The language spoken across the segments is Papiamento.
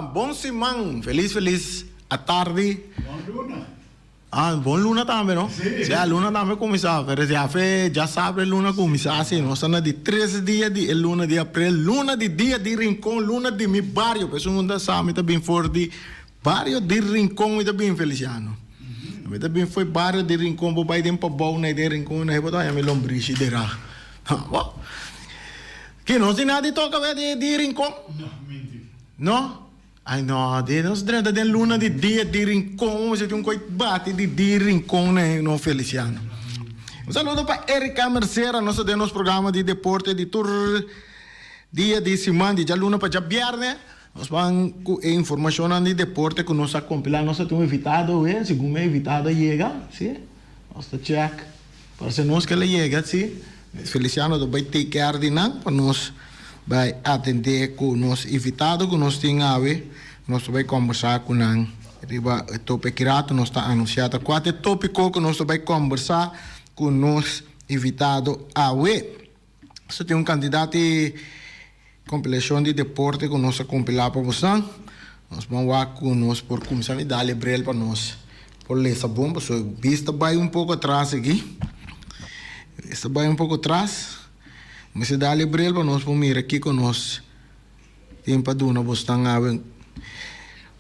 Bon siman, felis felis atardi. Bon luna. Ah, bon luna tambe no? Si. Si, luna tambe cuminsa, pero si afe djasabra e luna cuminsa, si nos ta na di tres dia di e luna di april, luna di dia di Rincon, luna di mi bario, pa esun ta sa mi ta bin for di bario di Rincon mi ta bin Feliciano. Mi ta bin for bario di Rincon, bo bay den Pabou na den Rincon na bo ta haña mi lombrishi dera. Bo, ki nos tin nada di toca be di di Rincon? No, minti. No? Ay no, di nos drenta den luna di dia di Rincon, si tin un coi bati di di Rincon na no Feliciano. Un saludo pa Erika Mercera, nos ta den nos programa di deporte di tur dia di siman, di djaluna pa djabierne. Nos ban ku e informashonnan di deporte ku nos a kompilá. Nos ta tin un invitado awe, segun e invitado a yega, si. Nos ta check. Parse nos ke el a yega, si. Feliciano ta bai take care di nan pa nos bai atendé ku nos invitado ku nos tin awe. Nos ta bai kombersá ku nan riba e tope ki rato nos ta anunsiá ta kua ta e topiko ku nos ta bai kombersá ku nos invitado awe. Nos ta tin un kantidat di kompilashon di deporte ku nos a kompilá pa bosan. Nos ban wak ku nos por kuminsá mi dal e bril pa nos por lesa bon pasobra bista bai un poko atras aki. Bista bai un poko atras. Mester dal e bril pa nos por mira kiko nos tin pa duna bosnan awe.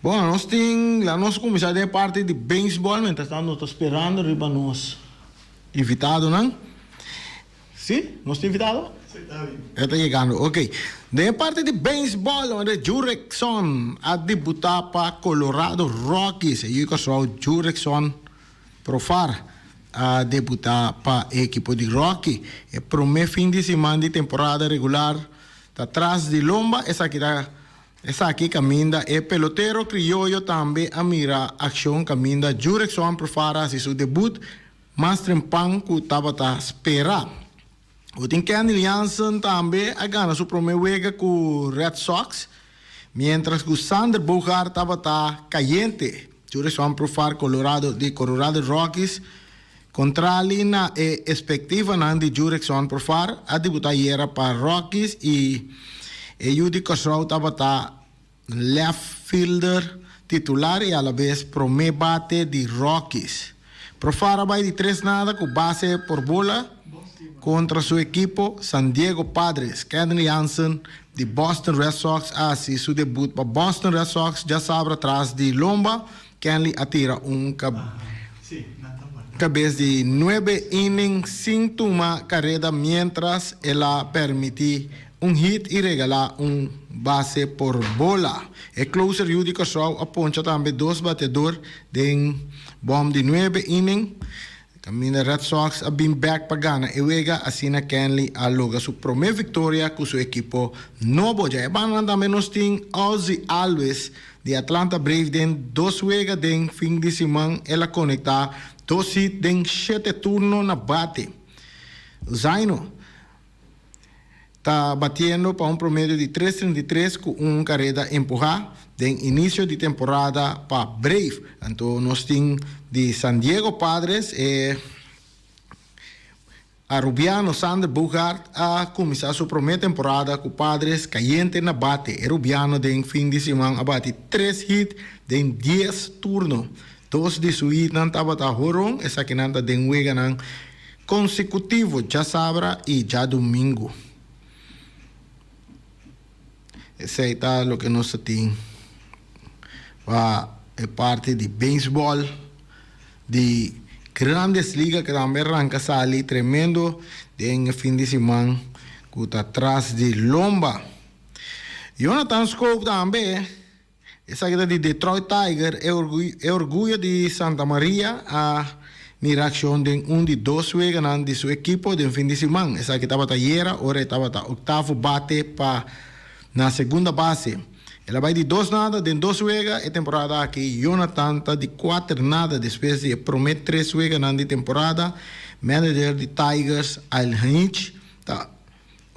Bon, nos tin, laga nos kuminsá den e parti di beisbòl mientras tanto nos ta sperando riba nos invitadonan. Si? Nos tin invitado? Si, ta bin. E ta yegando, ok. Den e parti di beisbòl, unda Jurickson a debutá pa Colorado Rockies. E yu Kòrsou Jurickson Profar a debutá pa e ekipo di Rocky. E promé fin di siman di temporada regular ta tras di lomba. Esaki ta esaki kaminda e pelotero krioyo tambe a mira akshon kaminda Jurickson Profar a hasi su debut Mas trempan ku tabata spera. Bo tin Kenley Jansen tambe a gana su prome wega ku Red Sox, mientras ku Xander Bogaerts tabata kayente. Jurickson Profar Colorado di Colorado Rockies kontrali na e espektivanan di Jurickson Profar a debuta ayera pa Rockies i e yu di Kòrsou tabata Left fielder titular y alabes prome bate di Rockies. Profar a bay di tres nada cu base por bola contra su ekipo San Diego Padres. Kenley Jansen di Boston Red Sox a haci su debut pa Boston Red Sox djasabra tras di lomba. Kenley a tira un cabes di nuebe inning sin tuma careda mientras el a permiti un hit i regalá un base por bola. E closer yu di Kòrsou a poncha tambe dos bateador den bòm di nuebe inning. Kaminda Red Sox a bin bèk pa gana e wega, asina Kenley a logra su promé viktoria ku su ekipo nobo. Dja e bandanan tambe nos tin Ozzie Albies di Atlanta Braves den dos wega den fin di siman. El a konektá dos hit den shete turno na bate. Zaino ta batiendo pa un promedio di tres 33 ku un kareda empuhá den inisio di temporada pa Brave. Anto nos tin di San Diego Padres e Arubiano Xander Bogaerts a kuminsá su promé temporada ku Padres kayente na bate. E Rubiano den fin di siman a bati tres hit den dies turno. Dos di su hitnan tabata horon, esakinan ta den weganan Konsekutivo djasabra i djadumingu. Esei ta loke nos ta tin pa e parti di beisbòl di Grandes Liga ku tambe ranka sali tremendo den e fin di siman ku ta tras di lomba. Jonathan Schoop tambe. Esaki ta di Detroit Tiger, e orguyo di Santa Maria a mira accion den un di dos weganan di su ekipo den fin di siman. Esaki tabata ayera ora e tabata octavo bate pa na segunda base. El a bai di dos nada den dos wega e temporada aki. Jonathan ta di cuater nada despues di e prome tres weganan di temporada. Manager di Tigers, Al Hinch, ta.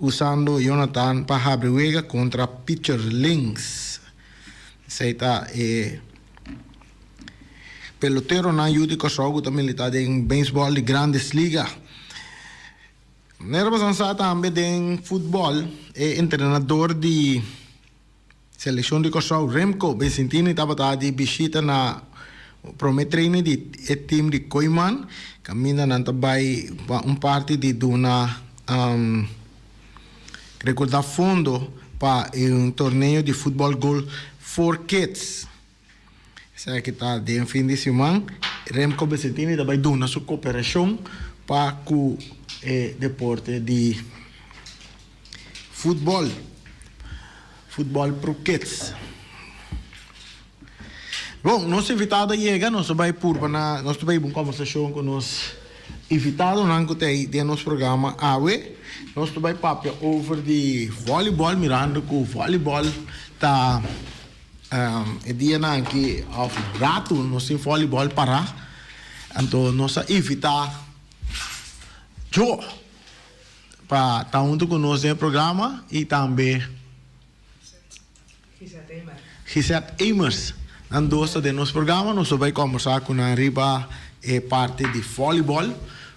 Usando Jonathan pa habri wega kontra pitcher links. Esei ta e peloteronan yu di Kòrsou ku ta militá den beisbòl di Grandes Liga. Manera boso sa tambe den futbòl e entrenador di. Selekshon di Kòrsou Remco Besintini tabata di bishita na promé training di e tim di Kooyman kaminda nan ta bai pa un parti di duna rekordá fondo pa e un torneo di futbòl Goal for Kids. Esaki ta den fin di siman. Remco Besintini ta bai duna su koperashon pa ku e deporte di futbòl, futbòl pro kids. Bon, nos invitado a yega, nos ta bai purba na, nos ta bai hiba un kòmbersashon ku nos invitadonan ku ta ei den nos programa awe. Nos ta bai papia over di vòlibòl, mirando ku vòlibòl ta E dianan aki of ratu nos tin volleyball para, anto nos a invita Joe pa ta hunto cu nos den e programa y tambe Gisette Emers. Nan dos ta den nos programa, nos lo bay combersa cu nan riba e parti di volleyball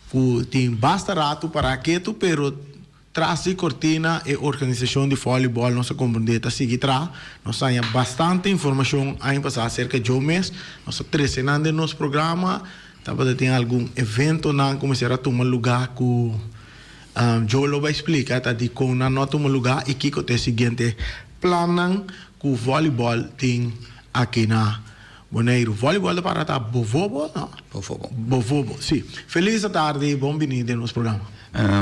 cu tin basta ratu para ketu pero Tras di kortina e organisashon di vòlibòl nos a komprendé ta sigui traha. Nos a haña bastante informashon aña pasá aserka djo mes. Nos a trese nan den nos programa. Tabata tin algun eventonan ku mester a tuma lugá ku djo lo bai splika ta dikon nan no a tuma lugá i kiko ta e siguiente plannan ku vòlibòl tin aki na Boneiru. Vòlibòl ta para ta Bovobo, no? Bovobo. Bovobo, si. Felis atardi, bon bini den nos programa.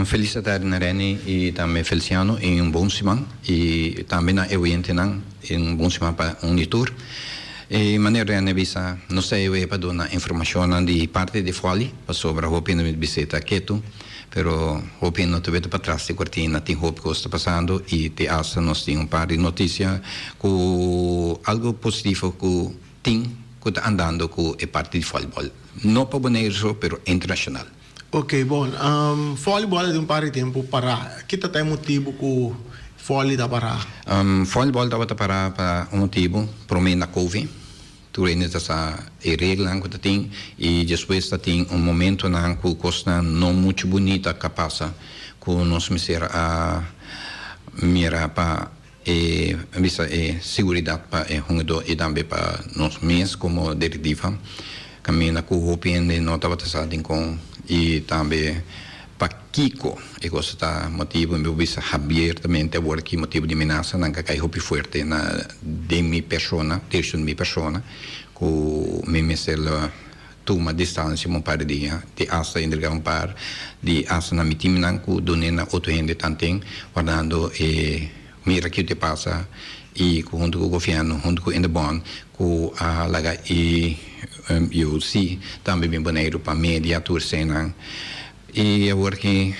Felis atardi na Renny i tambe Feliciano i un bon siman i tambe na e oyentenan un bon siman pa un di tur. E manera Renny a bisa nos ta ewe pa duna informashonnan di parti di vòli pasobra hopi hende mi bisita ta ketu pero hopi hende no ta wete patras di kortina tin hopi kos ta pasando i te asta nos tin un par di notisia ku algu positivo ku tin ku ta andando ku e parti di vòlibòl no pa Boneiru so pero internashonal. Ok, bon, vòlibòl a tin un par di tempu pará. Ki ta ta e motibu ku vòli ta pará? Vòlibòl tabata pará pa un motibu, promé na Covid, tur hende ta sa e reglanan ku ta tin i despues ta tin un momentonan ku kosnan no muchu bunita ka pasa ku nos mester a mira pa e bisa e seguridat pa e hungadó i tambe pa nos mes komo direktiva kaminda ku hopi hende no tabata sa dinkon i tambe pakiko e kos ta motibu mi por bisa habiertamente awor ki motibu di menasanan ka kai hopi fuerte na den mi persona direkshon di mi persona ku mi mester lo tuma distansia un par di dia di asta entrega un par di asta na mi timnan ku dun'é na otro hende tanten wardando e mira kiko ta pasa i ku huntu ku gobièrnu huntu ku Indebon ku a laga e UC tambe bin Boneiru pa media tur eseinan i awor ki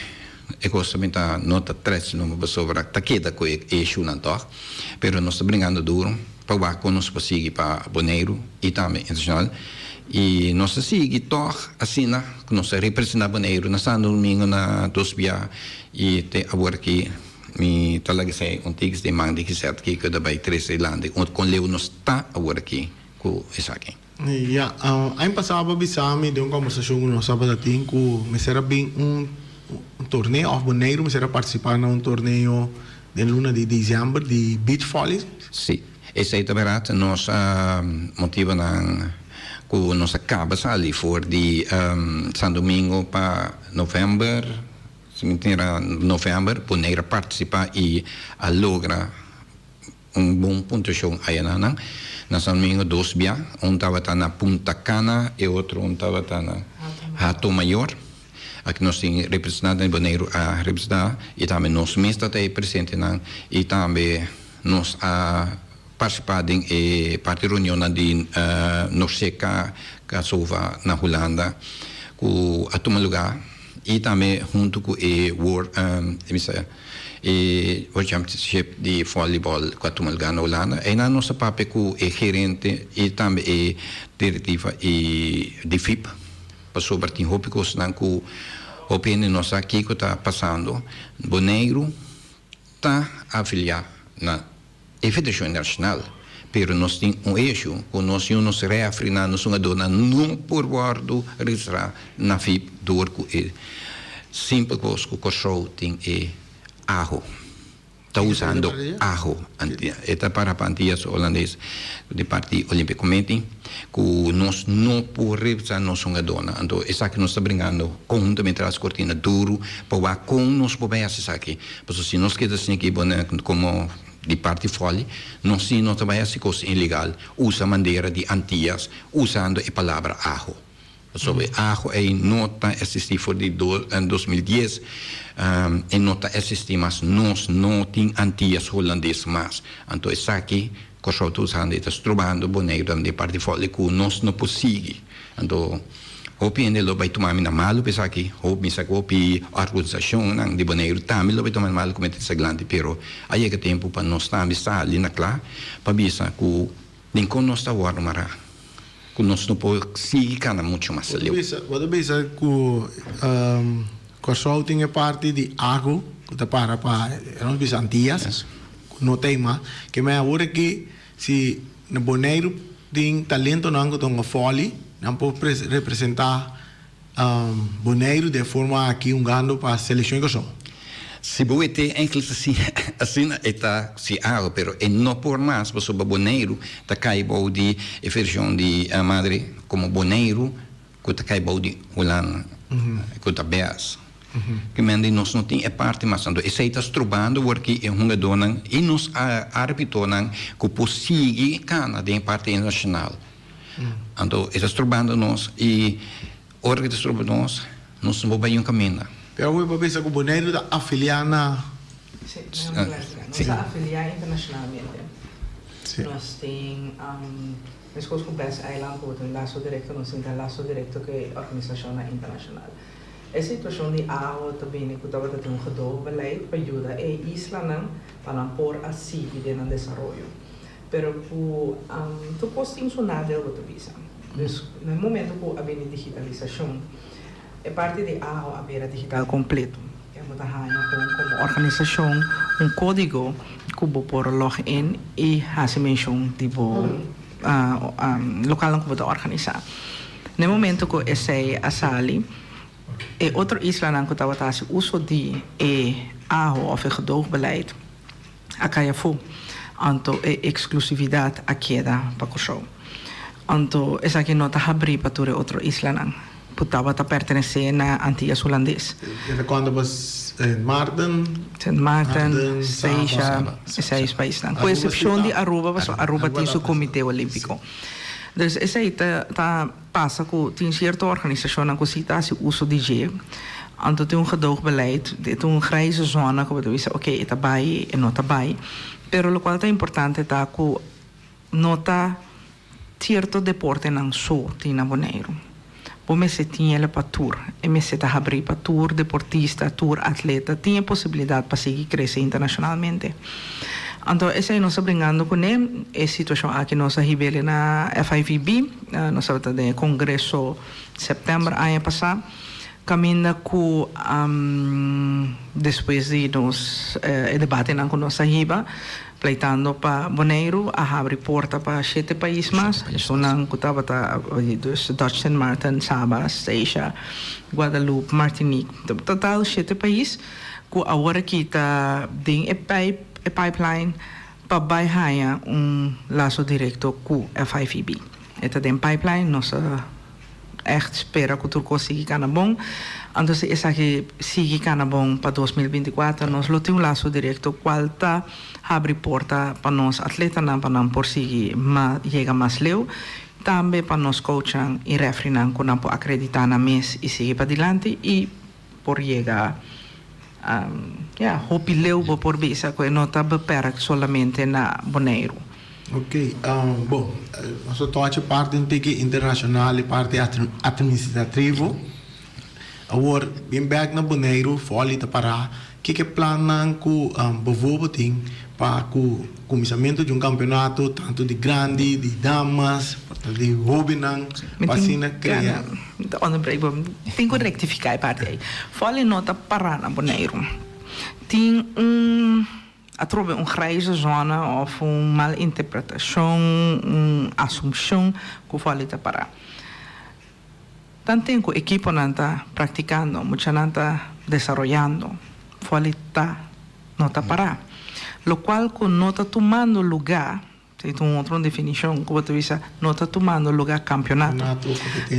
e kos ta bin ta no ta tres numa pasobra ta keda ku e issuenan tòg pero nos ta bringando duro. Pa wak kon nos por sigui pa Boneiru i tambe internashonal. I nos ta sigui tòg asina ku nos ta representá Boneiru na Santo Domingo na dos bia i te awor aki mi ta laga esei un tiks den man di Gisette kiko ta bai trese dilanti kon leu nos ta awor aki ku esaki. Ya, aña pasá bo a bisa mi den un kòmbersashon ku nos tabata tin ku mester a bin un torneo òf Boneiru mester a partisipá na un torneo Den luna di december di beach volley. Sí, esei ta bèrdat. Nos a motibonan ku nos a kaba sali for di San Domingo pa novèmber, si mi tira novèmber, Bonaire a partisipá i a logra un bon puntuashon ayanan. Na San Domingo dos bia, un tabata na Punta Cana, e otro un tabata na Hato Mayor. Aki nos tin representante di Boneiru a representá i tambe nos mes ta ta e presentenan i tambe nos a partisipá den e parti reunionnan di Norseka Kasova na Hulanda ku a tuma lugá i tambe huntu ku e World e World Championship di Volleyball ku a tuma lugá na Hulanda. Einan nos a papia ku e gerente i tambe e direktiva di FIP. Pasobra tin hopi kosnan ku hopi hende no sa kiko ta pasando. Boneiru ta afiliá na e Federashon Internashonal, pero nos tin un eshu ku nos yu nos rèfrinan, nos hungadónan no por wòrdu registrá na FIP dor ku e simpel kos ku Kòrsou tin e aho. Ta usando aho. E ta para pa Antillas Holandes di parti Olympic Committee ku nos no por representá nos hungadónan. Anto esaki nos ta bringando konhuntamente tras kortina duru pa wak kon nos por bai hasi esaki. Pasobra si nos keda asina aki bo komo di parti fòli nos si no ta bai hasi kos ilegal usa bandera di Antillas usando e palabra aho. Pasobra e ajo ei no ta existi for di 2010, e no ta existi mas, nos no tin Antillas Hulandes mas. Anto esaki Kòrsou ta usando i ta strobando Boneiru tambe di parti fòli ku nos no por sigui. Anto hopi hende lo bai tuma mi na malu pa esaki, hopi mi sa ku hopi organisashonnan di Boneiru tambe lo bai tuma mi na malu ku mi ta disa glanti, pero a yega tempu pa nos tambe sali na kla pa bisa ku Dinkon nos ta wòrdu mará ku nos no por sigui kana muchu mas leu? Bo ta bisa ku Kòrsou tin e parti di agu ku ta para pa nos bisa Antias ku no ta ei mas. Ke men awor aki si na Boneiru tin talentonan ku ta hunga vòli nan por representá Boneiru den forma aki hungando pa selekshon di Kòrsou. Si bo wete enkele ta si asina e ta si awe pero e no por mas pasobra Boneiru ta kai bou di e vershon di madre komo Boneiru ku ta kai bou di Hulanda ku ta bes. Ki mende nos no tin e parti mas anto esei ta strobando worki e hungadónan i nos árbitonan ku por sigui kana den e parti internashonal. Anto e ta strobando nos i ora ku e ta stroba nos, nos no por bai un kaminda. Pero awor bo bisa ku Boneiru ta afiliá na. Sí, nos ta afiliá internashonalmente. Nos tin, meskos ku Best Eiland ku bo tin laso direkto, nos tin ta laso direkto ku e organisashonnan internashonal. E situashon di awa ta bini ku tabata tin un gedoogbeleid pa yuda e islanan pa nan por a sigui den nan desaroyo. Pero ku tur kos tin su nadeel bo ta bisa. Dus na e momento ku a bini digitalisashon e parti di aho a bira digital kompleto. E bo ta haña kon komo organisashon un kódigo ku bo por log in i hasi menshon di bo lokalnan ku bo ta organisá. Na e momento ku esei a sali e otro islanan ku tabata hasi uso di e aho òf e gedoogbeleid a kai afó, anto e eksklusividat a keda pa Kòrsou. Anto esaki no ta habrí pa tur e otro islanan ku tabata pertenesé na Antias Hulandes. E ta konta pa Sint Maarten, Sint Maarten, Saba, e seis paisnan, ku eksepshon di Aruba, pasobra Aruba tin su Komité Olímpiko. Dus esei ta ta pasa ku tin sierto organisashonnan ku si ta hasi uso di dje, anto tin un gedoogbeleid, e ta un grijze zona ku bo ta bisa oke e ta bai, e no ta bai, pero lokual ta importante ta ku no ta sierto deportenan so tin na Boneiru. Bo mester tin el pa tur, e mester ta habrí pa tur deportista, tur atleta tin e posibilidat pa sigui krese internashonalmente. Anto esei nos ta bringando kuné, e situashon aki nos a hib'el na FIVB, nos tabata den e kongreso sèptèmber aña pasá, kaminda ku despues di nos e debatenan ku nos a hiba, Pleitando pa Boneiru a habri porta pa shete pais mas, esunnan ku tabata dus Dutch Sint Maarten, Saba, Statia, Guadeloupe, Martinique. Total shete pais ku awor aki ta den e pijp, e pipeline pa bai haña un laso direkto ku FIVB. E ta den pipeline, nos a Echt spera ku tur kos sigui kana bon. Anto si esaki sigui kana bon pa 2024 nos lo tin un laso direkto kual ta habri porta pa nos atletanan pa nan por sigui ma yega mas leu. Tambe pa nos coachnan i refrinan ku nan por akreditá nan mes i sigui padilanti i por yega ya hopi leu bo por bisa ku e no ta beperk solamente na Boneiru. Ok, bon, nos a tochi parti un tiki internashonal i parti atministrativo. Awor, bin bek na Boneiru, Folly ta pará. Kiko e plannan ku bovobo tin pa ku kuminsamentu di un kampeonato tantu di grandi, di damas, di hóbennan, pa asina krea? Mi ta onderbreek bo. Tin ku rektifiká e parti ei. Folly no ta pará na Boneiru. Tin un atrobe un grijze zone òf un mal interpretashon, un asumshon ku Folly ta pará. Tanten ku ekiponan ta praktikando, muchanan ta desaroyando, vòli ta no ta pará. Lokual ku no ta tumando lugá, esei ta un otro definishon ku bo ta bisa, no ta tumando lugá kampionato.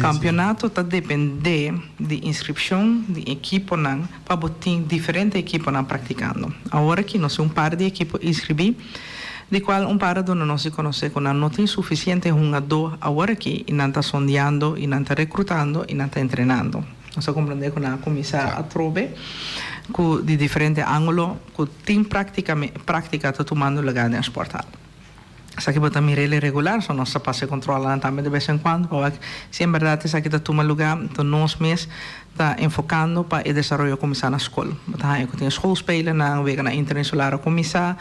Kampionato ta dependé di inskripshon di ekiponan pa bo tin diferente ekiponan praktikando. Awor aki nos tin un par di ekipo inskribí, di kual un par a duna nos di konosé ku nan no tin sufisiente hungadó awor aki i nan ta sondeando i nan ta rekrutando i nan ta entrenando. Nos a komprendé ku nan a kuminsá atrobe ku di diferente ángulo ku tin práktika ta tumando lugá den spòrthal. Esaki bo ta mira el regular, so nos ta pasa e kontrolnan tambe de bes en kuando pa wak si en bèrdat esaki ta tuma lugá. Enton nos mes ta enfokando pa e desaroyo kuminsá na skol. Bo ta haña ku tin schoolspelennan, weganan interinsular a kuminsá,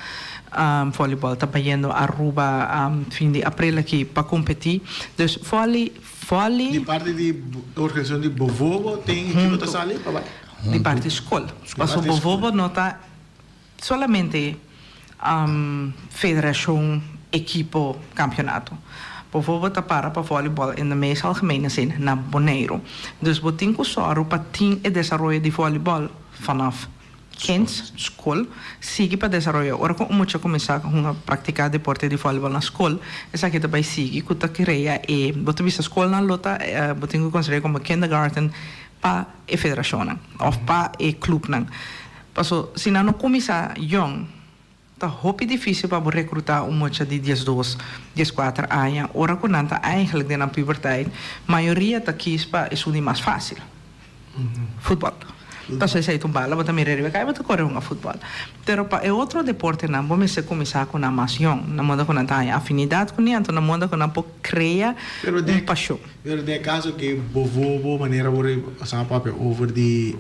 vòlibòl ta bayendo Aruba fin di aprel aki pa kompetí. Dus vòli, vòli. Di parti di organisashon di Bovobo tin ekipo ta sali pa bai? Di parti skol. Pasobra Bovobo no ta. Solamente federashon, ekipo, kampionato. Bovobo ta para pa vòlibòl in de meest algemene zin na Boneiru. Dus bo tin ku sòru pa tin e desaroyo di vòlibòl vanaf kind, skol, sigui pa desaroyo. Ora ku un mucha kuminsá hunga praktiká deporte di vòlibòl na skol, esaki ta bai sigui ku ta krea e, bo ta bisa skolnan lo ta, bo tin ku konsider'é komo kindergarten pa e federashonnan òf pa e klupnan. Paso si nan no kuminsá yòn, ta hopi difísil pa bo rekrutá un mucha di diesdos, dieskuater aña, ora ku nan ta eigenlijk den nan puberteit. Mayoria ta kis pa esun di mas fásil, futbòl. Paso esei ta un bala, bo ta mira riba kai, bo ta kore hunga futbòl. Pero pa e otro deportenan bo mester kuminsá ku nan mas yòn, na moda ku nan ta haña afinidat kuné, anto na moda ku nan por krea un pashon. Pero den e kaso ke bo vobo manera bo a papia over di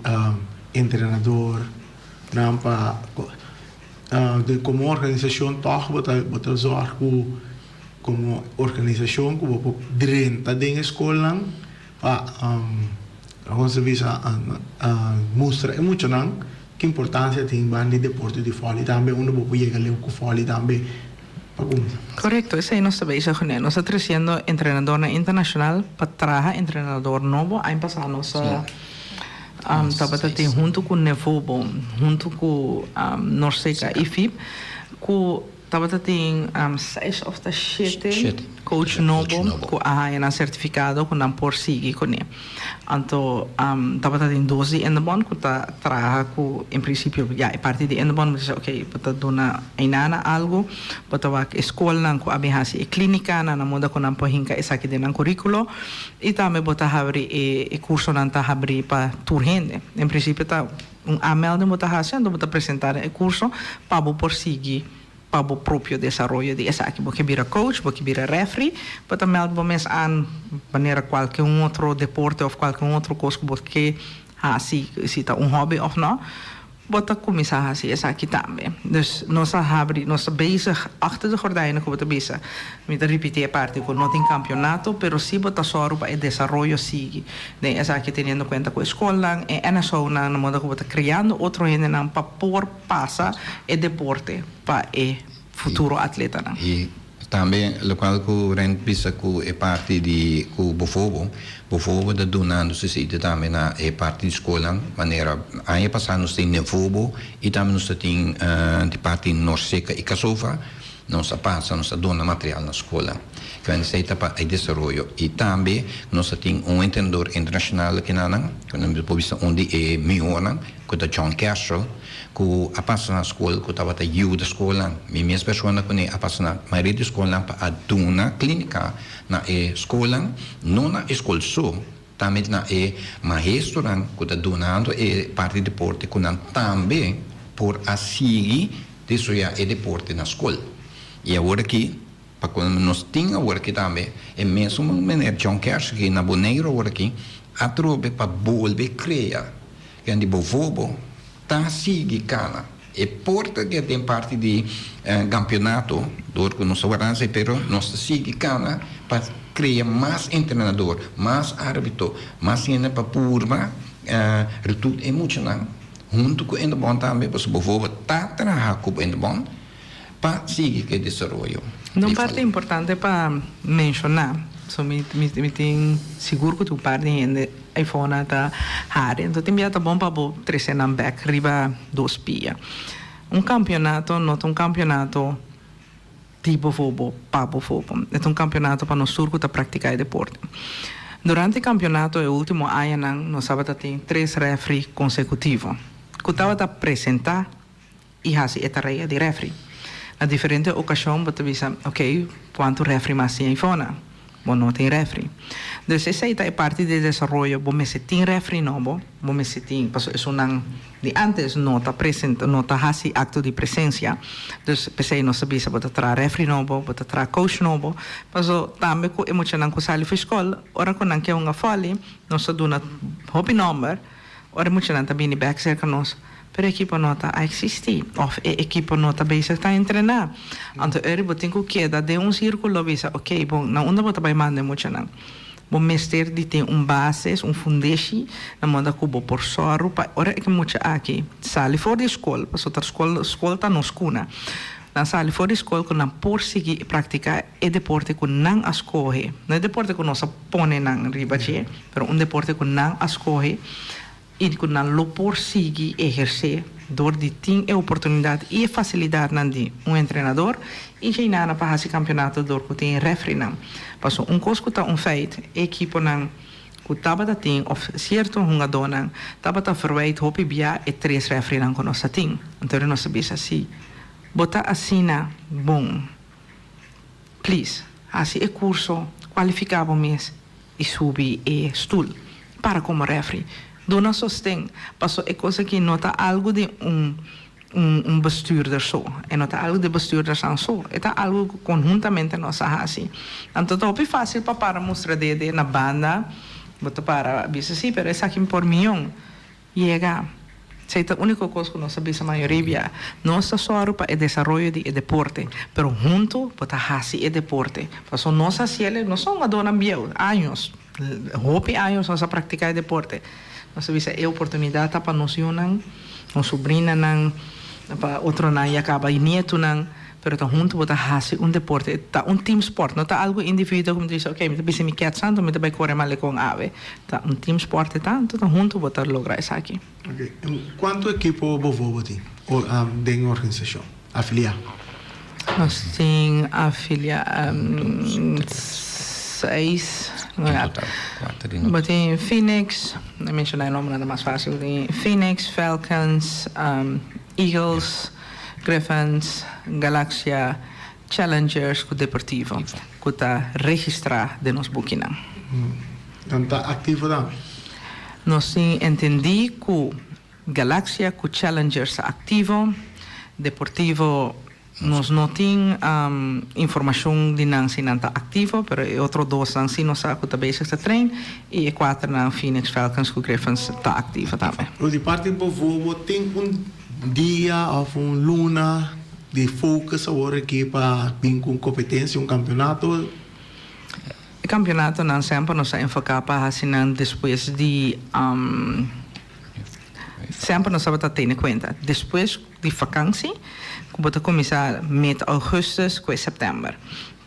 entrenador nan pa den komo organisashon tòg bo ta bo ta zòrg ku komo organisashon ku bo por drenta den e skolnan pa kon se bisa mustra e muchanan ki importansia tin banda di deporte di vòli tambe unda bo por yega leu ku vòli tambe pa kuminsá. Korekto, esei nos ta bezig kuné. Nos ta tresiendo entrenadornan internashonal pa traha entrenador nobo. Aña pasá nos a tabata tin huntu ku Nevobo, huntu ku Norceca i FIB, ku tabata tin seis òf ta shete coach nobo ku a haña nan sertifikado ku nan por sigui kuné. Anto tabata tin dos di Indebon ku ta traha ku en prinsipio ya e parti di Indebon bo ta bisa oke bo ta duna einana algu, bo ta wak e skolnan ku a bin hasi e klinikanan na moda ku nan por hinka esaki den nan kurikulo i tambe bo ta habri e kursonan ta habri pa tur hende. En prinsipio ta un aanmelding bo ta hasi anto bo ta presentá den e kurso pa bo por sigui pa bo propio desaroyo di esaki. Bo ke bira coach, bo ke bira refri, bo ta meld bo mes aan manera kualke un otro deporte òf kualke un otro kos ku bo ke hasi, si ta un hobby òf no, bo ta kuminsá hasi esaki tambe. Dus nos a habri, nos ta bezig achter de gordijnen ku bo ta bisa. Mi ta ripití e parti ku no tin kampionato, pero si bo ta sòru pa e desaroyo sigui den esaki teniendo kuenta ku e skolnan, e NSOnan, na moda ku bo ta kreando otro hendenan pa por pasa e deporte pa e futuro atletanan. I tambe lokual ku Rent bisa ku e parti di ku Bofobo, Bofobo ta dunando sosito tambe na e parti di skolnan, manera aña pasá nos tin Nevobo i tambe nos ta tin di parti Norseka i Kasova, nos a pasa nos a duna material na skolnan. Kende esei ta pa e desaroyo. I tambe nos ta tin un entrenador internashonal kinanan, ku nan por bisa un di e mihornan, ku ta John Castro, ku a pasa na skol, ku tabata yuda skolnan. Mi mes persona kuné a pasa na mayoria di skolnan pa a duna klínika na e skolnan, no na e skol so, tambe na e maestronan ku ta dunando e parti di deporte ku nan tambe por a sigui desaroyá e deporte na skol. I awor aki, pa ku nos tin awor aki tambe e mesun meneer John Castro aki na Boneiru awor aki atrobe pa bolbe krea Ken di bovobo ta sigui kana. E por ta ke den parti di kampionato dor ku nos ta wardando esei pero nos ta sigui kana pa krea mas entrenador, mas arbitro, mas hende pa purba retut e muchanan huntu ku Indebon tambe pasobra bovobo ta traha ku Indebon pa sigui ku e desaroyo. Un parti importante pa menshoná, so mi mi tin sigur ku tin un par di hende ayfona ta hari, enton tin bia ta bon pa bo trese nan bèk riba dos pia. Un kampeonato no ta un kampeonato di Bovobo pa Bovobo. E ta un kampeonato pa nos tur ku ta praktiká e deporte. Durante e kampeonato e último añanan nos tabata tin tres rèfri konsekutivo ku tabata presentá i hasi e tarea di rèfri. Na diferente okashon bo ta bisa, ok, kuantu rèfri mas tin ayfona? Bo no tin rèfri. Dus esei ta e parti di desaroyo, bo mester tin rèfri nobo, bo mester tin, pasobra esunnan di ántes no ta present, no ta hasi akto di presensia. Dus p'esei nos ta bisa bo ta traha rèfri nobo, bo ta traha coach nobo, pasobra tambe ku e muchanan ku sali for skol, ora ku nan ke hunga vòli, nos ta duna hopi nòmber, Ora e muchanan ta bini bek serka nos, pero e ekipo no ta a eksistí òf e ekipo no ta bezig ta entrená. Anto eri bo tin ku keda den un sírkulo bisa, oke, bon, na unda bo ta bai manda e muchanan? Bo mester di tin un bases, un fundeshi, na moda ku bo por sòru pa ora e mucha aki sali for di skol, pasobra ta skol, skol ta nos kuna, nan sali for di skol ku nan por sigui praktiká e deporte ku nan a skohe, no e deporte ku nos a. Pone nan riba dje, pero un deporte ku nan a skohe i ku nan lo por sigui ehersé dor di tin e oportunidat i e fasilidatnan di un entrenador i djeinana pa hasi kampionato dor ku tin refrinan. Paso un kos ku ta un feit, e ekiponan ku tabata tin òf sierto hungadónan tabata verwijt hopi bia e tres refrinan ku nos a tin. Anto nos a bisa si bo ta asina bon. Please, hasi e kurso, kualifiká bo mes i subi e stul. Para komo refri. Duna sosten, paso e kos aki no ta algu di un un un bestuurder so. E no ta algu di bestuurdersnan so. E ta algu ku konhuntamente nos a hasi. Anto ta hopi fásil pa para mustra dede na banda, bo ta para bisa si, pero esaki por mion. Yega. Esei ta úniko kos ku nos a bisa mayoria bia. Nos ta sòru pa e desaroyo di e deporte, pero huntu bo ta hasi e deporte. Pasobra nos hasiel, nos ta hungadónan bieu, años, hopi años nos a praktiká e deporte. Nos a bisa e oportunidat ta pa nos yunan, nos subrinanan, pa otronan ya kaba i nietunan. Pero ta huntu bo ta hasi un deporte. Ta un team sport, no ta algu individual ku mi ta bisa ok mi ta bisti mi kèts anto mi ta bai kore malekon awe. Ta un team sport e ta, anto ta huntu bo ta logra esaki. Ok, kuantu ekipo bovo bo tin den organisashon afiliá? Nos tin afiliá seis. Bo tin Phoenix, mi menshoná e nombernan ta mas fásil. Bo tin Phoenix, Falcons, Eagles. Griffins, Galaxia, Challengers ku Deportivo ku ta registrá den nos bukinan. Nan ta aktivo tambe? Nos tin entendí ku Galaxia ku Challengers ta aktivo. Deportivo nos no tin informashon di nan si nan ta aktivo, pero e otro dosnan sí nos sa ku ta bezig ta train i e kuaternan Phoenix, Falcons ku Griffins ta aktivo tambe. Di parti bovo bo tin un Dia of un luna di focus awor aki pa bin cu un competencia, un campeonato? E campeonatonan semper nos ta enfoca pa haci nan despues di semper nos tabata tene cuenta despues di vakantie cu bo ta cuminsa mid augustus cu e september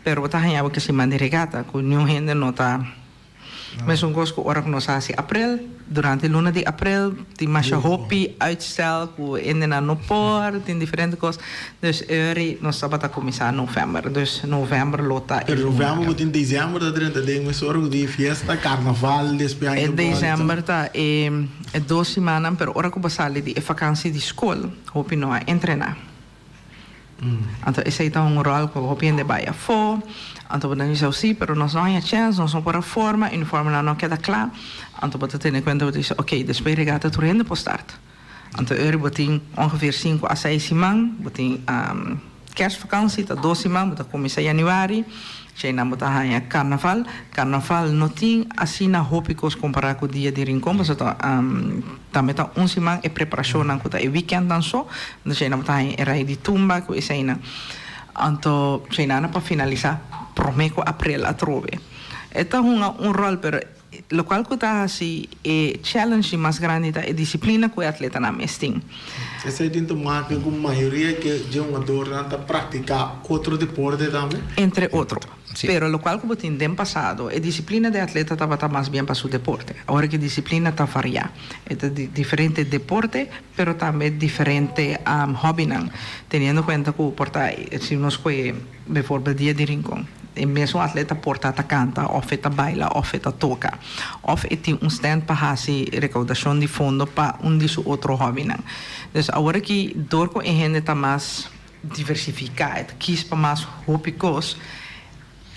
pero bo ta haña bo ke siman di regata cu niun hende no ta Mesun kos ku ora ku nos a hasi aprel, durante luna di aprel tin masha hopi uitstel ku hendenan no por, tin diferente kos. Dus eri nos tabata kuminsá novèmber, dus novèmber lo ta e Pero luna. novèmber bo tin desèmber ta drenta den mesora ku tin fiesta, karnaval, despues aña E bòlta. desèmber ta e dos simannan, pero ora ku bo sali di e fakansi di skol hopi no a entrená. Anto esei ta un ròl ku hopi hende bai afó. Anto bo ta bisa sí, pero nos no haña chèns, nos no por a forma, uniformenan no a keda kla. Anto bo ta tene kuenta, bo ta bisa oké, despues regata tur hende por start. Anto eri bo tin ongeveer sinku a seis siman, bo tin kersvakantie, ta dos siman, bo ta kuminsá yanüari, djeinan bo ta haña karnaval. Karnaval no tin asina hopi kos kompará ku dia di Rincon, pasobra ta. Tambe ta un siman e preparashonnan ku ta e wikèntnan so, anto sheinan bo ta haña e rei di tumba ku eseinan. Anto sheinan pa finalisá promé ku aprel atrobe. E ta hunga un ròl pero. Lokual ku ta hasi e challenge di mas grandi ta e disiplina ku e atletanan mes tin. Esei tin ta maka ku mayoria ke dje hungadornan ta praktiká otro deporte tambe? Entre otro. Pero lokual ku bo tin den pasado, e disiplina di e atleta tabata mas bien pa su deporte. Awor ku e disiplina ta variá. E ta di diferente deporte, pero tambe diferente hobbynan. Teniendo kuenta ku por ta si nos kohe bijvoorbeeld Dia di Rincon, e mesun atleta por ta ta kanta òf e ta baila òf e ta toka òf e tin un stand pa hasi rekoudashon di fondo pa un di su otro hobbynan. Dus awor aki dor ku e hende ta mas diversifiká, e ta kis pa mas hopi kos,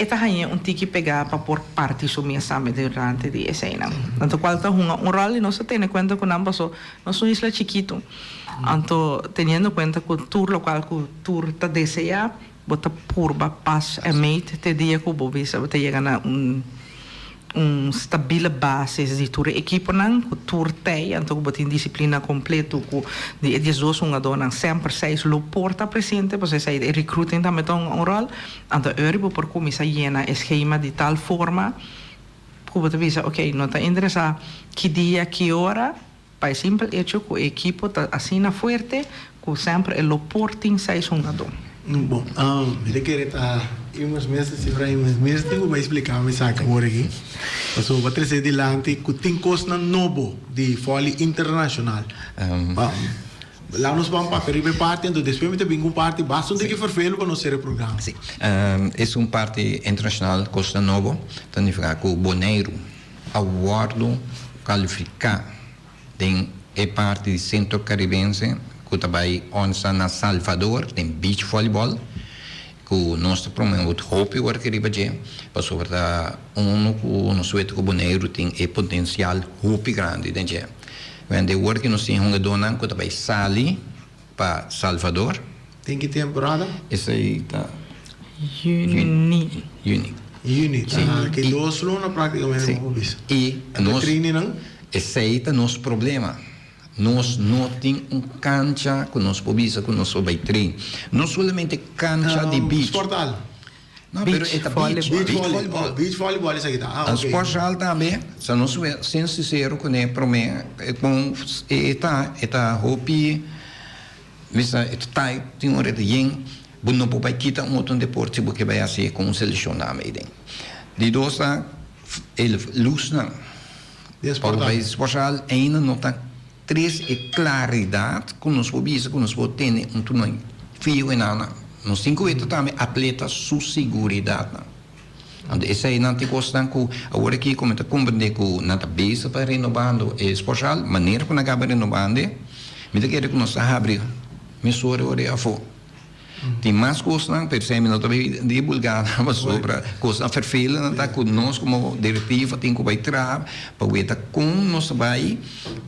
E ta hañ'é un tiki pegá pa por parti su mes tambe durante di eseinan. Anto kual ta hunga un ròl i nos ta tene kuenta ku nan paso nos ta un isla chikitu. Anto teniendo kuenta ku tur lokual ku tur ta deseá bo ta purba pas en meet te dia ku bo bisa bo ta yega na un un stabile basis di tur e ekiponan ku tur tei anto ku bo tin disiplina kompleto ku di e diesdos hungadónan semper seis lo por ta presente pasobra esei e recruiting tambe ta hunga un ròl anto ora bo por kuminsá yena e skema di tal forma ku bo ta bisa ok no ta interesá ki dia ki ora pa e simpel echo ku e ekipo ta asina fuerte ku semper e lo por tin seis hungadó. Bon, mi ta kere ta Imus mes, sifra Imus mes tin ku bai splika mi esaki awor aki. Pasobra bo a trese dilanti ku tin kosnan nobo di vòli internashonal. Laat nos ban papia riba e parti, anto despues mi ta bin ku un parti bastante ki fervelo pa nos sera e programa. Si, es un parti internashonal kosnan nobo, ta nifiká ku Boneiru a wòrdu kalifiká den e parti di Sentro Karibense ku ta bai onsa na Salvador den beach volleyball ku nos ta promé un hopi ora ki riba dje pasobra ta unu ku nos wet ku Boneiru tin e potensial hopi grandi den dje. Wende ora ki nos tin hungadónan ku ta bai sali pa Salvador. Den ki temporada? Esei ta Juni. Juni. Juni, ta ki dos luna praktikamente bo por bisa. I nos, esei ta nos problema. Nos no tin un kancha ku nos por bisa ku nos por bai train. No solamente kancha di beach. Sporthal. No, pero e ta beach. Beach volleyball. Beach volleyball esaki ta. Ah, ok. Sporthal tambe, sa nos ser sincero kuné promé, kon e ta, e ta hopi. Mester e ta tai tin un reda yen, bo no por bai kita un otro deporte si bo ke bai hasi ku un selekshon nan mei den. Di dos ta e lusnan. Pa bo bai sporshal ainda no ta tres e klaridat ku nos por bisa ku nos por tene un turno fiho enan. Nos tin ku weta tambe atleta su siguridatnan. Anto eseinan ta e kosnan ku awor aki ku mi ta komprendé ku nan ta bezig pa renobando e sporshal, manera ku nan kaba renobando e, mi ta kere ku nos ta habri mesora ora e afó. Tin mas kosnan, pero esei mi no ta bai divulgá nan pasobra kosnan ferfelend nan ta ku nos komo direktiva tin ku bai traha pa weta kon nos ta bai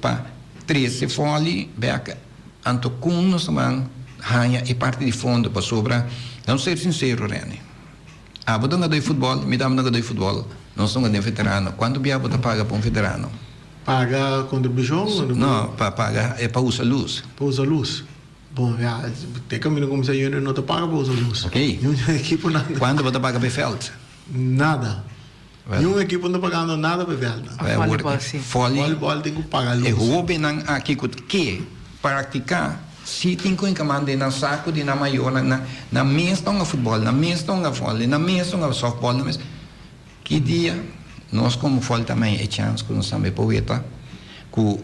pa trese fòli bèk. Anto kon nos ta ban haña e parti di fondo pasobra, lanos ser sinsero Rene. Abo ta hungadó di futbòl, mi tambe ta hungadó di futbòl. Nos ta hunga den veterano. Kuantu bia bo ta paga pa un veterano? Paga kontribushon? No, pa paga pa usa lus. Pa usa lus. Bon, ya, te kaminda kuminsá junior no ta paga pa usa lus. Ok. Niun ekipo nan. Kuantu bo ta paga pa e vèlt? Nada. Niun ekipo no ta pagando nada pa e vèlt. Vòlibòl si. Vòlibòl tin ku paga lus. E hóbennan aki ku ke praktiká si tin ku enkamá den nan saku di nan mayornan. Nan nan mes ta hunga futbòl, nan mes ta hunga vòlei, nan mes ta hunga sòftbòl, nan mes. Ki dia nos komo fòl ta haña e chans ku nos tambe por weta ku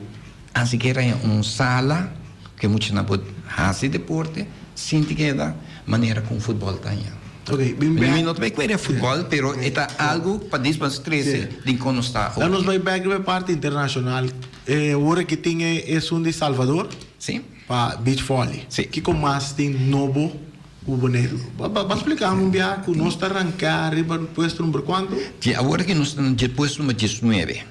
ansikiera haña un sala ku e muchanan por hasi deporte sin tin keda manera ku un futbòl ta haña. Ok, bin bek. Mi no ta bai kuere futbòl, pero e ta algu pa dis pa nos trese den kon nos ta Laat nos bai bek riba e parti internashonal. E ora ki tin e esun di Salvador. Si. Pa beach volley. Si. Kiko mas tin nobo ku Boneiru? Ba ba splika mi un bia ku nos ta ranka riba puesto number kuantu? Di awor ki nos ta na puesto number diesnuebe,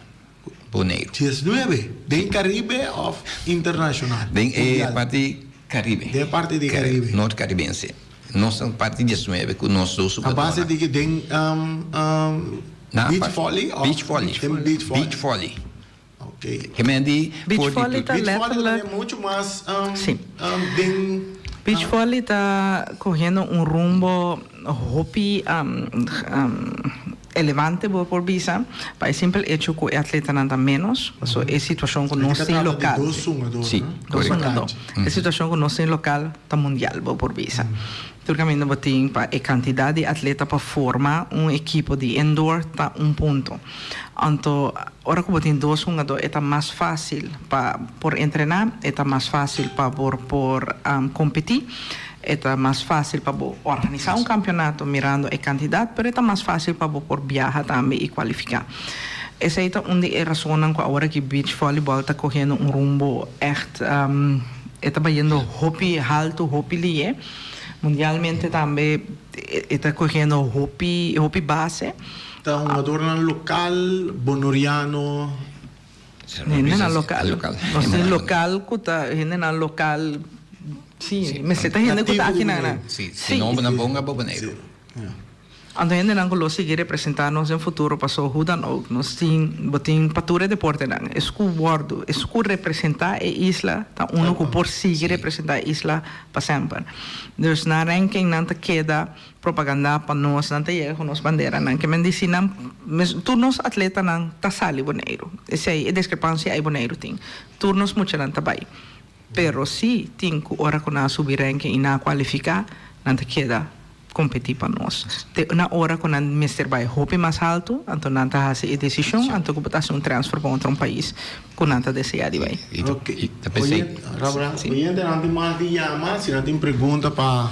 Boneiru. Diesnuebe? Den Karibe òf internashonal? Den e parti Karibe. Den e parti di Karibe. Nort Karibense. Nos ta parti diesnuebe ku nos dos A base di ki den beach volley òf? Beach volley. Den beach volley. Beach volley. Ok. Ke men di Beach for di volley ta Beach volley letterlijk. ta mucho mas Sí. den Beach volley ta cogiendo un rumbo hopi. elevante bo por bisa, pa e simpel hecho ku e atletanan ta ménos, paso e situashon ku nos tin lokal. Sí, Dos hungadó. E situashon ku nos tin lokal ta mundial bo por bisa. Tur kaminda bo tin pa e kantidat di atleta pa forma un ekipo di indoor ta un punto. Anto ora ku bo tin dos hungadó e ta mas fásil pa por entrená, e ta mas fásil pa por por kompetí. E ta mas fácil pa bo organisá un kampionato mirando e kantidat, pero e ta mas fácil pa bo por biaha tambe i kualifiká. Esei ta un di e rasonnan ku awor aki beach volleyball ta kohiendo un rumbo ègt, e ta bayendo hopi haltu, hopi lié. Mundialmente tambe e ta kohiendo hopi hopi base. Ta hungadornan lokal, bonoriano. Hendenan lokal. Nos tin lokal ku ta hendenan lokal, sí, mester ta hende ku ta aki nan. Sí, si no nan ponga pa Boneiru. Anto hendenan ku lo sigui representá nos den futuro paso hoe dan ook nos tin, bo tin pa tur e deportenan. Es ku wòrdu, es ku representá e isla ta unu ku por sigui representá e isla pa semper. Dus nan ranking nan ta keda Propaganda pa nos, nan ta yega ku nos banderanan. Ke men di si nan mes tur nos atletanan ta sali Boneiru. Esei e diskrepansia ei Boneiru tin. Tur nos muchanan ta bai. Pero si tin ku ora ku nan a subi ranking i nan a kualifiká, nan ta keda kompetí pa nos. Te na ora ku nan mester bai hopi mas haltu, anto nan ta hasi e desishon, anto ku bo ta hasi un transfer pa otro un pais ku nan ta deseá di bai. Ok. Oyentenan tin mas di yama si nan tin pregunta pa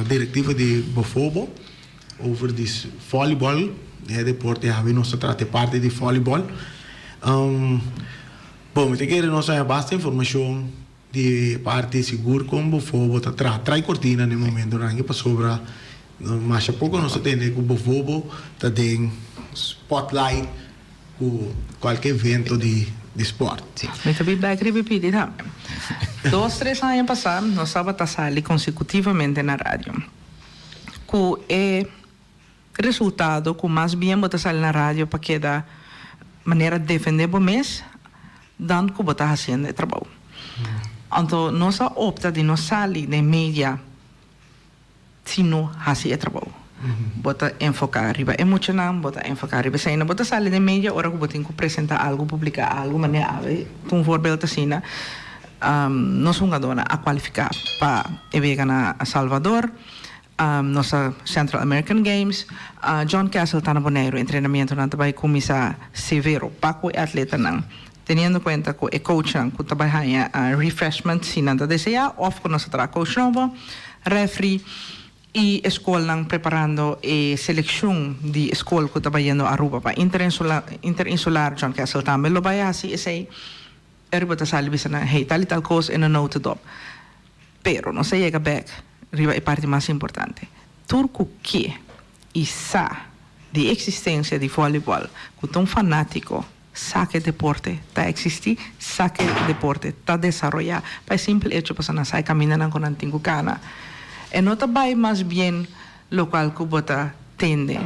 directiva di Bofobo over di volleyball, e deporte awe nos ta trata e parti di volleyball. Bon, mi ta kere nos haña basta informacion di parti sigur con Bofobo ta traha. Trai cortina na e momentonan aki pasobra masha poco nos ta tende cu Bofobo ta den spotlight ku kualke evento di sport. Mi ta bin bek riba e pidi tambe. Dos tres aña pasá nos tabata sali konsekutivamente na radio ku e resultado ku mas bien bo ta sali na radio pa keda manera defendé bo mes dan ku bo ta hasiendo e trabou. Anto nos a opta di no sali den media. Si no hasi e trabou. Bo ta enfoká riba e muchanan, bo ta enfoká riba esei. No bo ta sali den media ora ku bo tin ku presentá algu, publiká algu, manera awe un voorbeeld asina, nos hungadónan a kualifiká pa e wega na Salvador, nos a Central American Games, John Kessel ta na Boneiru, entrenamientonan ta bai kuminsá severo pa ku e atletanan, teniendo kuenta ku e coachnan ku ta bai haña refreshment si nan ta deseá òf ku nos a traha coach nobo. Refri y e scolnan preparando e seleccion di scol cu ta bayendo Aruba pa Interinsular, John Kessel tambe lo bay haci esey. Riba ta sali bisa nan, hey, tal y tal cos e no notedop. Pero nos a yega bek riba e parti mas importante. Tur cu ke y sa di existencia di volleyball, cu ta un fanatico, Sa ke deporte ta eksistí, sa ke deporte ta desaroyá, pa e simpel echo pasobra nan sa e kamindanan ku nan tin ku kana. E no ta bai mas bien lokual ku bo ta tende,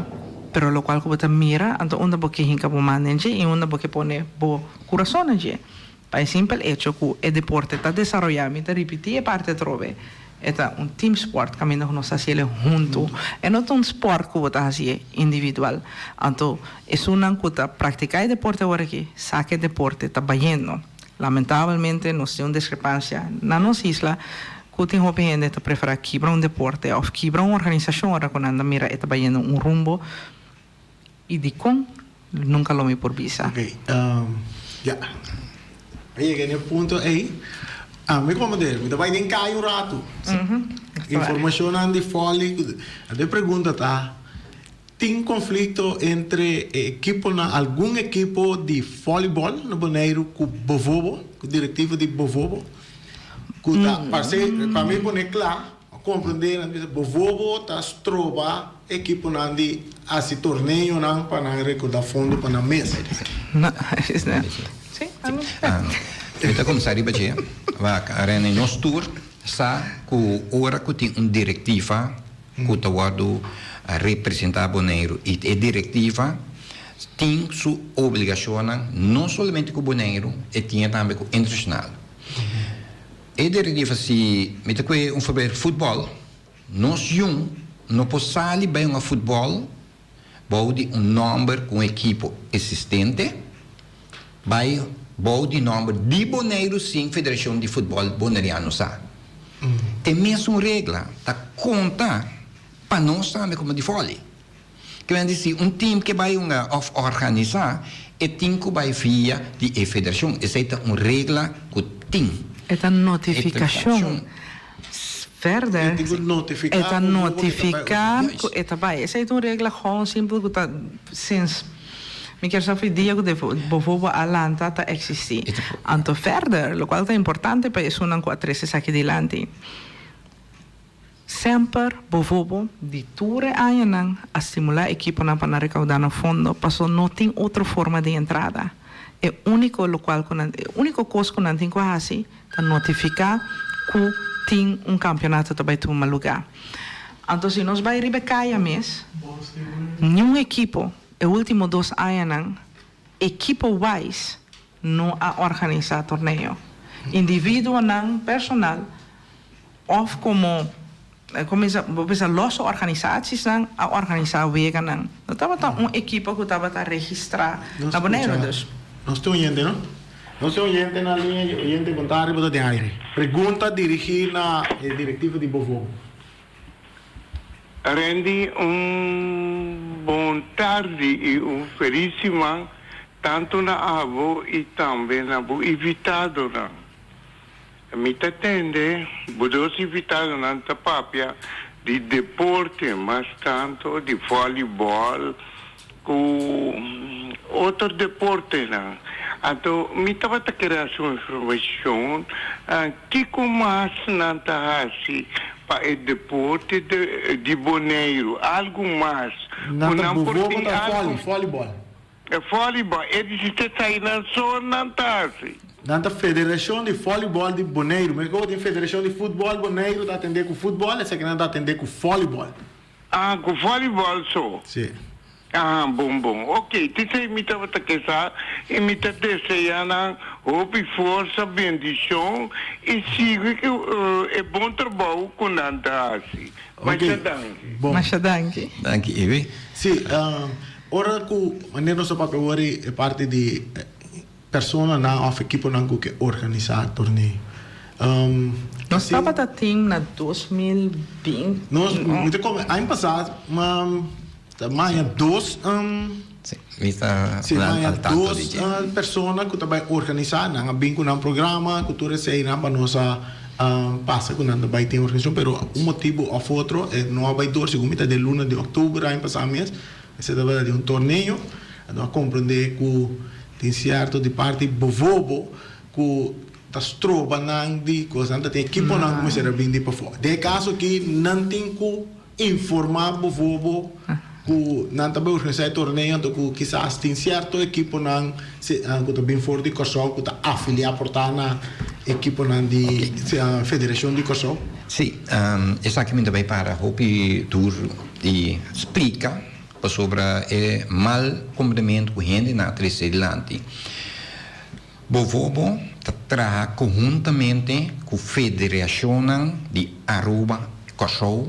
pero lokual ku bo ta mira, anto unda bo ke hinka bo man den dje i unda bo ke pone bo kurason na dje. Pa e simpel echo ku e deporte ta desaroyá, mi ta ripití e parti atrobe, e ta un team sport kaminda ku nos ta hasiel huntu. E no ta un sport ku bo ta hasié individual. Anto esunnan ku ta praktiká e deporte awor aki sa ku e deporte ta bayendo. Lamentabelmente nos tin un diskrepansia na nos isla ku tin hopi hende ta preferá kibra un deporte òf kibra un organisashon ora ku nan ta mira e ta bayendo un rumbo. I dikon? Nunka lo mi por bisa. Ok, ya. A yega na e punto ei. Mi komandero, mi ta bai den kai un ratu. Informashonnan di fòli. Anto e pregunta ta, tin konflikto entre e ekiponan, algun ekipo di vòlibòl na Boneiru ku Bovobo, ku direktiva di Bovobo? Ku ta parse, pa mi pone kla, komprendé, nan ta bisa Bovobo ta stroba. Ekiponan di hasi torneonan pa nan rekoda fondo pa nan mes. Mi ta kuminsá riba dje, wak, Rene, nos tur sa ku ora ku tin un direktiva ku ta wòrdu representá Boneiru i e direktiva tin su obligashonnan no solamente ku Boneiru, e tin e tambe ku internashonal. E direktiva si mi ta kue un voorbeeld futbòl. Nos yun no por sali bai hunga futbòl. Bou di un nòmber ku un ekipo eksistente, bai bou di nòmber di Boneiru sin Federashon di Futbòl Boneriano sa. E mesun regla ta konta pa nos tambe komo di vòli. Ke men di si un tim ke bai hunga òf òrganisá, e tin ku bai via di e federashon. Esei ta un regla ku tin. E ta notifikashon. Verder, e ta notifiká ku e ta bai. Esei ta un regla gewoon simpel ku ta sinds mi kier sa fi dia ku Bovobo a lanta ta eksistí. Anto verder, lokual ta importante pa esunnan ku a trese esaki dilanti, semper Bovobo di tur e añanan a stimulá ekiponan pa nan rekaudá nan fondo paso no tin otro forma di entrada. E úniko lokual ku nan, e úniko kos ku nan tin ku hasi ta notifiká ku tin un kampionato ta bai tuma lugá. Anto si nos bai riba e kaya mes, niun ekipo e último dos añanan ekipo wise no a organisá torneo. Individuonan personal òf komo kuminsá bo bisa lòs organisatiesnan a organisá weganan. No tabata un ekipo ku tabata registrá na Boneiru dus. Nos tin oyente no? Nos tin oyente na liña y oyente bon tarde bo ta den aire. Pregunta dirigí na e direktiva di Bovobo. Randy un bon tardi y un feliz siman tanto na abo y tambe na bo invitadonan. Mi ta tende bo dos invitadonan ta papia di deporte, mas tanto di volleyball ku otro deportenan. Anto mi tabata kere hasi un informashon kiko mas nan ta hasi pa e deporte di Boneiru, algu mas ku nan por tin algu. Volleyball. E volleyball, e di si te sai nan so nan ta hasi. Nan ta Federashon di Volleyball di Boneiru. Mester ku tin Federashon di Futbòl Boneiru ta atendé ku futbòl, esaki nan ta atendé ku volleyball. Ah, ku volleyball so? Si. Ah, bon bon. Ok, t'esei mi tabata ke sa i mi ta deseá nan hopi forsa, bendishon i sigui ku e bon trabou ku nan ta hasi. Masha danki. Bon. Masha danki. Danki, Ivy. Si, Ora ku manera nos a papia awor e parti di personanan òf ekiponan ku ke organisá torneo. Nos tabata tin na 2020. Nos, mi ta kome aña pasá maña dos Mi ta Sí, maña dos persona ku ta bai organisá, nan a bin ku nan programa, ku tur eseinan pa nos a pasa ku nan ta bai tin organisashon, pero un motibu òf otro e no a bai dor, segun mi ta den luna di òktober aña pasá mes. Esei tabata di un torneo, anto a comprende cu tin cierto di parti bovobo cu ta stroba nan di cos, nan ta tin equiponan cu mester a bin di pafó. Den e caso aki nan tin cu informa bovobo cu nan ta bay organisa e torneo, anto cu kisas tin cierto equiponan cu ta bin for di Corsou cu ta afilia por ta na equiponan di Federacion di Corsou. Sí, esaki mi ta bay para hopi duro. Di splika pasobra e mal komprendementu ku hendenan a trese dilanti. Bovobo ta traha konhuntamente ku federashonnan di Aruba, Kòrsou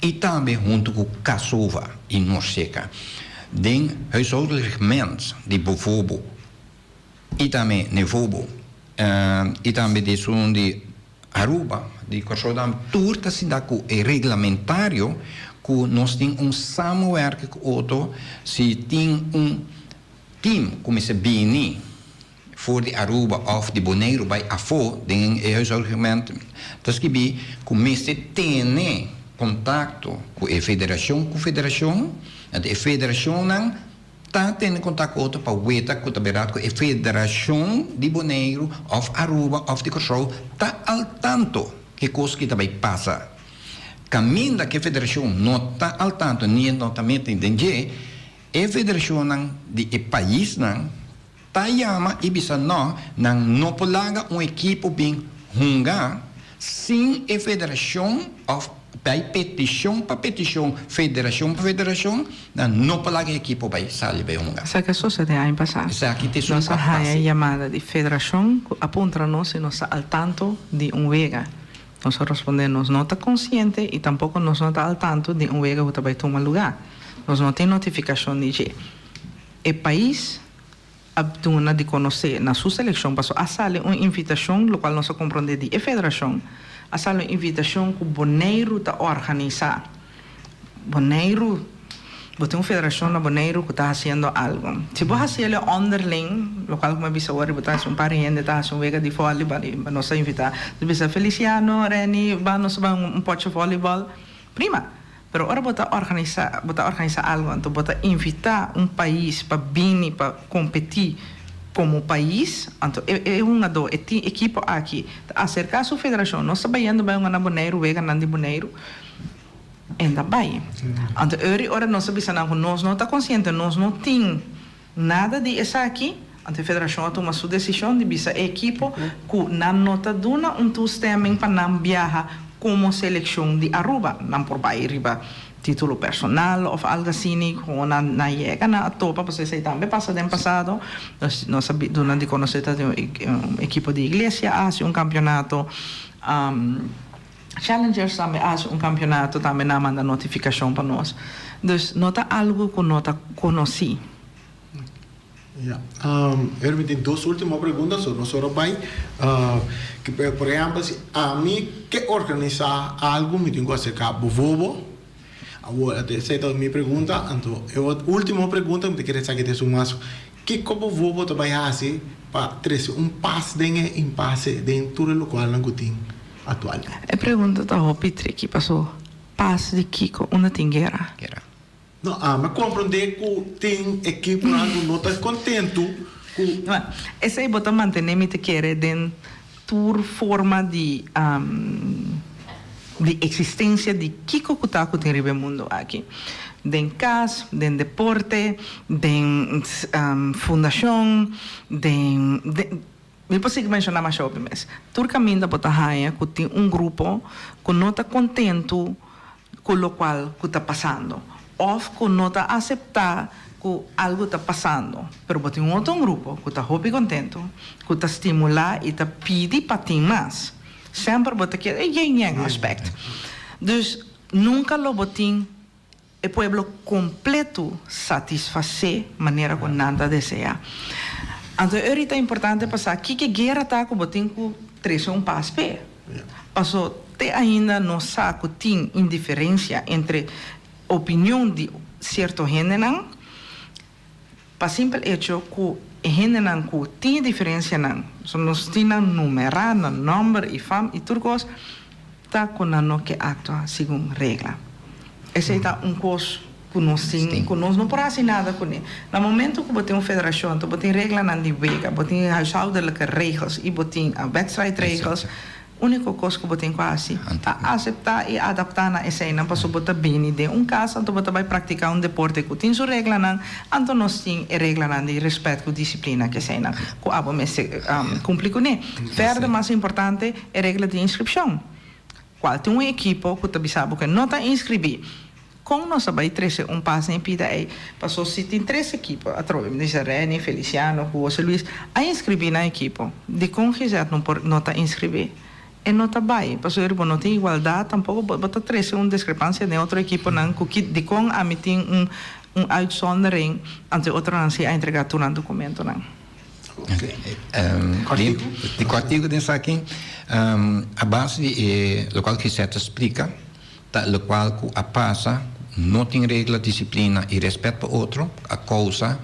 i tambe huntu ku Kasova i Norseka. Den huishoudelijk reglement di Bovobo i tambe Nevobo i tambe di esun di Aruba, di Kòrsou tambe, tur ta sinta ku e reglamentario ku nos tin un samenwerking ku otro si tin un team ku mester bini for di Aruba òf di Boneiru bai afó den e huishoudreglement ta skibí ku mester tene kontakto ku e federashon ku federashon, anto e federashonnan Ta tene kontak ku otro pa weta ku ta bèrdat ku e federashon di Boneiru òf Aruba òf di Kòrsou ta al tanto ke kos ki ta bai pasa. Kaminda ku e federashon no ta al tanto ni e no ta mete den dje, e federashonnan di e paisnan ta yama i bisa nò, nan no por laga un ekipo bin hunga sin e federashon òf Bai petishon pa petishon, federashon pa federashon, nan no por laga e ekipo bai sali bai hunga. Esaki a sosede aña pasá. Esaki ta esun Nos ku a a haña pasa. yamada di federashon ku a puntra nos si nos ta al tanto di un wega. Nos a rospondé nos no ta konsiente i tampoko nos no ta al tanto di un wega ku ta bai tuma lugá. Nos no tin notifikashon di dje. E pais a duna di konosé na su selekshon pasobra a sali un invitashon, lokual nos a komprondé di e federashon, a sali un invitashon ku Boneiru ta organisá. Boneiru, bo tin un federashon na Boneiru ku ta hasiendo algu. Si bo hasi el onderling, lokual ku mi a bisa awor, bo ta hasi un par di hende ta hasi un wega di vòlibòl i nos ta invitá, nos bisa Feliciano, Renny, ban nos ban un pòchi vòlibòl. Prima! Pero ora bo ta organisá, bo ta organisá algu, anto bo ta invitá un pais pa bini pa kompetí komo pais, anto e e hungadó, e tin ekipo aki ta aserká su federashon, nos ta bayendo bai hunga na Boneiru, weganan di Boneiru, en ta bai. Anto eri ora nos a bisa nan ku nos no ta konsiente, nos no tin nada di esaki, anto e federashon a tuma su desishon di bisa e ekipo ku nan no ta duna un toestemming pa nan biaha komo selekshon di Aruba. Nan por bai riba titulo personal òf algu asini ku nan nan yega nan a topa pasobra esei tambe pasa den pasado. Nos nos a duna di konosé ta un ekipo di iglesia a hasi un kampionato. Challengers tambe a hasi un kampionato tambe nan a manda notifikashon pa nos. Dus no ta algu ku no ta konosí. Ya. Her mi tin dos ultimo pregunta so nos ora bai. Por ehempel si ami ke organisá algu mi tin ku aserká bovobo. Awor esei ta mi pregunta. Anto e ultimo pregunta mi ta kere sa ki ta esun mas. Kiko bovobo ta bai hasi pa trese un pas den e impase den tur e lokualnan ku tin aktual? E pregunta ta hopi triki paso pas di kiko unda tin guera? Guera. No, ami a komprondé ku tin ekiponan ku no ta kontentu ku. Bueno, esei bo ta mantené mi ta kere den tur forma di di eksistensia di kiko ku ta ku tin riba e mundu aki. Den kas, den deporte, den fundashon, den den mi por sigui menshoná masha hopi mes. Tur kaminda bo ta haña ku tin un grupo ku no ta kontentu ku lokual ku ta pasando òf ku no ta aseptá ku algu ta pasando. Pero bo tin un otro grupo ku ta hopi kontentu, ku ta stimulá i ta pidi pa tin mas. Semper bo ta keda e yin-yang aspect. Dus nunka lo bo tin e pueblo kompletu satisfasé manera ku nan ta deseá. Anto e ora ta importante pa sa kiko e guera ta ku bo tin ku trese un pas p'e. Paso te ainda nos sa ku tin indiferensia entre opinion di sierto hendenan, pa simpel echo ku e hendenan ku tin e diferensianan, so nos tin nan numerá, nan nòmber i fam i tur kos, ta ku nan no ke aktua segun regla. Esei ta un kos ku nos tin, ku nos no por hasi nada kuné. Na momento ku bo tin un federashon, anto bo tin reglanan di wega, bo tin huishoudelijke regels i bo tin wedstrijdregels, úniko kos ku bo tin ku hasi ta aseptá i adaptá na eseinan pasobra bo ta bini den un kas anto bo ta bai praktiká un deporte ku tin su reglanan, anto nos tin e reglanan di rèspèt ku disiplina ku eseinan ku abo mester kumpli kuné. Vèrder mas importante e regla di inskripshon. Kual tin un ekipo ku ta bisa bo ku e no ta inskribí. Kon nos a bai trese un pas den e pida ei? Paso si tin tres ekipo, atrobe mi ta bisa Renny, Feliciano ku Jose Luis a inskribí nan ekipo. Dikon Gisette no por no ta inskribí? E no ta bai, pasobra bo no tin igualdat tampoko bo bo ta trese un diskrepansia den otro ekiponan ku ki dikon ami tin un un uitzondering anto e otronan si a entregá tur nan dokumentonan. Di kòrtiku den esaki a base di e lokual Gisette ta splika. Ta locual cu a pasa, no tin regla, disciplina y respet pa otro, a causa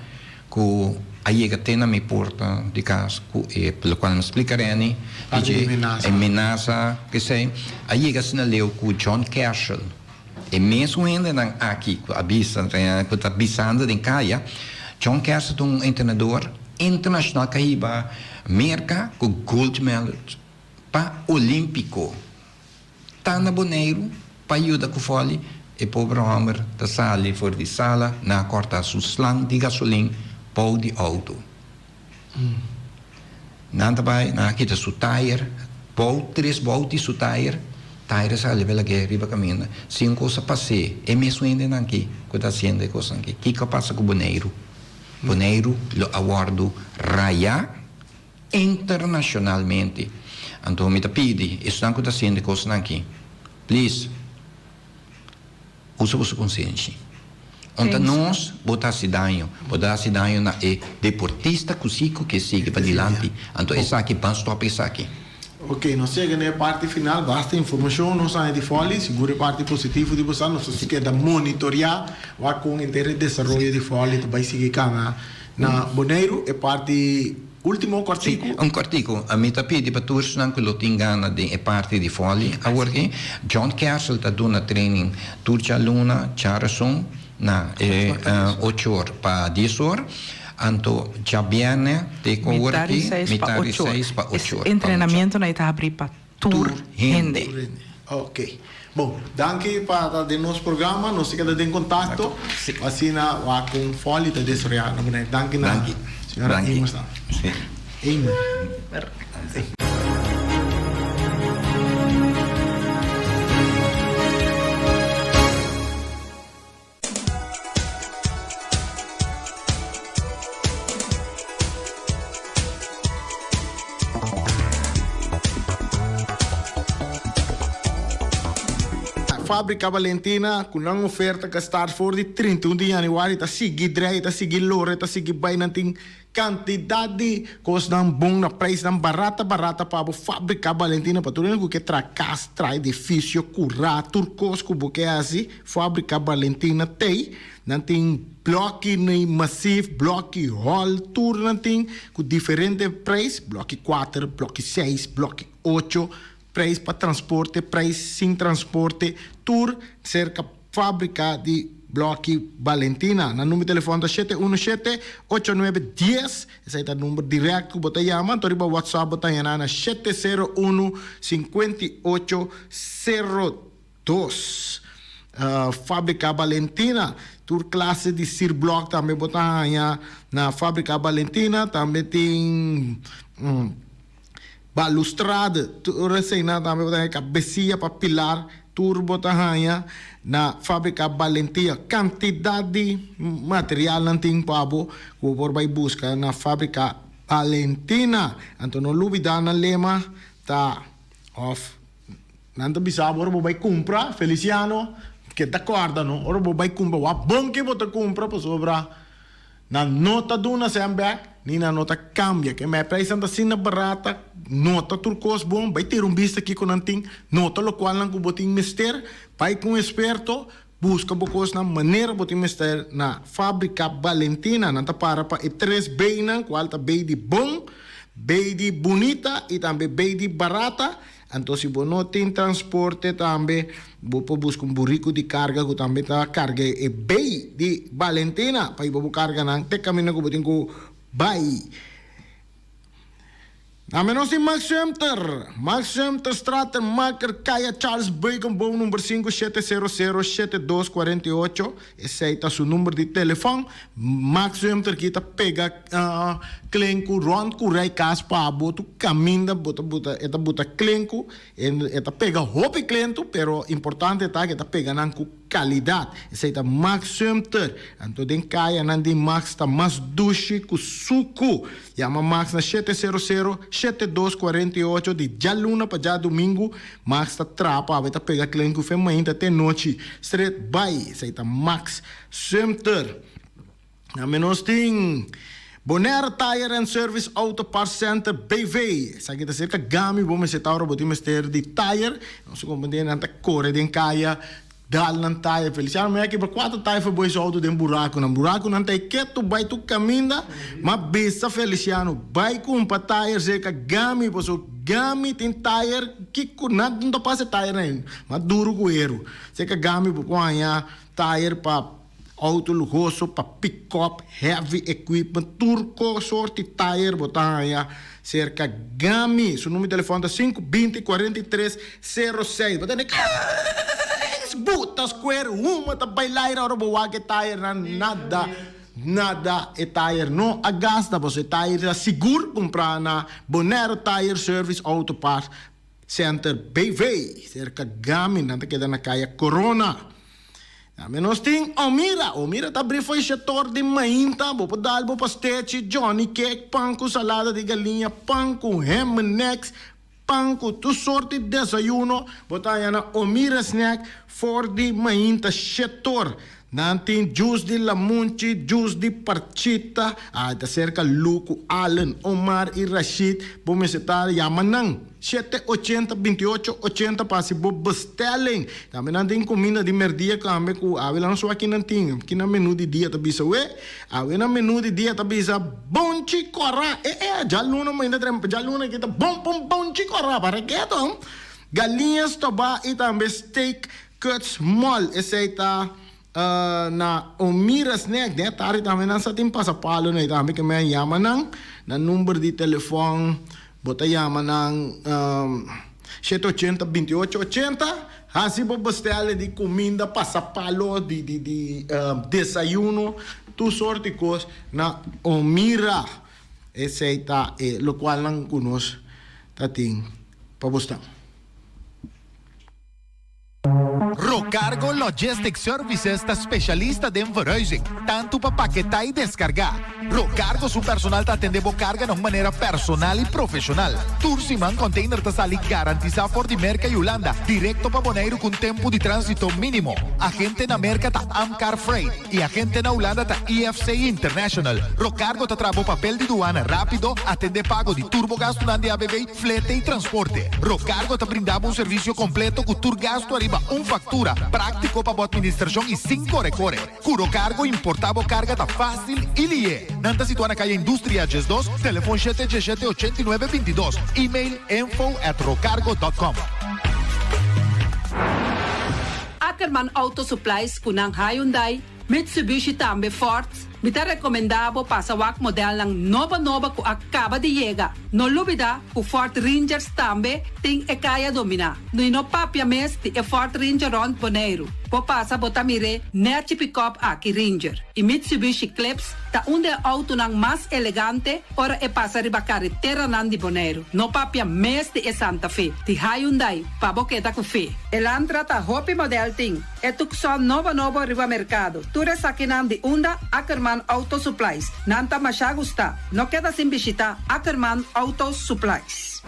cu a yega te na mi porta di cas cu e locual mi a splica Renny, di dje e menasa esey, a yega asina leu cu John Cashel, e mesun hendenan aki cu a bisa, cu ta bisando den caya, John Cashel ta un entrenador internacional cu a hiba Merca cu gold medal pa Olimpico. Ta na Boneiru pa yuda ku fòli, e pober hòmber ta sali for di sala na kòrta su slang di gasolin bou di outo. Nan ta bai, nan a kita su tayer, bou tres bou di su tayer, tayer a sali bela ke riba kaminda. Si un kos a pas'é, e mesun hendenan aki ku ta hasiendo e kosnan aki, kiko a pasa ku Boneiru? Boneiru lo a wòrdu rayá. Internacionalmente. Anto mi ta pidi esnan cu ta haciendo e cosnan aki, please, usa boso consenshi. Onta nos bo ta hasi daño, bo ta hasi daño na e deportista ku si ku ke sigui padilanti. Anto esaki ban stòp esaki. Ok, nos yega na e parti final, basta informashon nos haña di Folly, sigur e parti positivo di bosa, nos ta keda monitoreá wak kon henter e desaroyo di Folly ta bai sigui kana na Boneiru. E parti ultimo kòrtiku. Sí, un kòrtiku. Mi ta pidi pa tur esnan ku lo tin gana den e parti di Folly awor aki, John Kessel ta duna training tur djaluna, djarason na e ocho or pa dies or. Anto djabièrnè te ku awor Mitar di aki, seis pa mitar di ocho or. seis pa Es ocho or pa mucha. entrenamientonan ei ta habrí pa tur Tur hende. hende. Tur hende. Ok. Bon, danki pa ta den nos programa. Nos ta keda den kontakto. Sí. Asina wak kon Folly ta desaroyá na Bonaire. Danki na Danki. señora Danki. Emer staan. Sí. Emer. Sí. Fábrika Valentina ku nan oferta ku a start for di 31 di yanüari ta sigui drei, ta sigui lora, ta sigui bai. Nan tin kantidat di kosnan bon na preisnan barata barata pa bo. Fábrika Valentina pa tur hende ku ke traha kas, traha edifisio, kurá, tur kos ku bo ke hasi. Fábrika Valentina tei, nan tin blòki masif, blòki hòl, tur nan tin ku diferente preis, blòki kuater, blòki seis, blòki ocho, preis pa transporte, preis sin transporte, tur serka fábrika di blòki Valentina. Nan number di telefòn ta shete uno shete, ocho nuebe dies, esei ta number dirèkt ku bo ta yama, anto riba whatsapp bo ta haña nan na 701 58 02. Dos. Fábrika Valentina, tur klase di sirblòk tambe bo ta haña na Fábrika Valentina. Tambe tin balustrade, tur eseinan tambe bo ta haña, kabesia pa pilar, tur bo ta haña na Fábrika Valentina. Kantidat di materialnan tin pa bo ku bo por bai buska na Fábrika Valentina. Anto no lubidá nan lema ta òf. Nan ta bisa bo ora bo bai kumpra, Feliciano, ke ta kòrda no, ora bo bai kumpra wak bon ke bo ta kumpra pasobra nan no ta duna sèn bèk ni nan no ta kambia. Ke mei preisnan ta asina barata, no ta tur kos bon, bai tira un bista kiko nan tin, no ta lokualnan ku bo tin mester, bai ku un esperto, buska bo kosnan manera bo tin mester na Fábrika Valentina. Nan ta para pa e tres B'nan, kual ta B di bon, B di bunita i tambe B di barata. Anto si bo no tin transporte tambe bo por buska un buriku di karga ku tambe ta karga e bay di Balentina pa hiba bo karganan te kaminda ku bo tin ku bai. Tambe nos tin Max Sumter, Max Sumter Stratenmaker Kaya Charles Beukenboom number 5700 7248. Esei ta su number di telefòn. Max Sumter ki ta pega klenku rònt ku rei kas pa bo tur kaminda bo ta buta e ta buta klenku e ta pega hopi klentu pero importante ta ku e ta pega nan ku kalidat. Esei ta Max Sumter. Anto den kayanan di Max ta mas dushi ku suku. Yama Max na 700 7248 di djaluna pa djadumingu. Max ta traha pa awe ta pega klen ku fe mainta te nochi stret bai. Esei ta Max Sumter. Na menos tin Bonaire Tire and Service Auto Parts Center BV. Esaki ta serka Gami bo mester ta ora bo tin mester di tire. Nos kompania nan ta kore den kaya Dal nan taya. Feliciano mi a kibra cuatro taya for bo e auto den buraconan. Buraconan ta e keto bay tur caminda. Ma bisa Feliciano bay cumpra tire cerca Gami paso Gami tin tire kico nan no ta pasa e tire nan mas duro cu heru. Cerca Gami bo por haya tire pa auto luhoso, pa pick up, heavy equipment, tur cos soort di tire bo ta haya cerca Gami. Su numero di telefon ta sinku binti 43 06. Bo ta tende kss buta square huma ta bai laira ora bo wak e tirenan nada nada e tire no a gasta pasobra e tire ta sigur cumpra na Bonaire Tire Service Auto Parts Center BV cerca Gami nan ta keda na Kaya Corona. Tambe nos tin Omira. Omira ta abri fo'i shetor di mainta. Bo por dal bo pastechi, johnny cake, pan ku salada di galiña, pan ku ham and eggs, pan ku tur sort di desayuno. Bo ta haña na Omira Snack for di mainta shetor. Nan tin juice di lamunchi, juice di parchita. Ah, ta serka Luku, Allen, Omar i Rashid. Bo mester ta yama nan. Shete ochenta binti ocho ochenta pa hasi bo bestelling. Tambe nan tin kuminda di merdia tambe ku awe nan so aki nan tin. Ki nan menu di dia ta bisa we? Awe nan menu di dia ta bisa bonchi kòrá. E e, djaluna mainta djaluna aki ta bon bon bonchi kòrá. Para keto. Galiña stobá i tambe steak cuts mòl. Esei ta na Omira Snack. Den e tardi tambe nan sa tin pasapalo na e tambe ke men yama nan. Nan number di telefòn bo ta yama nan shete ochenta binti ocho ochenta. Hasi bo bestèl di kuminda, pasapalo, di di di desayuno, tur sort di kos na Omira. Esei ta e lokualnan ku nos ta tin pa bo sta. Rocargo Logistic Services ta specialista den verhuizing, tanto pa paketá y descargá. Rocargo su personal ta atendé bo carga na un manera personal y profesional. Tur siman container ta sali garantisa for di Merca y Hulanda directo pa Boneiru cu un tempo di transito minimo. Agente na Merca ta Amcar Freight. Y agente na Hulanda ta IFC International. Rocargo ta traha bo papel di duana rapido, atende pago di tur bo gastunan di ABV, flete y transporte. Rocargo ta brinda bo un servicio completo cu tur gastu ariba un factura, practico pa bo administracion y sin core core. Cu Rocargo importa bo carga ta facil y lihe. Nan ta situa na Caya Industria 12, telefon shete diesshete ochenta i nuebe bintidos, email info at rocargo dot com. Ackerman Auto Supplies ku nan Hyundai, Mitsubishi tambe Ford, mi ta rekomendá bo pasa wak modelnan nobo nobo ku a kaba di yega. No lubidá ku Ford Rangers tambe tin e kaya dominá. I no papia mes di e Ford Ranger rònt Boneiru. Bo pasa bo ta mir'é nèchi pikòp aki Ranger. I Mitsubishi Eclipse ta un di e outonan mas elegante ora e pasa riba kareteranan di Boneiru. No papia mes di e Santa Fe di Hyundai pa bo keda ku fe. Elantra ta hopi model tin e Tucson nobo nobo riba mercado. Tur esakinan di unda Ackerman Auto Supplies. Nan ta masha gusta. No keda sin bishita Ackerman Auto Supplies.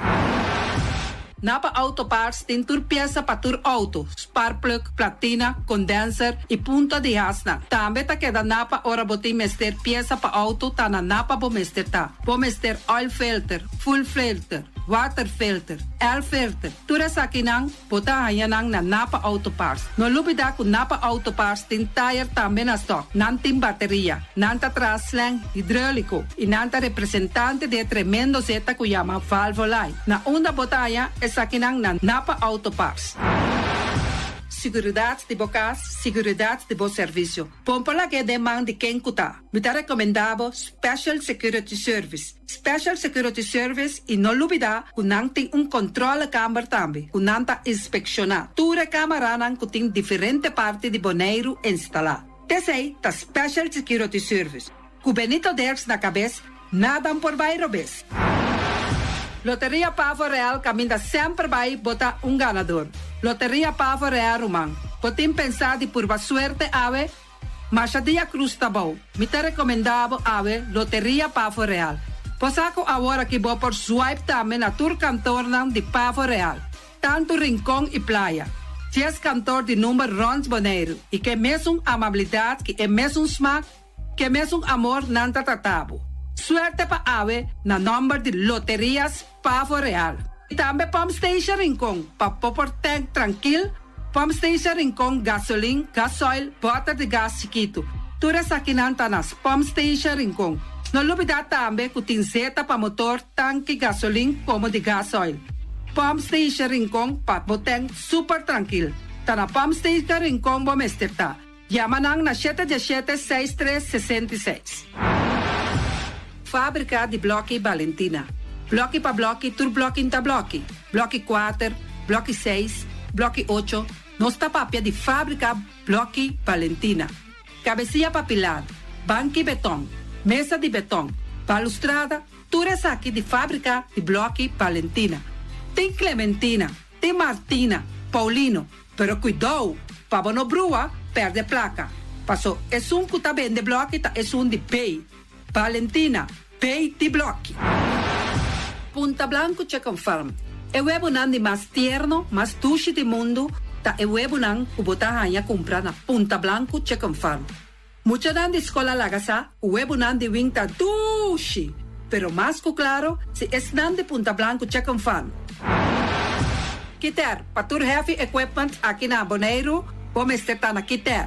Napa Auto Parts tin tur piesa pa tur auto, sparkplug, platina, condenser y punta di hasnan. Tambe ta keda Napa ora bo tin mester piesa pa auto ta na Napa bo mester ta. Bo mester oil filter, fuel filter, water filter, air filter. Tur esakinan bo ta haña nan na Napa Auto Parts. No lubida ku Napa Auto Parts tin tayer tambe na stock. Nan tin bateria, nan ta traha slang hidroliko i nan ta representante di e tremendo zeta ku yama Valvoline. Na unda bo ta haña esakinan na Napa Auto Parts. Siguridat di bo kas, siguridat di bo servisio. Pompa lag'é den man di ken ku ta. Mi ta rekomendá bo Special Security Service. Special Security Service y no lubida cu nan tin un controlekamer tambe cu nan ta inspecciona tur e camaranan cu tin diferente parti di Boneiru instala. Tesey ta Special Security Service. Cu Benito Dirks na cabes, nada por bay robes. Loteria Pavo Real caminda semper bay bo ta un ganador. Loteria Pavo Real ruman, bo tin pensa di purba suerte awe? Masha dia Cruz ta bou. Mi ta recomenda bo awe Loteria Pavo Real. Bo sa cu awor aki bo por swipe tambe na tur kantornan di Pavo Real, tanto Rincon y Playa. Dies kantor di number rond Boneiru y ke mesun amabilidad ki e mesun smaak, ke mesun amor nan ta trata bo. Suerte pa awe na nomber di Loterias Pavo Real. Y tambe Pump Station Rincon pa bo por tank trankil, Pump Station Rincon gasolin, gasoil, boter di gas chikitu. Tur esakinan ta na Pump Station Rincon. No lubida tambe cu tin zeta pa motor, tanki gasolin como di gasoil. Pump Station Rincon pa bo tank super trankil. Ta na Pump Station Rincon bo mester ta. Yama nan na shete diesshete seis tres sesenta i seis. Fábrika di blòki Balentina. Blòki pa blòki tur blòki n'ta blòki. Blòki kuater, blòki seis, blòki ocho, nos ta papia di fábrika blòki Balentina. Kabesia pa pilar, banki betòn, mesa di betòn, balustrada, tur esaki di fábrika di blòki Balentina. Tin Clementina, tin Martina, Paulino, Pero kuidou, pa bo no brua, pèrdè plaka. Paso esun ku ta bende blòki ta esun di B. Valentina, B di blòki. Punta Blanco Chicken Farm, e webonan di mas tierno, mas dushi di mundu. ta e webunan ku bo ta haña kumpra na Punta Blanku Chicken Farm. Muchanan di skol a laga sa ku webunan di wing ta dushi, pero mas ku klaro si esnan di Punta Blanku Chicken Farm. Kiter, pa tur heavy equipment aki na Boneiru, bo mester ta na Kiter.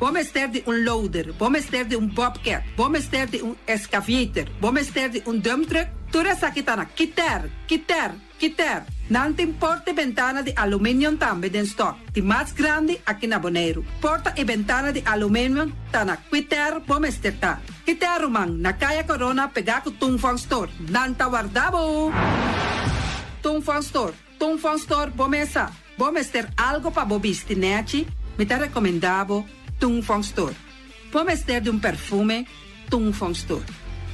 Bo mester di un loader, bo mester di un bobcat, bo mester di un excavator, bo mester di un dump truck, tur esaki ta na Kiter, Kiter, Kiter. Nan tin porta i bentana di aluminium tambe den stock, di mas grandi aki na Boneiru. Porta i bentana di aluminium ta na Kiter bo mester ta. Kiter ruman, na Kaya Corona pegá ku Tung Fong Store. Nan ta warda bo! Tung Fong Store, Tung Fong Store bo mesa. Bo mester algo pa bo bisti nechi? Mi ta recomenda bo Tung Fong Store. Bo mester di un perfume? Tung Fong Store.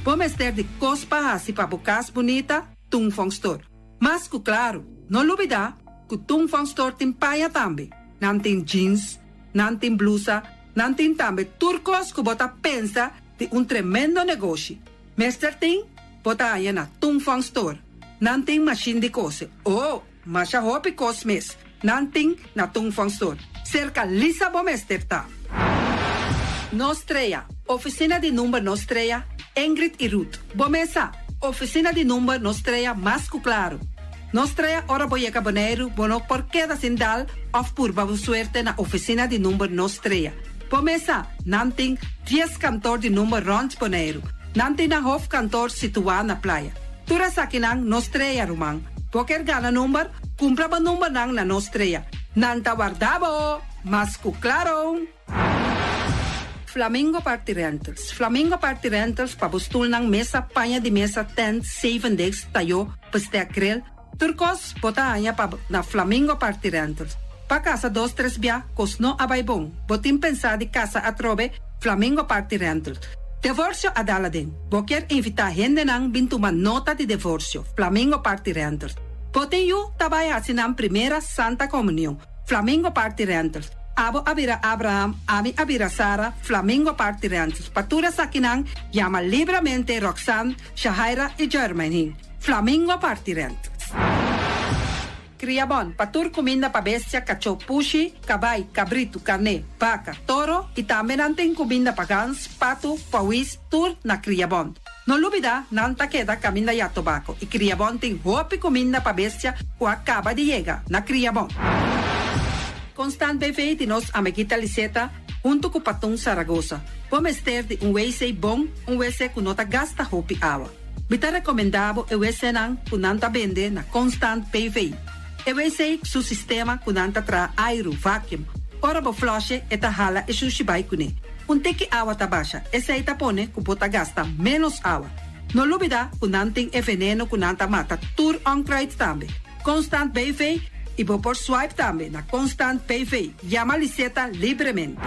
Bo mester di cos pa haci pa bo cas bunita? Tung Fong Store. Mas cu claro, no lubida cu Tung Fong Store tin paña tambe. Nan tin jeans, nan tin blusa, nan tin tambe tur cos cu bo ta pensa di un tremendo negoshi. Mester tin, bo ta haña na Tung Fong Store. Nan tin mashin di kose. Oh, masha hopi kos mes. Nan tin na Tung Fong Store. Serka Lisa bo mester ta. Nos Trea, Ofisina di number Nos Trea, Ingrid i Ruth. Bo mes sa, ofisina di number Nos Trea mas ku klaru. Nos Trea ora bo yega Boneiru bo no por keda sin dal òf purba bo suerte na ofisina di number Nos Trea. Bo mes sa, nan tin dies kantor di number rònt Boneiru. Nan tin nan hofkantor situá na Playa. Tur esakinan nos trea, ruman. Bo kier gana number? Kumpra bo numbernan na nos trea. Nan ta warda bo! Mas ku klaro! Flamingo Party Rentals Flamingo Party Rentals pa bo stulnan, mesa, paña di mesa, tent, zevendegs, tayó, bestek, grill, Tur kos bo ta haña pa na Flamingo Party Rentals. Pa kasa dos tres bia kos no a bai bon. Bo tin pensá di kasa atrobe? Flamingo Party Rentals. Devorsio a dal aden. Bo kier invitá hendenan bin tuma nota di devorsio? Flamingo Party Rentals. Bo tin yu ta bai hasi nan primera Santa Komunion? Flamingo Party Rentals. Abo a bira Abraham, ami a bira Sara, Flamingo Party Rentals. Pa tur esakinan, yama libramente Roxanne, Shahaira i Jermaine. Flamingo parti rent. Kriabon, pa tur kuminda pa bestia, kachó, pushi, kabai, kabritu, karné, baka, toro i tambe nan tin kuminda pa gans, patu, pawis, tur na Kriabon. No lubida, nan ta keda kaminda ya tobako i Kriabon tin hopi kuminda pa bestia ku a kaba di yega na Kriabon. Constant BV di nos amiguita Liseta huntu ku Patun Saragosa. Bo mester di un wc bon, un wc ku no ta gasta hopi awa. Mi ta rekomendá bo e wcnan ku nan ta bende na Constant BV. E wc su sistema ku nan ta traha airu, vacuum. Ora bo flush'e e ta hala e shushi bai kuné. Un tiki awa ta basha, esei ta pone ku bo ta gasta ménos awa. No lubidá ku nan tin e veneno ku nan ta mata tur onkruid tambe. Constant BV i bo por swipe tambe na Constant BV. Yama Liseta libremente.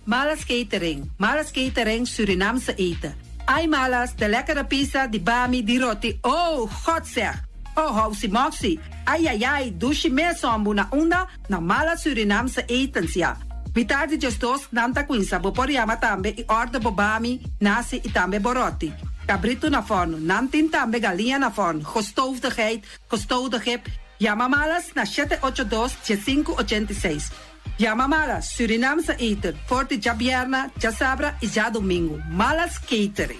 Malas Catering, Malas Catering Surinaamse eten. Ai Malas, de lekkere pizza, di bami, di roti, oh, God zeg! Oh, housi moxi, ai ai ai, dushi mes hombu na unda? Na Malas Surinaamse etens, ya. Mitar di djesdos nan ta cuinsa, bo por yama tambe y order bo bami, nasi y tambe bo roti. Cabrito na forno, nan tin tambe galiña na forno, gestoofde geit, gestoofde gip, yama Malas na shete ocho dos, diesinku ochenta i seis. Yama Malas Surinaamse eten for di djabierna, djasabra y djadomingo. Malas Catering.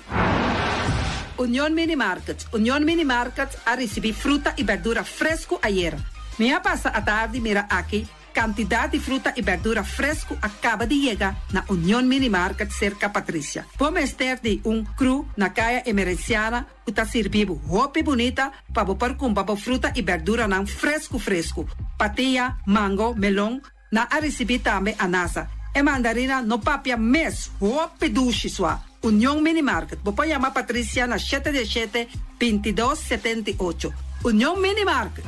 Union Mini Market Union Mini Market a ricibi fruta y berdura fresco ayera. Mi a pasa atardi mira aki cantidad di fruta y berdura fresco a caba di yega na Union Mini Market cerca Patricia. Bo mester di un crew na Caya Emerenciana ku ta sirbi bo hopi bunita pa bo por kumpra bo fruta i berduranan fresku fresku. Patia, mango, melon, nan a risibí tambe anasa. E mandarina no papia mes, hopi dushi sua. Union Mini Market, bo por yama Patricia na shete di shete, bintidos, setenta i ocho. Union Mini Market!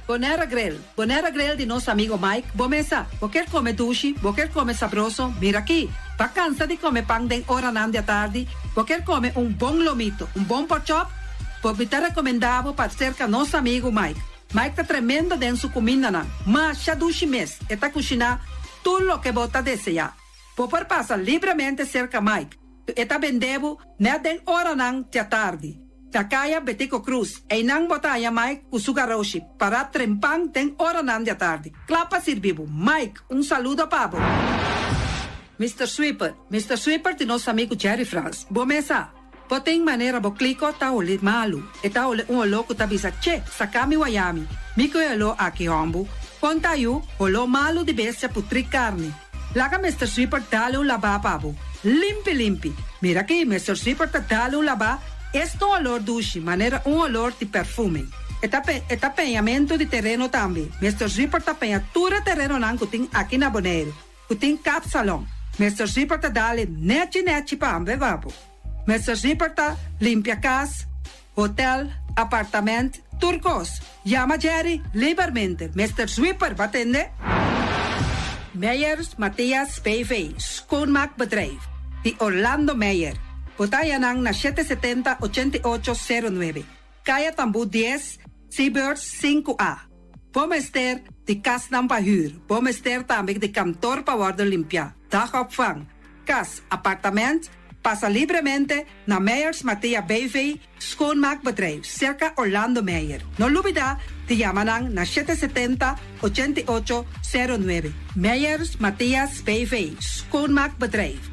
Bonera Grill, Bonera Grill di nos amigo Mike, bo mesa, bo kier come dushi, bo kier come sabroso, mira aki! Ba cansa di come pan den oranan di atardi, bo kier come un bon lomito, un bon porkchop? Bo mi ta recomenda bo pa cerca nos amigo Mike. Mike ta tremendo den su cumindanan, masha dushi mes, e ta cushina tur loke bo ta desea. Bo por pasa libremente cerca Mike, e ta bende bo net den oranan di atardi. Na Kaya Betico Cruz, einan bo ta haña Mike ku su garoshi pará trempan den oranan di atardi, kla pa sirbi bo. Mike, un saludo pa bo! Mister Sweeper, Mister Sweeper di nos amigu Jerry Frans. Bo mes sa, bo tin manera bo kliko ta holi malu. E ta holi un oló ku ta bisa, Che, saka mi wayami. Mi ku e oló aki hòmbu. Kon ta yu, holó malu di bestia putrí karni. Laga Mister Sweeper dale un labá pa bo. Limpi limpi. Mira aki, Mister Sweeper ta dale un labá, esta un olor dushi, manera un olor di perfume. E ta e ta peñamentu di tereno tambe. Mister Sweeper ta peña tur e terenonan ku tin aki na Boneiru, ku tin kapsalon. Mister Sweeper ta dale nechi nechi pa ambe pa bo. Mister Sweeper ta limpia kas, hotel, apartament, tur kos. Yama Jerry libermente. Mister Sweeper ba tende? Meyers Mathias BV, Schoonmaakbedrijf, di Orlando Meyer. Bo ta haña nan na 770 88 09, Kaya Tambú 10, Seabirds 5A. Bo mester di kasnan pa hür. Bo mester tambe di kantor pa wòrdu limpiá, dagopvang, kas, apartament, pasa libremente na Meyers Mathea BV, Schoonmaakbedrijf, serka Orlando Meyer. No lubidá di yama nan na 770 88 09. Meyers Mathias BV, Schoonmaakbedrijf.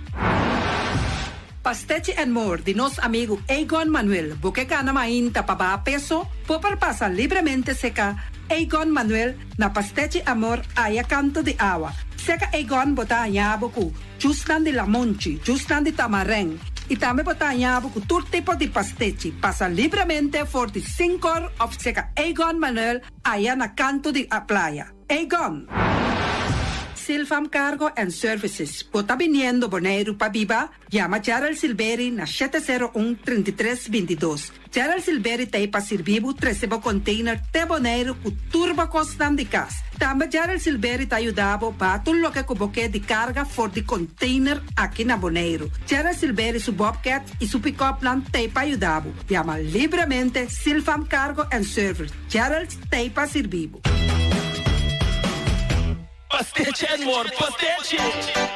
Pastechi and More di nos amigu Egon Manuel. Bo ke gana mainta pa baha peso? Bo por pasa libremente serka Egon Manuel na Pastechi Amor aya kantu di awa. Serka Egon bo ta haña bo ku jusnan di lamonchi, jusnan di tamarijn i tambe bo ta haña bo ku tur tipo di pastechi. Pasa libremente for di 5 or òf serka Egon Manuel aya na kantu di a playa. Egon! Silvam Cargo and Services. Bo ta biniendo Boneiru pa biba? Yama Gerald Silveri na 701 3322. Gerald Silveri t'ei pa sirbi bo trese bo container te Boneiru ku tur bo kosnan di kas. Tambe Gerald Silveri ta yuda bo baha tur loke ku bo ke di karga for di container aki na Boneiru. Gerald Silveri su Bobcat i su pick-upnan t'ei pa yuda bo. Yama libremente Silvam Cargo and Service. Gerald t'ei pa sirbi bo. Pastechi and More, pastechi!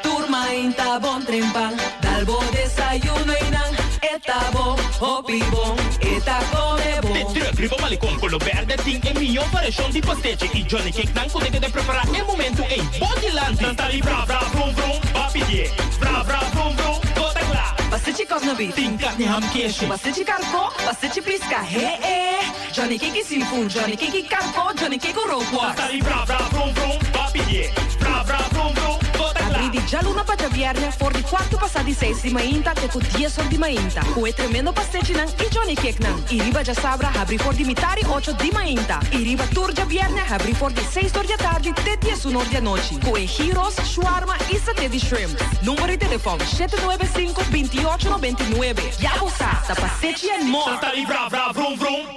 Tur mainta bon trempan, dal bo desayuno i nan e ta bon, hopi bon, e ta kome bon. De truck riba Malecon koló bèrdè tin e mihó variashon di pastechi i Johnny Cake nan ku ta keda prepará e momento ei bo dilanti. Nan ta di bra bra vrum vrum, b'a pidié. Bra bra vrum vrum, bo ta kla. Pastechi kòsna beef. Tin karni ham keshi. Pastechi karkó, pastechi piska, he e. Johnny Cake i seafood, Johnny Cake i karkó, Johnny Cake ku rookworst. Nan ta di bra bra vrum vrum, b'a pidié. Bra bra vrum vrum, bo ta kla. Habrí di djaluna pa djabièrnè for di kuartu pasá di seis di mainta te ku 10 or di mainta ku e tremendo pastechinan i Johnny Cakenan. I riba djasabra habrí for di mitari ocho di mainta. I riba tur djabièrnè habrí for di seis or di atardi te 11 or di anochi ku e gyros, shawarma i saté di shrimp. Number di telefòn 795 28 99. Ya bo sa, ta Pastechi and More! Nan ta di bra bra vrum vrum.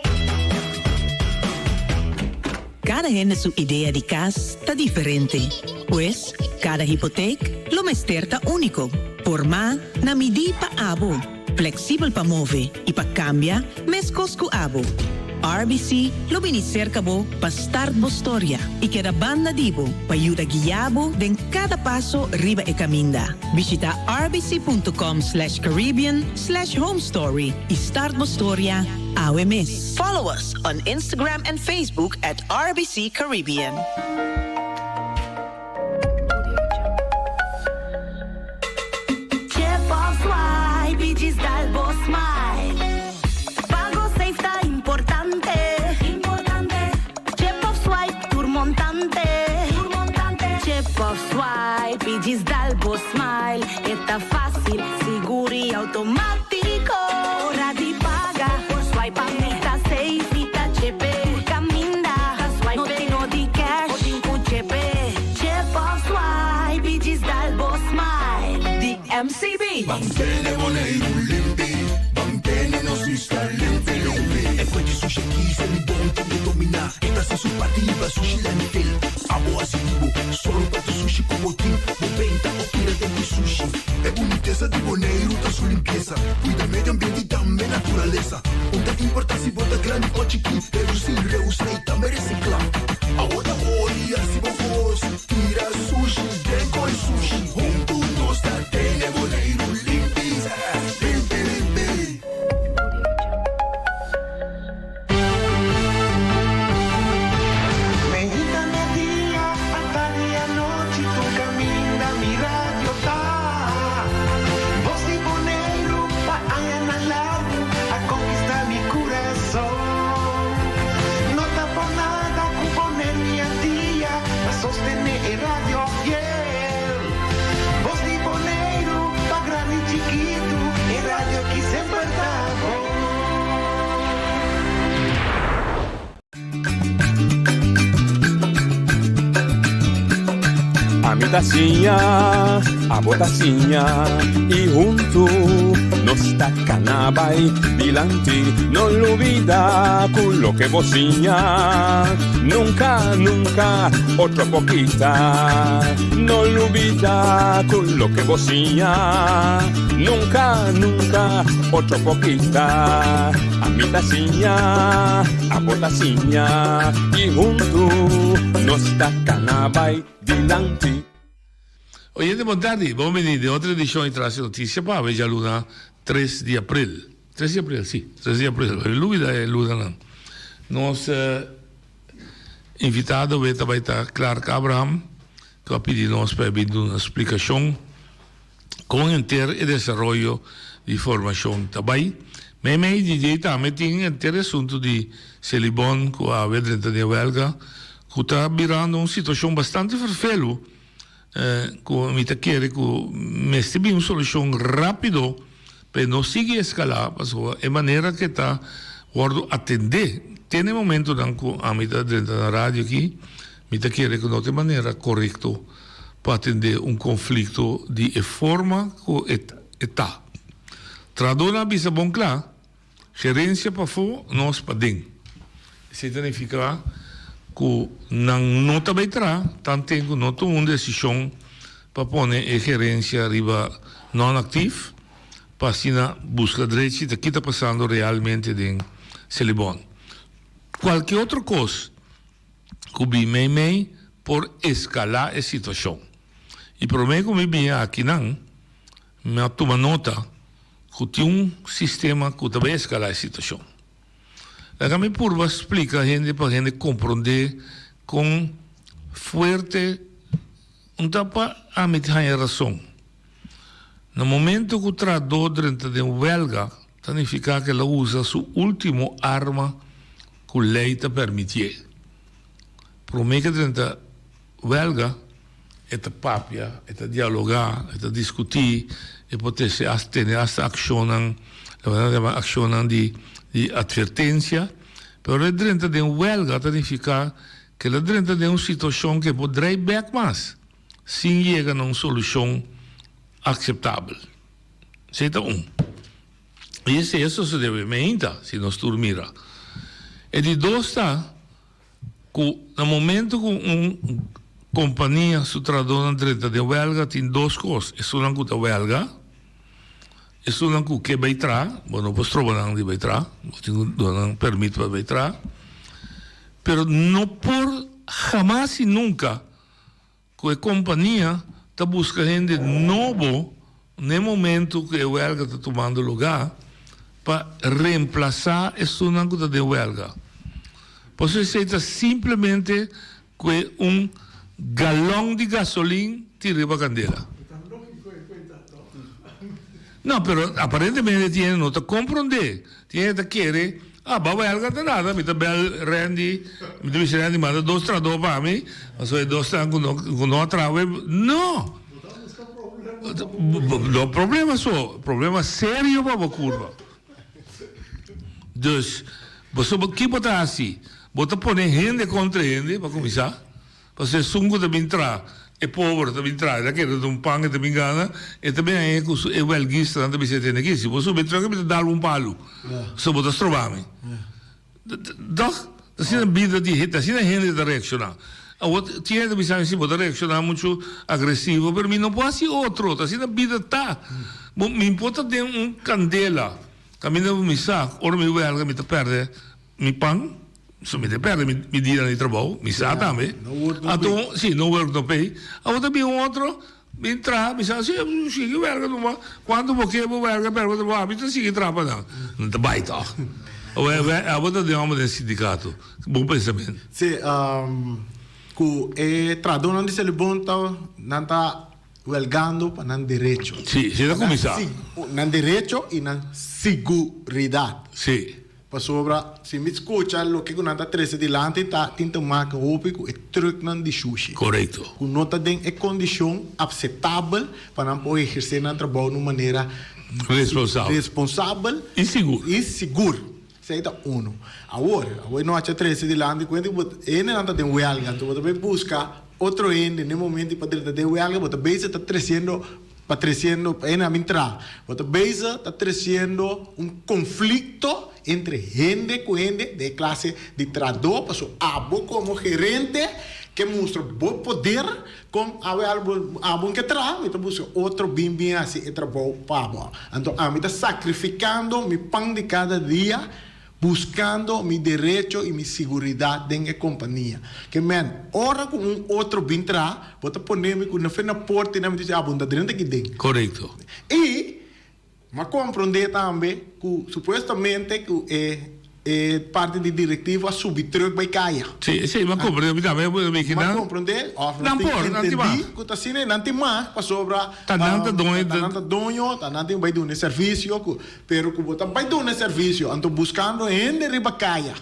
Kada hende su idea di kas ta diferente. Pues, kada hipotek lo mester ta úniko. Formá na midí pa abo, fleksibel pa move i pa kambia meskos ku abo. RBC lo bini serka bo pa start bo storia i keda banda di bo pa yuda guia bo den kada paso riba e kaminda. Bishitá rbc.com/caribbean/homestory i start bo storia awe mes. Follow us on Instagram and Facebook at RBC Caribbean. Chip of swipe i djis dal bo smile. Pago safe ta importante. Importante. Chip of swipe tur montante. Tur montante. Chip of swipe i djis dal bo smile. E ta fásil, sigur i outomátiko. Ora di paga, por swipe pa mi ta safe i ta chepe. Kaminda, swipe no tin no di cash, o tin ku chepe. Chip of swipe i djis dal bo smile. Di MCB. Mantene Boneiru limpi, mantene nos isla limpi, limpi. E fuente sushi aki mi bon tin di dominá. E ta su parti sushi landfill. Abo hasi di bo, solo pa tu sushi ku bo tin. Bo benta o tira den di sushi. E bunitesa di Boneiru ta su limpiesa. Kuida medio ambiente i tambe naturalesa. No ta importá si bo ta grandi òf chikí. Redusí, reusá i tambe resiklá. Awor ta hori, hasi bo kos. Tira sushi, den koi sushi. Huntu nos ta tene Boneiru limpi. Limpi, limpi. Ami ta siña, abo ta siña y hunto nos ta cana bay dilanti. No lubida cu loke bo siña nunca, nunca otro por kita. No lubida cu loke bo siña nunca, nunca otro por kita. Ami ta siña, abo ta siña y hunto nos ta cana bay dilanti. Oyente bon tardi, bon bini den otro edicion di Trase Noticia pa awe djaluna tres di april. Tres di april, si, tres di april. Bo lubida e lunanan. Nos invitado awe ta bay ta Clark Abraham cu a pidi nos pa e bin duna splicacion Kon henter e desaroyo di formashon ta bai? Meimei di dje tambe tin henter e asuntu di Selibon ku awe drenta den wèlga ku ta birando un situashon bastante ferfelu ku mi ta kere ku mester bin un solushon rápido pa e no sigui eskalá pasobra e manera ku e ta wòrdu atendé te na e momentunan ku ami ta drenta na radio aki mi ta kere ku no ta e manera korekto. pa atendé un konflikto di e forma ku e ta. Trahadónan a bisa bon kla, gerensia pafó, nos paden. Esei ta nifiká ku nan no ta bai traha tanten ku no tuma un desishon pa pone e gerensia riba non-aktief pa asina buska drechi ta ki ta pasando realmente den Selibon. Kualke otro kos. ku bin meimei por eskalá e situashon. I promé ku mi bini akinan, mi a tuma nota ku tin un sistema ku ta bai eskalá e situashon. Laga mi purba splika hende pa hende komprondé kon fuerte un ta pa ami ta haña rason. Na momento ku trahadó drenta den wèlga ta nifiká ku el a usa su último arma ku lei ta permitié. Promé ku e drenta wèlga e ta papia, e ta dialogá, e ta diskutí, e por tese hasta tene hasta akshonnan, loke nan ta yama akshonnan di di atvertensia. Pero ora e drenta den wèlga ta nifiká ku el a drenta den un situashon ku e por drei bèk mas. sin yega na un solushon akseptabel. Esei ta un. I esei a sosodé awe meinta, si nos tur mira. E di dos ta ku na momento ku un kompania su trahadónan drenta den wèlga tin dos kos, esunnan ku ta wèlga, esunnan ku ke bai traha, bo no por stroba nan di bai traha, bo tin ku duna nan pèrmit pa bai traha, pero no por hamas i nunka Ku e kompania ta buska hende nobo n'e momento ku e wèlga ta tumando lugá pa remplasá esunnan ku ta den wèlga. Pasobra esei ta simplemente ku e un galòn di gasolin tira riba kandela. No, pero aparentemente tin hende no ta komprondé. Tin hende ta kere, ah, ba wèlga ta nada, mi ta bèl Randy, mi ta bisa Randy manda dos trahadó pa mi, pasobra e dos tan ku no ku no a traha awe. No! No problema so, problema serio pa bo kurpa. Dus, boso ki bo ta hasi? Bo ta pone hende kontra hende pa kuminsá. Pasobra esun ku ta bin traha, e pober ta bin traha, e ta kere ta un pan, e ta bin gana, e ta bin haña ku su e wèlguistanan ta bisa e tene aki, si bo subi e tròk mi ta dal bo un palu, pasobra bo ta stroba mi. Tòg? Ta asina bida di hende, ta asina hende ta reakshoná. Awor tin hende ta bisa mi si bo ta reakshoná muchu agresivo, pero mi no por hasi otro, ta asina bida ta. Bo mi por ta den un kandela, kaminda ku mi sa, ora mi wèlga mi ta pèrdè mi pan. So mi ta perde mi dianan di trabou, mi sa tambe. Anto, si, no work no pay. Awor ta bin un otro, bin traha, mi sa, si, sigui werka tuma. Cuanto bo ke bo werka, pero bo traha, mi ta sigui traha pa nan. Nan ta bai tog. Abo ta den homber den sindicato. Bo pensamentu. Si, cu e trahadornan di Selibon ta, nan ta welgando pa nan derecho. Si, si ta cuminsa. Nan derecho y nan siguridad. Si. Pasobra si mi scucha loke cu nan ta trece dilanti ta tin te make hopi cu e trucknan di shushi. Corecto. Cu no ta den e condicion aceptabel pa nan por eherce nan trabou na un manera Responsabel. responsabel Y sigur. y sigur. Esei ta unu. Awor, awor e nochi a trese dilanti kuenta ku bo hendenan ta den wèlga, anto bo ta bai buska otro hende n'e momento pa drenta den wèlga, bo ta bezig ta tresiendo pa tresiendo pa hendenan bin traha. Bo ta bezig ta tresiendo un konflikto entre hende ku hende den e klase di trahadó, pasobra abo komo gerente ke mustra bo poder Kon awe algo abo ke traha, mi ta buska otro bin bin hasi e trabou pa bo. Anto ami ta sakrifikando mi pan di kada dia buskando mi derecho i mi siguridat den e kompania. Ke men, ora ku un otro bin traha, bo ta pone mi ku na fe na porta i nan mi ta bisa, abo no ta drenta aki den. Korekto. I M'a komprondé tambe ku supuestamente ku e e parti di direktivo a subi trùk bai kaya. Sí, esei m'a komprondé, mi tambe a miki nan. M'a komprondé, òf nan tin por, nan tin entendí mag. ku ta asina i nan tin mag pasobra Ta nan ta doño ta nan ta doño, ta nan tin bai duna e servisio ku, pero ku bo ta bai duna e servisio anto buskando hende riba kaya.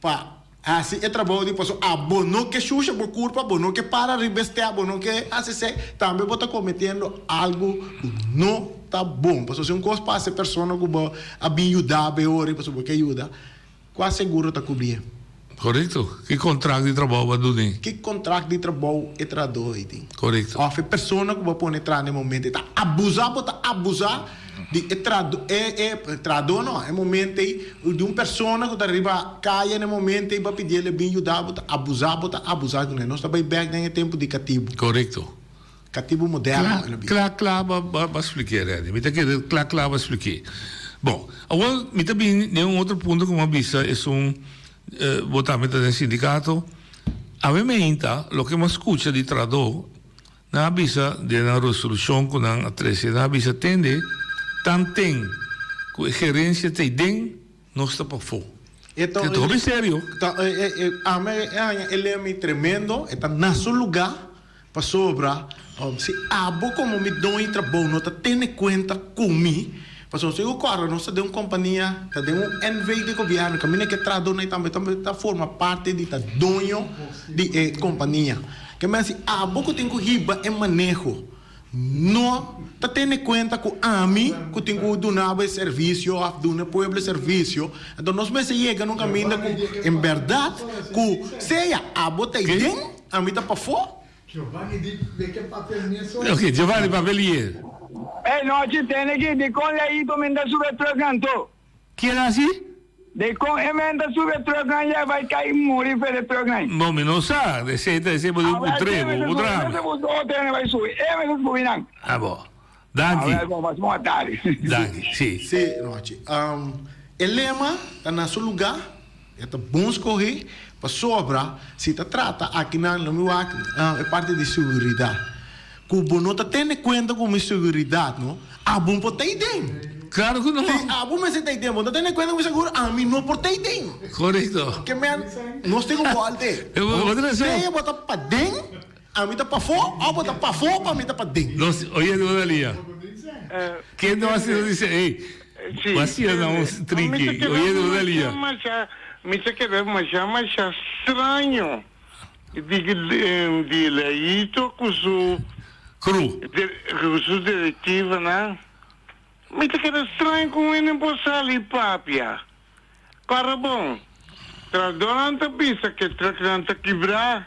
Pa hasi e trabou di paso abo no ke shusha bo kurpa, bo no ke para riba e stèp, bo no ke hasi esei, tambe bo ta kometiendo algu ku no ta bon. Pasobra si un kos pasa e persona ku bo a bin yuda bo e ora ei pasobra bo ke yuda, kua seguro ta kubrié? Korekto. Ki kontrakt di trabou bo a dun'é? Ki kontrakt di trabou e trahadó ei tin? Korekto. Òf e persona ku bo a pone traha na e momento ei ta abusá bo ta abusá di e trahadó e e trahadó no e momento ei Di un persona ku ta riba kaya na e momento ei bo a pidi el e bin yuda bo ta abusa bo ta abusa ku nos ta bai bek den e tempu di katibu. Korekto. Katibu moderno el a bisa. Kla kla bo a splik'é Renny. Mi ta kere kla kla bo a splik'é. Bon, awor mi ta bini den un otro punto ku mi a bisa esun bo tambe ta den sindikato. Awe meinta loke mi a skucha di trahadó Nan a bisa den nan resolushon ku nan a trese, nan a bisa, Tende, tanten ku e gerensia ta ei den, nos ta pafó. E ta hopi serio. Ami e haña e lemi tremendo, e ta na su lugá, pasobra si abo komo mi doño di trabou no ta tene kuenta ku mi, pasobra si ku kòrda nos ta den un kompania, ta den un NV di gobièrnu, kaminda ku e trahadónan ei tambe ta forma parti di ta doño di e kompania. Ke men si abo ku tin ku hiba e maneho no ta tene kuenta ku ami ku tin ku duna bo e servisio òf duna e pueblo e servisio, anto nos mester yega na un kaminda ku en bèrdat ku sea abo ta ei den, ami ta pafó. Ok, Giovanni papia lier. Ey nochi tene ki dikon Leito mi ta sube truck anto? Kier hasi? Dikon e men ta sube trucknan ya bai kai muri fe de trucknan? No mi no sa, esei ta esei bo di un tre, bo bo traha. Mester busca otro hende bai subi, e mester subi nan. Ah bo. Danki. Awel bo mas bon tardi. Danki, si. Si, Rochi. E lema ta na su luga, e ta bon skohe, pasobra si ta trata akinan lo mi wak e parti di seguridat. Ku bo no ta tene kuenta ku mi seguridat no, abo no por ta ei den. Klaro ku no. Si abo mester ta ei den, bo no ta tene kuenta ku mi seguro, ami no por ta ei den. Korekto. Ke men, nos tin ku bòlte. Bo ta razon. Sea bo ta paden, ami ta pafó, òf bo ta pafó pa mi ta paden. Nos, oye Rodalia, ken no a siña nos dice, ey, bo a siña na un trinki, oye Rodalia. Mi ta keda masha masha straño. Di di Leito ku su Crew. Ku su direktivanan. Mi ta keda straño ku hende por sali papia. Para bon, trahadónan ta bisa ku e trùknan ta kibrá.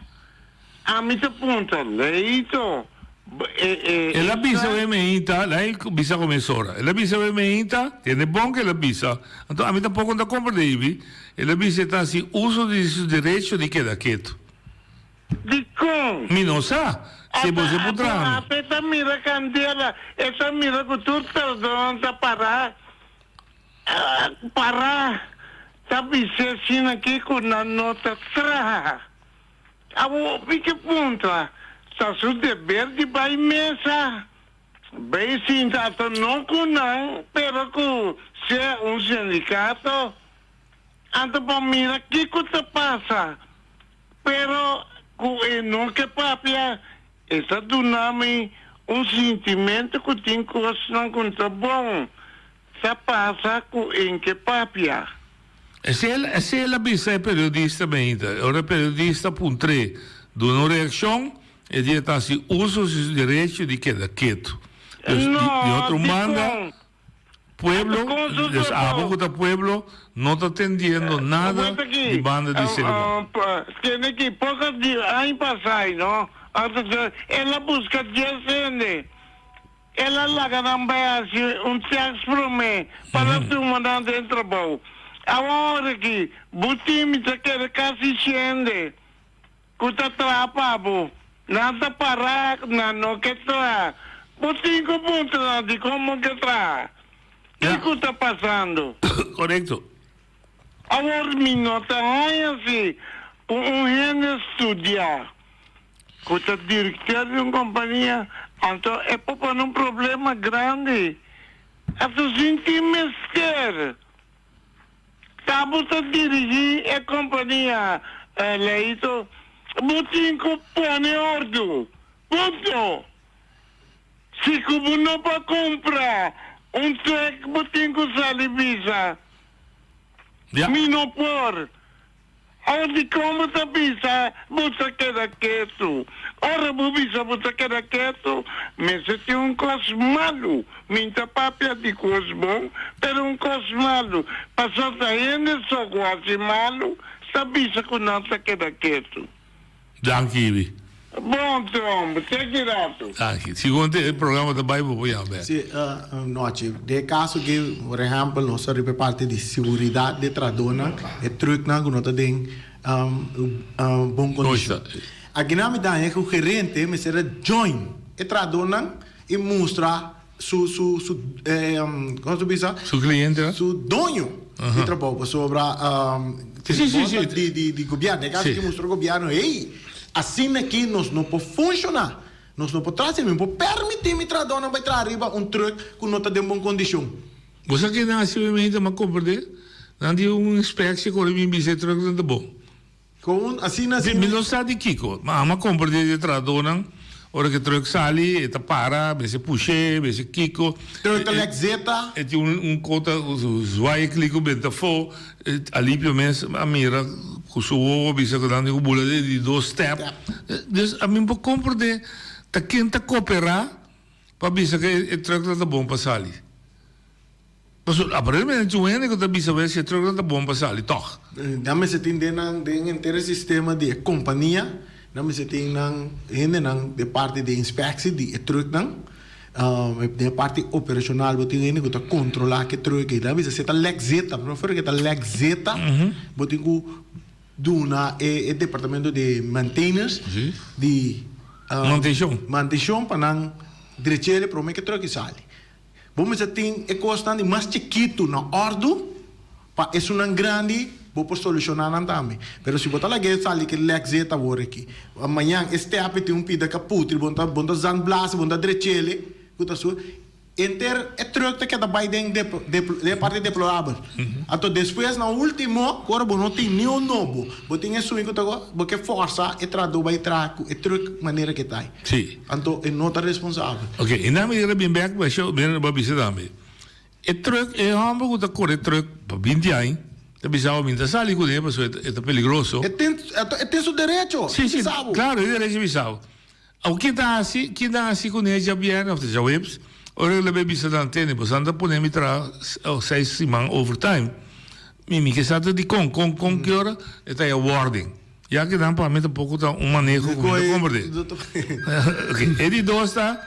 Ami ta puntra Leito, e e El a bisa wei meinta, la'i bisa ku mesora. El a bisa wei meinta, tende bon ku el a bisa. Anto ami tampoko no ta komprendé ibi. El a bisa e ta hasi uso di su derecho di keda ketu. Dikon? Mi no sa. Si bo se por traha mi. Ata e ta mira kandela, e ta mira ku tur trahadónan ta pará, pará, ta bis'é asina aki ku nan no ta traha. Awor mi ke puntra, ta su deber di bai mesa? Bay sinta ata no cu nan, pero cu sea un sindicato, anto pa mira kico ta pasa. Pero cu e no ke papia, e ta duna mi un sintimento cu tin cosnan cu n'ta bon ta pasa cu e n'ke papia. Esey esey el a bisa e periodista mainta. Ora e periodista puntr'é duna un reaccion, E dia ta hasi uso di su derecho di keda ketu. Dus di, di No, otro banda, dikon? Pueblo, dus abo ku ta pueblo no ta tendiendo nada di banda di Selibon. Tende ki poko di aña pasai no, anto el a buska dies hende, el a laga nan bai hasi un tèks promé pa nan tuma nan den trabou. Awor aki bo tin mi ta kere kasi shende. Ku ta traha pa bo. Nan ta para, nan no ke traha. Bo tin ku puntra nan dikon bo ke traha. Kiko ta pasando? Korekto. Awor mi no ta haña si ku un hende studiá ku ta direktor di un kompania, anto e por pone un problema grandi. Anto sin tin mester. Tabo ta dirigí e kompania, Leito. Bo tin ku pone ordu. Punto. Si ku bo no por kumpra un trek bo tin ku sali bisa, Mi no por. Ora dikon bo ta bisa bo ta keda ketu? Ora bo bisa bo ta keda ketu, mester tin un kos malu. Mi ta papia di kos bon, pero un kos malu. Pasobra ta hende so ku hasi malu ta bisa ku nan ta keda ketu. Danki, Ibi. Bon trombo, te ki rato. Danki. Segun te e programa ta bai bo por yama bek. Si, nochi. Den e kaso aki, por ehèmpel, nos ta riba e parti di siguridat di e trahadónan, e trùknan ku no ta den bon kondishon. Akinan mi daña ku gerente mester a join e trahadónan i mustra su su su komo ta bisa? Su cliente. Su doño di trabou pasobra Si si si. Di di di gobierno e caso ki mustra gobierno hey asina aki nos no por funciona nos no por traha asina mi no por permiti mi trahadornan bai traha riba un truck ku no ta den bon kondishon. Bo sa ke nan hasi mi mente m'a komprende nan di un inspectie kore mi bisa e trucknan ta bon. Kon asina asina. Mi no sa di kiko, ma amo a komprendé di e trahadónan, ora ku e trùk sali e ta para, mester push'é, mester kiko. Trùk ta lèk zeta. E tin un un kota zwaai e kliko benta afó, Alipio mes a mira ku su wowo a bisa ku nan tin ku bula den di dos stèp. Dus ami no por komprendé ta ken ta koperá pa bisa ku e trùknan ta bon pa sali. Pasobra aparentemente tin un hende ku ta bisa wes si e trucknan ta bon pa sali tòg. Nan mester tin den nan den henter e sistema di e kompania, nan mester tin nan hendenan den parti di inspeksie di e trucknan, den e parti operashonal bo tin hende ku ta kontrolá ke truck ei. Nan bisa si e ta lèk zeta, promé for ke ta lèk zeta bo tin ku duna e departamento di maintenance di Mantenshon. mantenshon pa nan drech'el promé ke truck sali. Bo mester tin e kosnan di mas chikitu na òrdu pa esunnan grandi bo por solushoná nan tambe. Pero si bo ta lag'é sali ku e lèk zeta awor aki, mañan e stèpi tin un pida kaputri, bo ta bo ta zandblaas, bo ta drech'el ku ta su, henter e trùk ta keda bai den den e parti deplorabel. Anto despues na último ku ora bo no tin ni un nobo, bo tin esun ku ta bo ke fòrsa e trahadó bai traha ku e trùk manera ku e ta ei. Sí. Anto e no ta responsabel. Ok, i nan mi a bin bek pa esho, mi a bisa tambe. E truck, e homber ku ta kore truck pa binti aña, ta bisa bo mi ta sali kuné pasobra e ta peligroso. E tin, e tin su derecho Sí, sí, bisa bo. klaro, e derecho bisa bo. Awor kin ta hasi, kin ta hasi kuné djabièrnè òf ta djaweps, ora ku el a bai bisa nan, tende, boso ta pone mi traha seis siman overtime, mi mi ke sa ta dikon, kon, kon ki ora e ta e wòrding. Ya ke nan pa mi tampoko ta un maneho ku mi ta komprende. Ok, e di dos ta,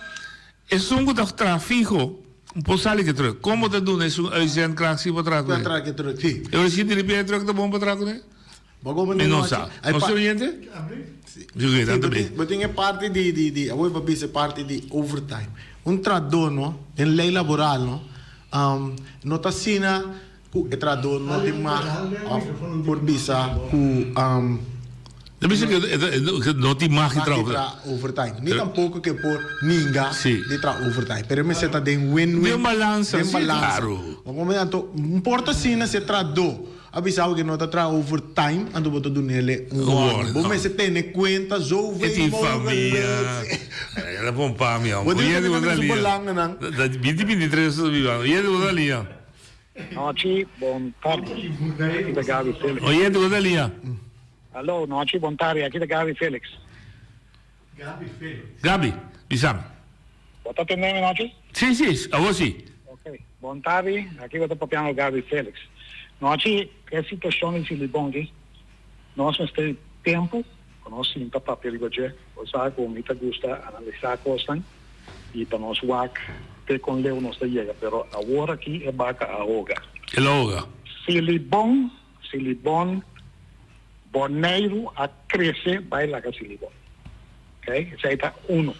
esun ku ta traha fiho, un por sali ku e trùk. Kon bo ta duna esun uitzendkracht si bo traha kuné? E ora si diripiente e trùk ta bon pa traha kuné? Mi no sa. Nos tin oyente? Sí, bo tin e parti di, di, di, awor bo a bisa e parti di overtime. Un trahadó no, den lei laboral no, no ta asina. Ku e trahadó no tin mag òf por bisa ku. Ta bisa ku e no tin mag di traha overtime. Ni tampoko ku e por ninga di traha overtime. Pero e mester ta den win-win. Den balansa, si, klaro. Anto, no importa asina si e trahadó a bisa bo ku e no ta traha overtime, anto bo ta dun'el un warning. Bo mester tene kuenta zoveel E tin mogelijk. famia. E ta pompa mi, Bo tin ku tene su belangennan. Binti bintitres ta biba. Yende bo ta lia. Nochi, bon tardi. Aki ta Gaby Felix. Oyente, bo ta lia. Hallo, nochi, bon tardi. Aki ta Gaby Felix. Gaby, bisa mi. Bo ta tende mi, Nochi? Si, si, awor si. Ok. Hey, bon tardi. Aki bo ta papiando Gaby Felix. Nochi, e situacion di Silibon aki, nos mester tempo pa nos sinta papia riba dje. Bo sa cu mi ta gusta analisa cosnan y pa nos wak te con leu nos ta yega. Pero awor aki e baca a hoga. El a hoga. Silibon, Silibon, Boneiru a crece bay laga Silibon. Okay, esey ta uno.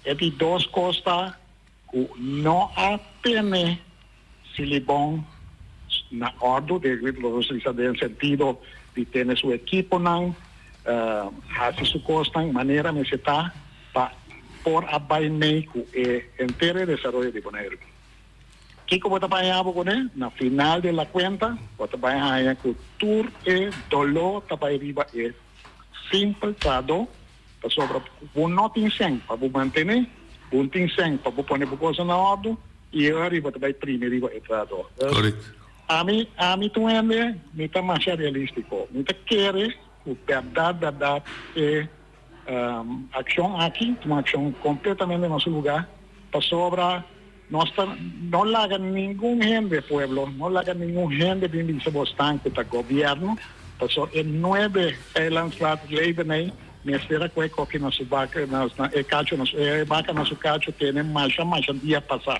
E di dos cos ta ku no a tene Silibon na òrdu, lo nos bisa den sentido di tene su ekiponan, hasi su kosnan manera mester ta pa por a bai mei ku e henter e desaroyo di Boneiru. Kiko bo ta bai haña bo kuné? Na final di la kuenta bo ta bai haña ku tur e doló ta bai riba e Simpel trahadó, pasobra bo no tin sèn pa bo mantené, bo no tin sèn pa bo pone bo cosa na òrdu i e ora bo ta bai primi riba e trahadó. Correct. Ami, ami ta un hende, mi ta masha realístiko. Mi ta kere ku bèrdat, bèrdat e akshon aki ta un akshon kompletamente na su lugá, pasobra nos ta no laga ningun hende, pueblo, no laga ningun hende bin bisa bosnan ku ta gobièrnu, pasobra e nuebe eilandsraadleden ei mester a kohe koki na su baka, na e kacho na su, e baka na su kacho tene masha masha dia pasá.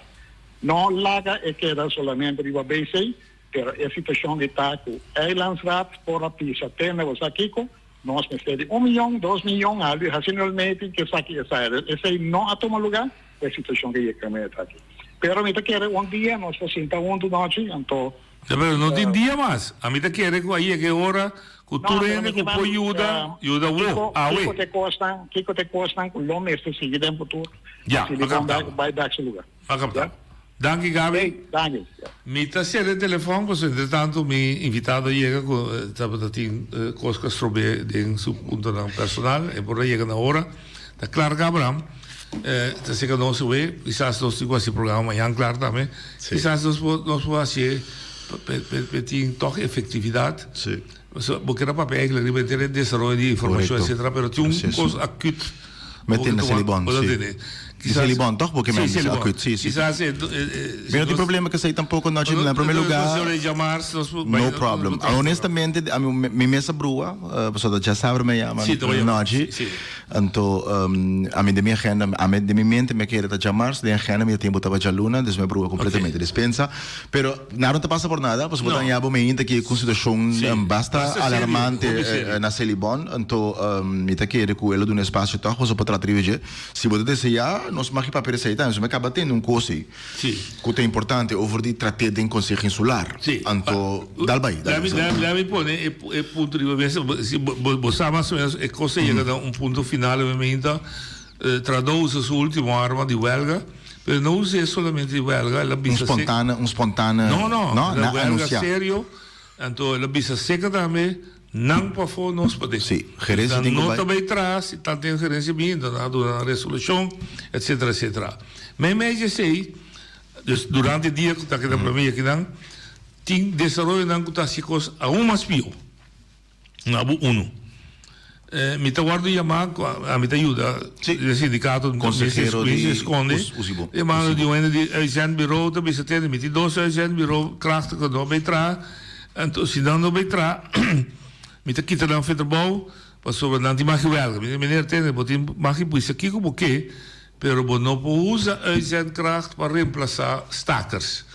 No laga e keda solamente riba BC, pero e situashon di ta ku eilandsraad por a pisa tene bo sa kiko, nos mester di un miyon, dos miyon, algu hasi nul meting, esaki esaya. Esei no a tuma lugá. E situacion ke yega mei aki. Pero mi ta kere un dia nos ta sinta huntu nochi, anto. Ya pero no tin dia mas. Ami ta kere ku a yega e ora ku tur hende ku por yuda, yuda wo, awe. Kiko ta e kosnan, kiko ta e kosnan ku lo mester sigui den futuro? Ya, a kapta. Bai bek su lugar. A kapta. Danki Gaby. Danki. Mi ta sera e telefòn pasobra entretanto mi invitado a yega ku tabata tin kos ku a strob'é den su puntonan personal. E por a yega na ora. Ta Clark Abraham ta seka nos awe. Kisas nos tin ku hasi programa mañan Clark tambe. Kisas nos por nos por hasié pa tin tòg efektividat. Pasobra bo keda papia eigentlik riba henter e desaroyo di informashon etcetera pero tin un kos akut. Mete na Selibon, si. Di Selibon, toch? Bo ke men bisa akut, si, si. Mi no tin problema ku esei tampoko, no, na prome lugar, no problem. Honestamente, ami, mi mes a brua, pasobra djasabra mi a yama nochi, anto ami den mi agenda, ami den mi mente mi a kere ta djamars, den agenda mi a tin bo tabata djaluna, dus mi a brua kompletamente. Dispensa. Pero nada no ta pasa por nada, pasobra bo ta haña bo meinta aki ku un situashon basta alarmante na Selibon, anto mi ta kere ku el a duna espasio tòg pasobra por trata riba dje. Si bo ta deseá, nos mag papia esei tambe, pasobra mi a kaba tende un kos ei ku ta importante over di trat'é den Konseho Insular. Anto dal bai, dal bai. Laga mi pone e punto riba mesa, si bo sa mas o menos e kos a yega na un punto final mi meinta. Trata usa su ultimo arma di welga, pero no us'é solamente di welga, el a bisa Un spontane, un spontane, No, no, no, el a na welga anuncia. serio, anto el a bisa seca tambe, nan pafó, nos paden. Sí, gerencia Nan tin cu no bai. ta bay tras, y tanto den gerencia bin, nan a duna nan resolucion, etcetera, etcetera. Meimei di esey, dus durante e dia cu ta keda prome akinan, tin desaroyonan cu ta haci cos aun mas pio. Na bo unu. Mi ta wòrdu yamá ku ami ta yuda den sindikato Konsehero di mi skonde. Usibo. E manda di un hende di uitzendbureau ta bisa tende mi tin dos uitzendbureau krachten ku no bay traha. Anto si nan no bay traha mi ta kita nan feterbou pasobra nan tin maki wèlga. Mi di meneer tende bo tin maki bisa kiko bo ke pero bo no por usa uitzendkracht pa remplasá stakers.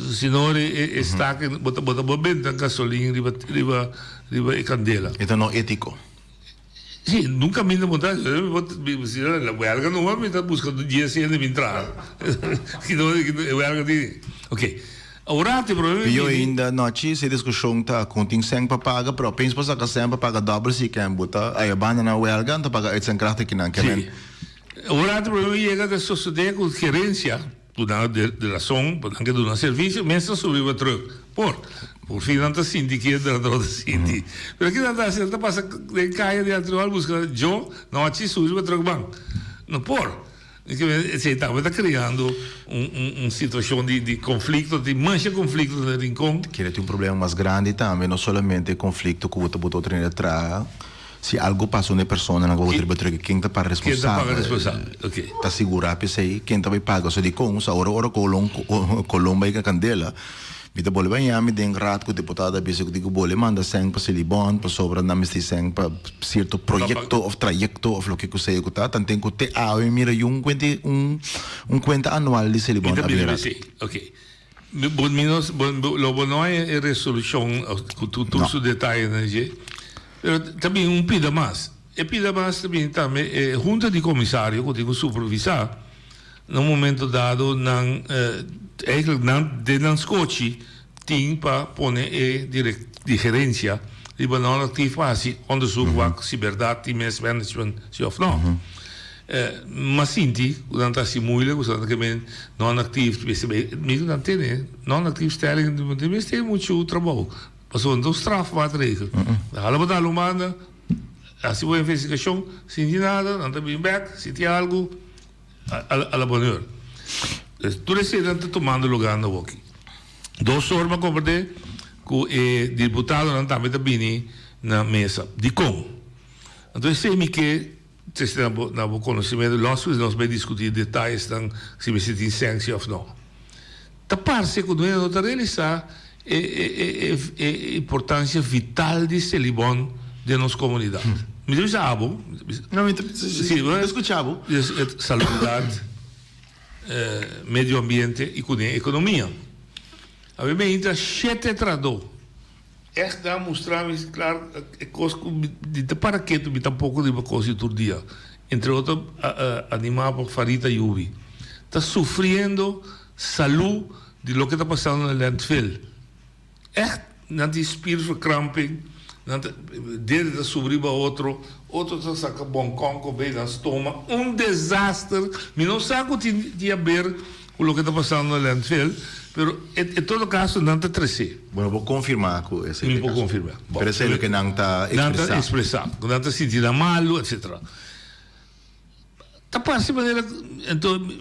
Si no e e staka bo ta bo ta bo benta gasolin riba riba riba e kandela. E ta no etiko. Si, nunka mi ta monta si no la welga numa mi ta buska dies hende bin traha si no e welga tin ok awor e problema Pio ainda nochi si e diskushon ta kon tin sèn pa paga pero apenas por saka sèn pa paga dòbel si ken bo ta aya banda na welga anto paga uitzendkracht akinan ke men. Si awor e problema yega ta sosode ku gerensia. Duna de rason pa nan ke duna servisio, mes ta subi pa truk. Por, por fin nan ta sinti ke nan tabata sinti. Pero ki nan ta hasi? Nan ta pasa den kaya di Antriol buska djo, nochi subi pa truk ban. No por. Esei tambe ta kreando un un un situashon di di konflikto, tin masha konflikto na Rincon. Kere tin un problema mas grandi tambe, no solamente e konflikto ku bo ta buta otro hende traha. Si algo pasa un e personanan ku bo riba truck ken ta para Ken ta paga responsabel? responsabel, ok. Ta sigurá p'esei ken ta bai paga? So dikon sa ora ora Colon Colon bai ka kandela mi ta bolbe haña mi den raad ku diputado a bisa ku tin ku bolbe manda sèn pa Selibon pasobra nan mester sèn pa sierto proyekto òf trayekto òf loke ku sea ku ta tanten ku te awe mi mira yu un kuenta un un kuenta anual di Mi Selibon ta a bira bira. p'esei, ok. Bo mi no bo lo bo no haña e resolushon ku tur tur su detayenan dje, pero ta bin un pida mas. E pida mas ta bin tambe e hunta di komisario ku tin ku supervisá na un momento dado nan eigenlijk nan den nan skochi tin pa pone e direk di gerensia riba nan actief pa hasi onderzoek wak si bèrdat tin mismanagement si òf no. M'a sinti ku nan ta hasi muilik ku nan ta men non-actief mester bai mi ku nan tene non-actief stelling no tin mester muchu trabou pasobra no ta un strafmaatregel nan hala bo dal un banda hasi bo investigashon si no tin nada nan ta bin bek si tin algu a la bonheur tur esei nan ta tumando lugar na woki dos or m'a komprende ku e diputadonan tambe ta bini na mesa dikon anto esei mi ke Trese na bo na bo conocimento los cu nos bay discuti detayesnan si mester tin sanctie of no. Ta parce cu dueño no ta realisa e e e e importancia vital di Selibon den nos comunidad. Mi ta bisa abo, mi ta bisa. No, mi ta si, mi ta scucha bo. Salubridad, medio ambiente y cu den economia. Awe mi a intra shete trado. Echt nan mustra mi klar e kos ku mi di ta para ketu mi tampoko riba kos di tur dia. Entre otro anima pa Farid Ayoubi. Ta sufriendo salu di loke ta pasando na landfill. Echt nan tin spierverkramping, nan ta dede ta subi riba otro, otro ta saka bonkon ku bay nan stoma. Un desaster! Mi no sa ku tin di haber Cu loke ta pasando na landfill, pero en todo caso nan ta trece. Bo no por confirma cu esey Mi por confirma. Pero esey loke nan ta expresa. Nan ta expresa. Cu nan ta sinti nan malo, etcetera. Ta parce manera, enton,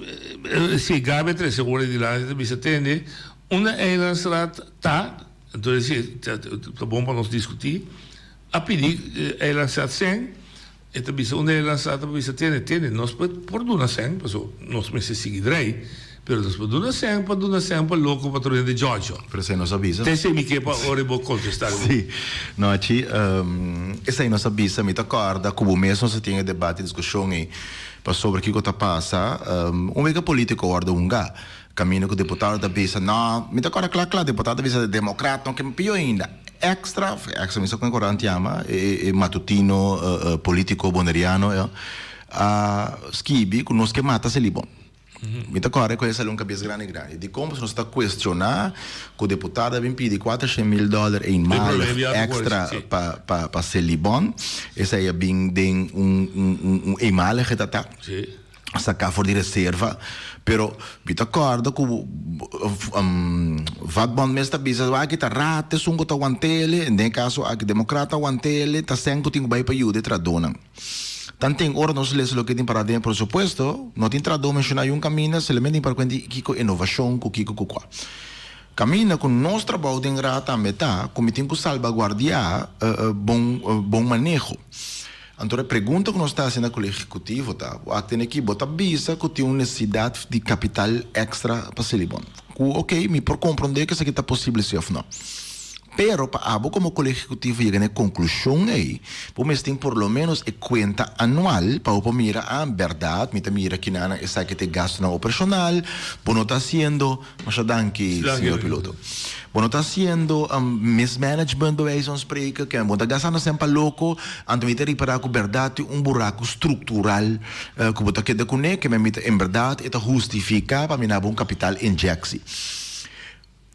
si Gaby a trece ora dilanti ta bisa tende, unda Eilandsraad ta, enton esey ta bon pa nos discuti, a pidi Eilandsraad cen, E ta bisa un e lansa ta bisa tene tene nos por por duna sèn paso nos mester sigui drei pero nos por duna sèn pa duna sèn pa loko pa tur hende djòdjò. Pero esei nos a bisa. Te esei mi ke pa ora bo kontestá mi. Sí. No Achi, esei nos a bisa. Mi ta kòrda ku bo mes nos a tin e debate i diskushon ei pasobra kiko ta pasa. Un wega polítiko wòrdu hungá. Kaminda ku diputado ta bisa, no, mi ta kòrda kla kla, diputado ta bisa demokrat no ke pió ainda. Extra, extra mi sa kon e korant yama, e e matutino politico boneriano a skibi ku nos ke mata Selibon. Mi ta kòrda ku e sali un kabes grandi grandi. Dikon? Pasobra nos ta kuestioná ku deputado a bin pidi kuatershen mil dòler eenmalig extra pa pa pa Selibon. Esei a bin den un un un eenmalige ta ta. Saká for di reserva, pero mi ta kòrda ku vakbond mes ta bisa aki ta rat esun ku ta want'ele, den e kaso aki demokrat ta want'ele, ta sèn ku tin ku bai pa yuda e tradónan. Tanten ora nos lesa loke tin pará den e presupuesto, no tin tradó menshoná yun kaminda, solamente tin para kuenta di kiko inovashon ku kiko ku kua. Kaminda ku nos trabou den raad tambe ta ku mi tin ku salbaguardiá bon bon maneho. Anto e pregunta ku nos ta hasi na Kolegio Ehekutivo ta, wak tene aki, bo ta bisa ku tin un nesesidat di kapital èkstra pa Selibon? Ku oke, mi por komprondé ku esaki ta posibel si òf no. Pero pa abo komo Kolegio Ehekutivo yega na e konklushon ei, bo mester tin por lo ménos e kuenta anual pa bo por mira, ah, bèrdat mi ta mira kinanan esaki ta e gastunan operashonal, bo no ta hasiendo. Masha danki, señor piloto. Bo no ta haciendo mismanagement bij wijze van spreken, ke bo ta gastando cen pa loco, anto mi ta ripara cu berdad tin un buraco structural cu bo ta keda cune, ke mi ta en berdad e ta hustifica pa mi na bo un capital injectie.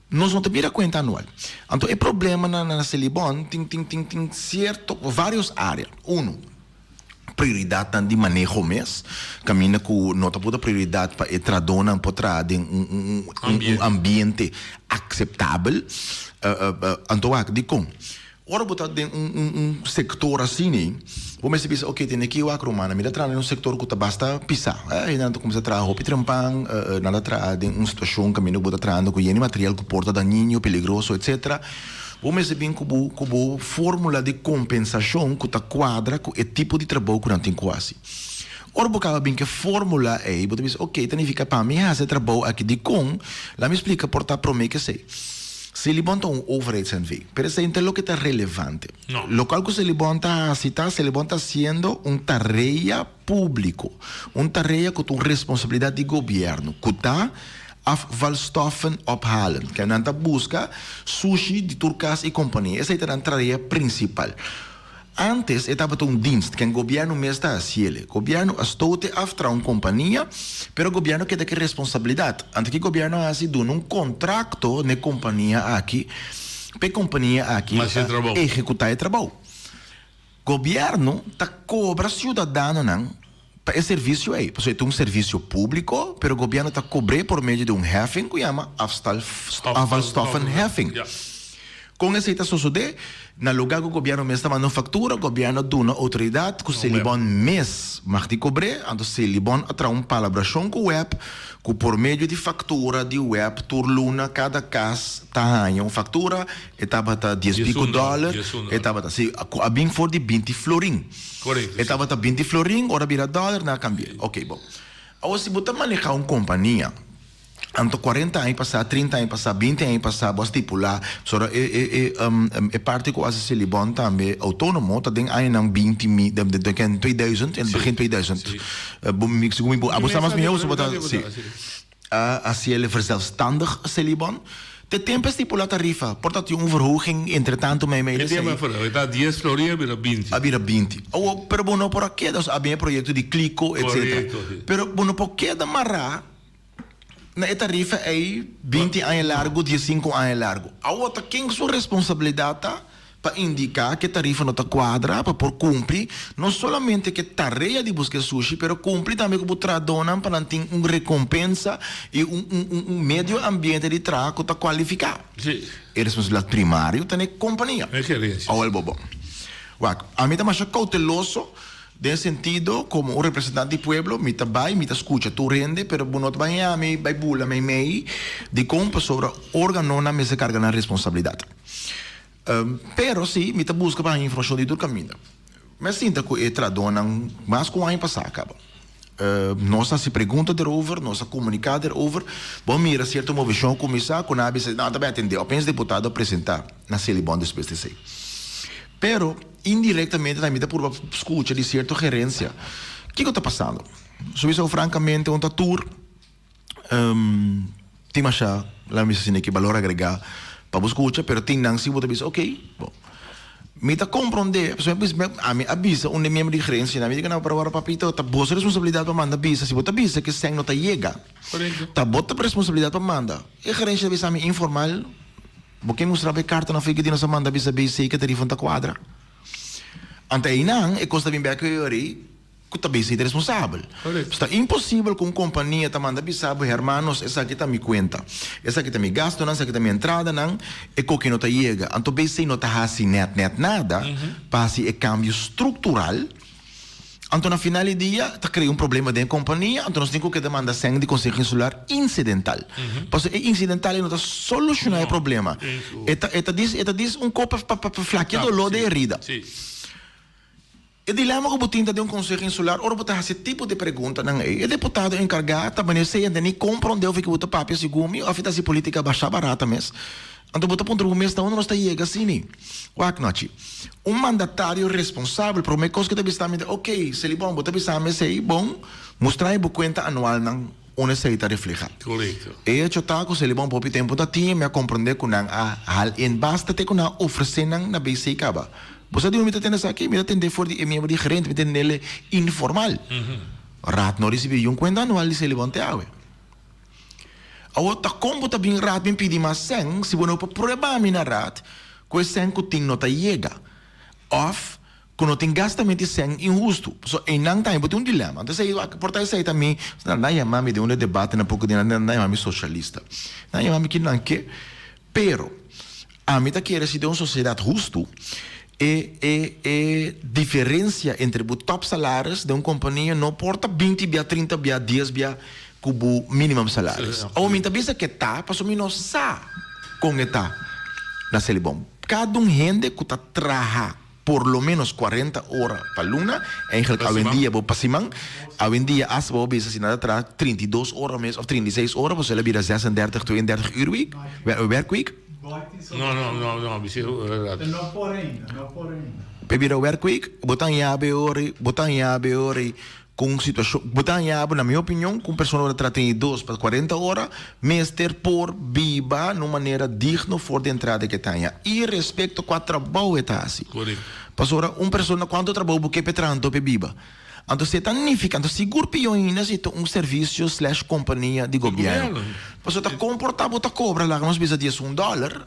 Nos no ta bira cuenta anual. Anto e problema na na Selibon tin tin tin tin cierto varios area. Uno. Prioridatnan di maneho mes, kaminda ku no ta por ta prioridat pa e tradónan por traha den un un ambiente akseptabel. Anto wak, dikon? Ora bo ta den un un un sektor asina, bo mester bisa, oke, tene ki wak rumannan, mi ta traha den un sektor ku ta basta pisá. Hendenan ta kuminsá traha hopi trempan, nan ta traha den un situashon kaminda ku bo ta trahando ku yeni material ku por ta dañino, peligroso, etsetera. Bo mester bin ku bo ku bo fórmula di kompensashon ku ta kuadra ku e tipo di trabou ku nan tin ku hasi. Ora bo kaba bin ku e fórmula ei, bo ta bisa, oke, ta nifiká pa mi hasi e trabou aki dikon? Laat mi splika por ta promé ku esei. Selibon ta un overheids-NV, pero esei no ta loke ta relevante. Lokual ku Selibon ta hasi ta, Selibon ta hasiendo un tarea públiko, un tarea ku ta un responsabilidat di gobièrnu, ku ta afvalstoffen ophalen. Ke nan ta buska sushi di tur kas i kompania. Esei ta nan tarea prinsipal. Antes e tabata un dienst ken gobièrnu mes ta hasiele. Gobièrnu a stote af tra un kompania, pero gobièrnu keda ku e responsabilidat. Anto ki gobièrnu a hasi? Duna un kontrakto na e kompania aki pa e kompania aki ehekutá e trabou. Gobièrnu ta kobra siudadanonan pa e servisio ei, pasobra e ta un servisio públiko, pero gobièrnu ta kobr'é por medio di un heffing ku yama afvalstoffenheffing. Kon esei ta sosodé? Na lugá ku gobièrnu mes ta manda un faktura, gobièrnu a duna outoridat ku Selibon mes mag di kobr'é, anto Selibon a traha un palabrashon ku web ku por medio di faktura di web tur luna kada kas ta haña un faktura, e tabata dies piku dòler, e tabata, si, ku a bin for di binti florin. Korekto, E tabata binti florin, ora bira dòler nan a kambi'é. Oké, bon. Awor si bo ta manehá un kompania, anto kuarenta aña pasá, trinta aña pasá, binti aña pasá bo a stipulá, pasobra e e e e parti ku hasi Selibon tambe outónomo ta den añanan binti mi den den den tweeduizend, in begin tweeduizend. Bo mi segun mi bo abo sa mas mihó so bo ta si. A hasi el verzelfstandig Selibon. Te tempu e stipulá tarifa, por ta tin un verhoging entretanto meimei E di tempu esei. a verhoog, e ta dies florin a bira binti. A bira binti. Awor, pero bo no por a keda, a bin e proyekto di Kliko, etcetera. Korekto, si. Pero bo no por keda mará na e tarifa ei binti aña largu, diesinku aña largu. Awor ta ken su responsabilidat ta pa indiká ku e tarifa no ta kuadra pa por kumpli no solamente ku e tarea di buska e sushi, pero kumpli tambe ku bo trahadónan pa nan tin un rekompensa i un un un medio ambiente di traha ku ta kualifiká. E responsabilidat primario ta na e kompania. Awel bo bon. Wak, ami ta masha kouteloso den e sentido komo un representante di pueblo mi ta bai mi ta skucha tur hende pero bo no ta bai haña mi bai bula meimei dikon pasobra organonan mester karga nan responsabilidat. Pero si mi ta buska pa haña informashon di tur kaminda. Mi a sinta ku e trahadónan mas ku un aña pasá kaba. Nos a hasi pregunta derover, nos a komuniká derover. Bo a mira sierto moveshon a kuminsá ku nan a bisa nan ta bai atendé. Opeens diputado a presentá na Selibon despues di esei. Pero indirektamente tambe mi ta purba skucha di sierto gerensia kiko ta pasando. Sowieso frankamente un ta tur. Tin masha, laat mi bisa asina ki balor agregá pa bo skucha, pero tin nan si bo ta bisa ok, bon. Mi ta komprondé, pasobra mi bisa, ami a bisa un di miembro di gerensia, mi di ku nan, pero wòrdu papito, ta boso responsabilidat pa manda bisa, si bo ta bisa ku e sèn no ta yega, ta bo ta responsabilidat pa manda. E gerensia ta bisa mi informal, bo ke mustra bo e kartanan for e ku di nos a manda bisa BC ku e tarifa no ta kuadra. Anto einan e kos ta bin bèk ku e ora ei. Ku ta besi responsabel. Pues ta imposibel ku un kompania ta manda bisa bo, hermanos, esaki ta mi kuenta, esaki ta mi gastunan, esaki ta mi entradanan, e koki no ta yega. Anto besi no ta hasi nèt nèt nada pa hasi e kambio struktural. Anto na final di dia ta krea un problema den e kompania, anto nos tin ku keda manda sèn di Konseho Insular insidental. Pasobra e insidental ei no ta solushoná e problema. E ta e ta dis e ta dis un kop pa pa flakia doló di e herida. E dilema ku bo tin ta den un konseho insular ora bo ta hasi e tipo di preguntanan ei. E deputado enkargá ta manera sea hende ni komprondé of e ke bo ta papia segun mi of e ta hasi politika basha barata mes. Anto bo ta puntra bo mes na unda nos ta yega asini. Wak nochi. Un mandatario responsabel promé kos ke ta bisa mi ta ok Selibon bo ta bisa mi esei bon mustra mi bo kuenta anualnan unda esei ta reflehá. E hecho ta ku Selibon hopi tempu ta tin mi a komprondé ku nan a hal in basta te ku nan a ofresé nan na BC kaba. Bo sa di unda mi ta tende esaki? Mi ta tende for di e miembro di gerente, mi ta tendele informal. Raad no risibi yun kuenta anual di Selibon te awe. Awor ta kon bo ta bin raad bin pidi mas sèn si bo no por prueba mi na raad ku e sèn ku tin no ta yega òf ku no tin gastamento di sèn inhustu. Pasobra einan tambe bo tin un dilema. Anto esei por ta esei ta mi, nan yama mi den un debate na poko di nan, nan yama mi soshalista. Nan yama mi kinan ke. Pero, ami ta kere si den un sosiedat hustu, e e e diferensia entre bo top salaris den un kompania no por ta binti bia, trinta bia, dies bia ku bo minimum salaris. Awor mi ta bisa ke ta pasobra mi no sa kon e ta na Selibon. Kada un hende ku ta traha por lo menos 40 ora pa luna, eigenlijk awendia bo pa siman, awendia asta bo bisa si nan ta traha 32 ora mes of 36 ora, pasobra el a bira 36, 32 uur week, werkweek. No, no, no, no, bisa rato. No por ainda, no por ainda. P'e bira werkweek, bo ta haña bo ora, bo ta haña bo ora Ku un situashon, bo ta haña bo, na mi opinion, ku un persona ku ta traha 32 pa 40 ora mester por biba na un manera digno for di entrada ku e ta haña, irespekto kua trabou e ta hasi. Pasobra un persona kuantu trabou bo ke pa e traha anto pa e biba? Anto si e ta nifiká, anto sigur pió ainda si ta un servisio slash kompania di gobièrnu. Pasobra ta komportá bo ta kobra laga nos bisa 11 dòler,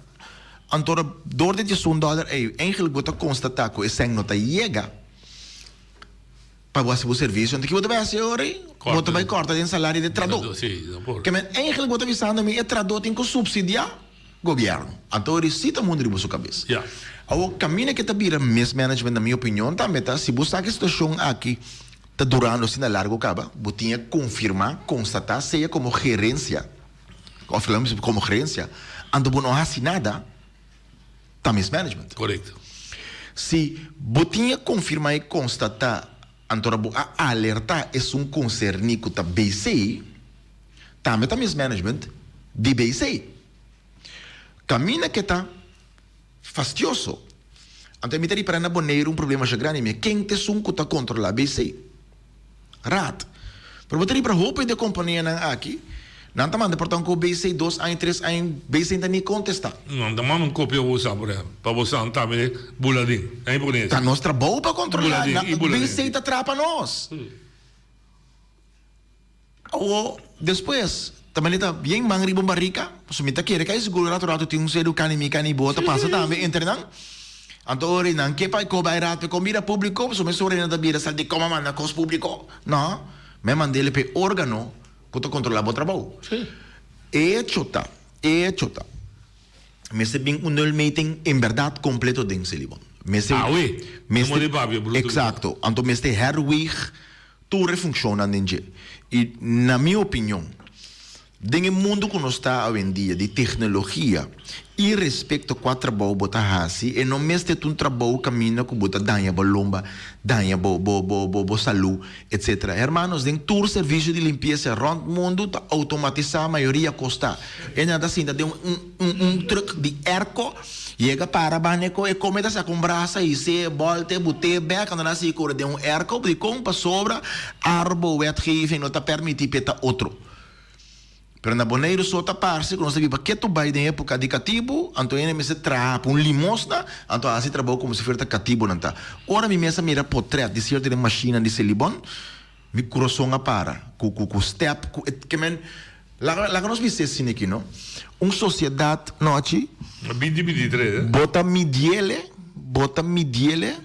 anto dor di 11 dòler ei eigenlik bo ta konstatá ku e sèn no ta yega. Pa bo hasi bo servisio, anto ki bo ta bai hasi ora ei? Bo ta bai kòrta den salario di e tradó. Ke men eigenlik bo ta bisando mi e tradó tin ku supsidiá gobièrnu. Anto ora ei sí ta mundu riba su kabes. Awor kaminda ke ta bira mismanagement na mi opinion tambe ta si bo sa ku e situashon aki ta durando asina largu kaba, bo tin e konfirmá, konstatá, sea komo gerensia òf komo gerensia, anto bo no hasi nada. ta mismanagement. Korekto. Si bo tin e konfirmá i konstatá, antora bo a alertá esun konserní ku ta BC, tambe ta mismanagement di BC. Kaminda ke ta fastioso. Anto mi ta ripará na Boneiru un problema masha grandi mi, ken ta esun ku ta kontrolá BC? Raad. Pero bo ta ripara hopi di e kompanianan aki, nan ta manda por ta un ko BC dos aña, tres aña, BC ta ni kontestá. Nan ta manda un kopia bo sa, por ehempel, pa bo sa tambe bula den. Nan pone Ta nos trabou pa kontrolá. BC ta traha pa nos. Awo, despues, ta manera ta bien man riba un barika, pasobra mi ta kere kai sigur rato rato tin un seru kani mi kani bo ta pasa tambe entre nan. Anto ora ei nan ke pa e koba e rato e kon bira públiko, pasobra mesora ei nan ta bira sal di koma manda kos públiko. No, mi a mand'el pa e órgano ku ta kontrolá bo trabou. E echo ta, e echo ta, mester bin un nulmeting en bèrdat kompleto den Selibon. Mester, Awe, mester, no papia bruto. Eksakto. Anto mester herwig tur e funshonnan den dje. I na mi opinion, Den e mundu ku nos ta awendia di teknologia i respekto kua trabou bo ta hasi e no mester ta un trabou kaminda ku bo ta daña bo lomba, daña bo bo bo bo bo salú etsetera. Hermanos den tur servisio di limpiesa rònt mundu ta outomatisá mayoria kos ta. E nan ta sinta den un un un trùk di èrko yega para banda e ko e kome ta saka un brasa his'é bòlt'e but'é bèk anto nan a sigui kore den un èrko dikon pasobra arbo wetgeving no ta permití p'e ta otro. Pero na Boneiru so ta parse ku nos ta biba ketu bai den epoka di katibu, anto hende mester traha pa un limosna, anto a hasi trabou komo si fuera ta katibunan ta. Ora mi mes a mira potret di sierto den mashinnan di Selibon, mi kurason a para ku ku ku stèp ku e ke men laga laga nos bisa esei aki no, un sosiedat nochi Binti binti tres eh. Bo ta midiele, bo ta midiele.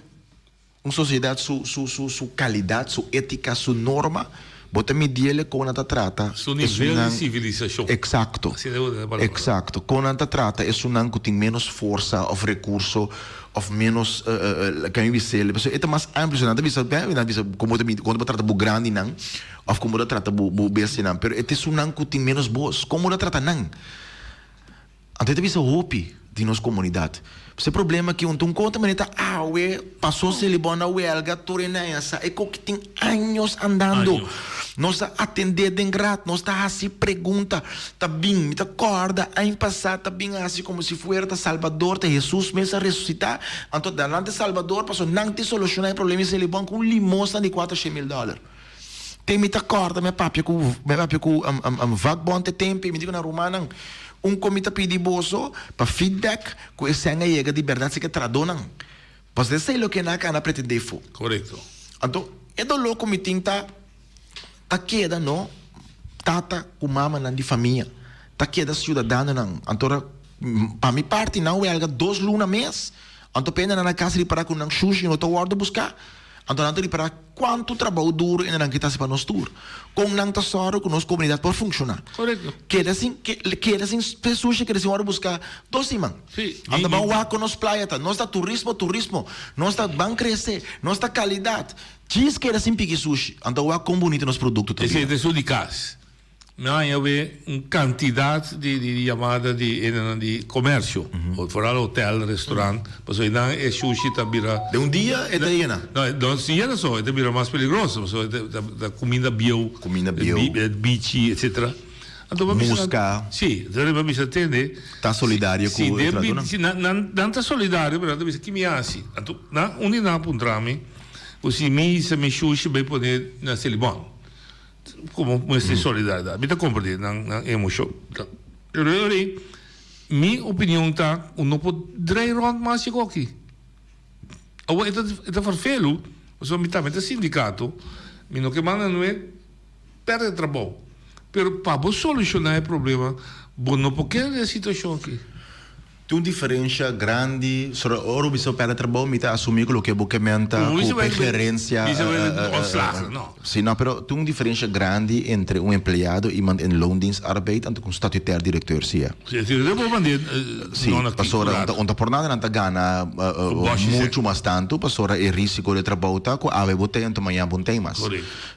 Un sociedad su su su su calidad, su etica, su norma, bo ta midiele con nan ta trata Su nivel di esunnan civilisacion. Exacto. Asina bo ta palabra. Exacto. Con nan ta trata esunnan cu tin menos forsa of recurso of menos kan mi bis'el, pasobra e ta mas amplio, nan ta bisa nan ta bisa con bo ta midi con bo ta trata bo grandinan of con bo ta trata bo bo bestianan, pero e ta esunnan cu tin menos bos, con bo ta trata nan? Anto e ta bisa hopi di nos komunidat. Pues e problema aki un ta un konta manera ta awe pasó Selibon a welga tur e nan a sa e koki tin años andando. Nos a atendé den raad, nos ta hasi pregunta, ta bin, mi ta kòrda aña pasá ta bin hasi komo si fuera ta Salbador, ta Hesus mes a resusitá, anto nan ta Salbador pasobra nan tin solushoná e problema di Selibon ku un limosna di kuater mil dòler. Te mi ta kòrda mi a papia ku mi a papia ku vakbond e tempu i mi di ku nan rumannan, un kon mi ta pidi boso pa feedback ku e sèn a yega di bèrdat si ke tradonan. Pasobra esei loke nan a kana pretendé fo. Korekto. Anto e doló ku mi tin ta ta keda no tata ku mamanan di famia, ta keda siudadanonan. Anto ora pa mi parti nan wèlga dos luna mes, anto p'e nan na kas ripará ku nan shushi no ta wòrdu buská. Anto nan ta ripará kuantu trabou duru e nan kita hasi pa nos tur. Kon nan ta sòru ku nos komunidat por funshoná. Korekto. Keda sin keda sin sushi, keda sin wòrdu buská dos siman. Sí. Anto ban wak kon nos playa ta. Nos ta turismo, turismo. Nos ta ban krese. Nos ta kalidat. Djis keda sin piki sushi. Anto wak kon bunito nos produkto ta bira. Esei ta esun di kas. Mi a haña we un kantidat di di yamada di hendenan di komersio, foral hotel, restaurant, pasobra einan e shushi ta bira. Den un dia e ta yena? No, no si yena so, e ta bira mas peligroso, pasobra e ta ta kuminda bieu, Kuminda bieu. bichi, etsetera. Anto bo a bisa nan, Muska. Si, entonces bo a bisa tende. Ta solidario ku Si e den trahadónan? si nan nan nan ta solidario, pero nan ta bisa ki mi hasi? Anto nan un di nan a puntra mi ku si mi hisa mi shushi bai pone na Selibon. Como mester solidaridad. Mi ta comprende nan nan emocion. Pero yo di, mi opinion ta cu no por draai rond mas dje koki. Awor e ta e ta vervelu, pasobra mi tambe ta sindicato, mi no ke manda nue perde trabou. Pero pa bo soluciona e problema, bo no por keda den e situacion aki. Tin un diferencia grandi, sora ora bo bisa bo perde trabou mi ta asumi cu loke bo ke menta cu pe gerencia Si no, pero tin un diferencia grandi entre un empleado iemand in loondienst arbeid anto cu un statutair directeur si e. Si, pasobra un ta por nada nan ta gana mucho mas tanto pasobra e risico di trabou ta cu awe bo tey anto mañan bo no tey mas.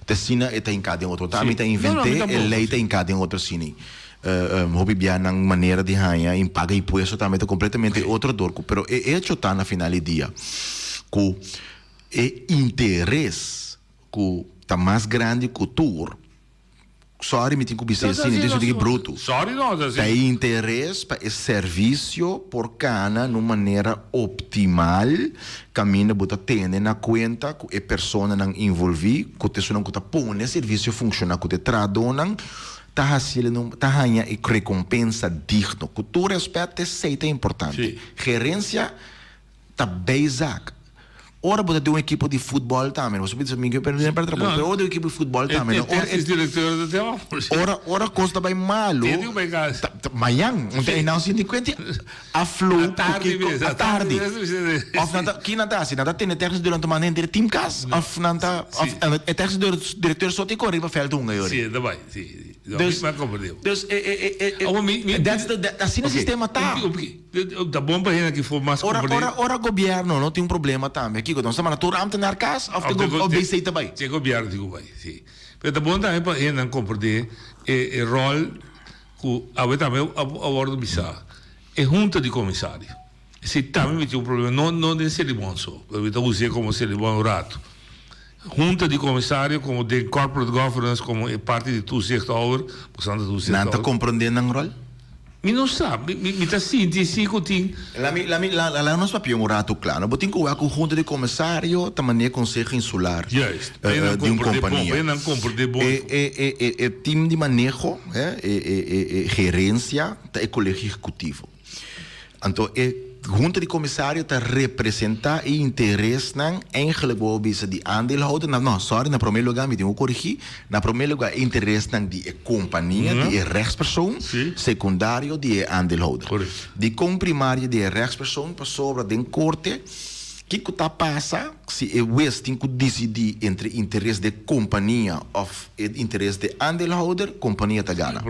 Te asina e ta hinca den otro, ta ami ta invente e ley ta hinca den otro asina. Hopi bia nan manera di haña i paga impuesto tambe ta completamente otro dor cu pero e hecho ta na final di dia cu e interes cu ta mas grandi cu tur, sorry mi tin cu bisa asina, mi tin cu bruto, ta e interes pa e servicio por cana na un manera optimal caminda bo ta tene na cuenta cu e personanan involvi cu ta esunnan cu ta pone e servicio funciona cu ta e trahadornan. Ta hasiel e no ta haña e rekompensa digno. Ku tur rèspèt esei ta importante. Gerensia ta bijzaak. Ora bo ta den un ekipo di futbòl tambe, bo bisa mi ke pèrdè trabou, pero ora den un ekipo di futbòl tambe, no, ora ora ora kos ta bai malu, ta mañan, un ta einan sinti kuenti a flow ku kiko atardi. Òf nan ta, ki nan ta hasi? Nan ta tene tèkniko durante manda henter e tim kas? Òf nan ta, òf e tèkniko direktor so tin kore riba vèlt hunga yori? Sí, e ta bai, sí. Dus, dus e, e, e, e, that's the, that, asina e sistema ta. Ta bon pa hende aki for mas Ora, ora, ora gobièrnu no tin un problema tambe, kiko? Nos ta manda tur ámtenar kas òf te òf BC ta bai? Si e gobièrnu tin ku bai, sí. Pero ta bon tambe pa hendenan komprendé e, e ròl ku awe tambe a wòrdu bisá, e hunta di komisario. Esei tambe mi tin un problema, no no den Selibon so, pero mi ta us'é komo Selibon un ratu. Hunta di komisario komo den corporate governance komo e parti di toezichthouder, pasobra nan ta toezichthouder. Nan ta komprondé nan ròl? Mi no sa, mi mi ta sinti si ku tin. La mi la mi la la nos papia un ratu kla no. Bo tin ku wak ku hunta di komisario ta manera konseho insular Juist, di un kompania. Bo nan komprondé bon. E e e e e tim di maneho, e e e e gerensia ta e kolegio ehekutivo. Anto e hunta di komisario ta representá e interesnan eigenlijk bo a bisa di aandeelhouder, no, no, sorry, na promé lugá mi tin ku korigí, na promé lugá e interesnan di e kompania, di e rechtspersoon, sekundario di e aandeelhouder. Dikon primario di e rechtspersoon? Pasobra den korte kiko ta pasa si e wes tin ku disidí entre interes di e kompania òf e interes di e aandeelhouder, kompania ta gana.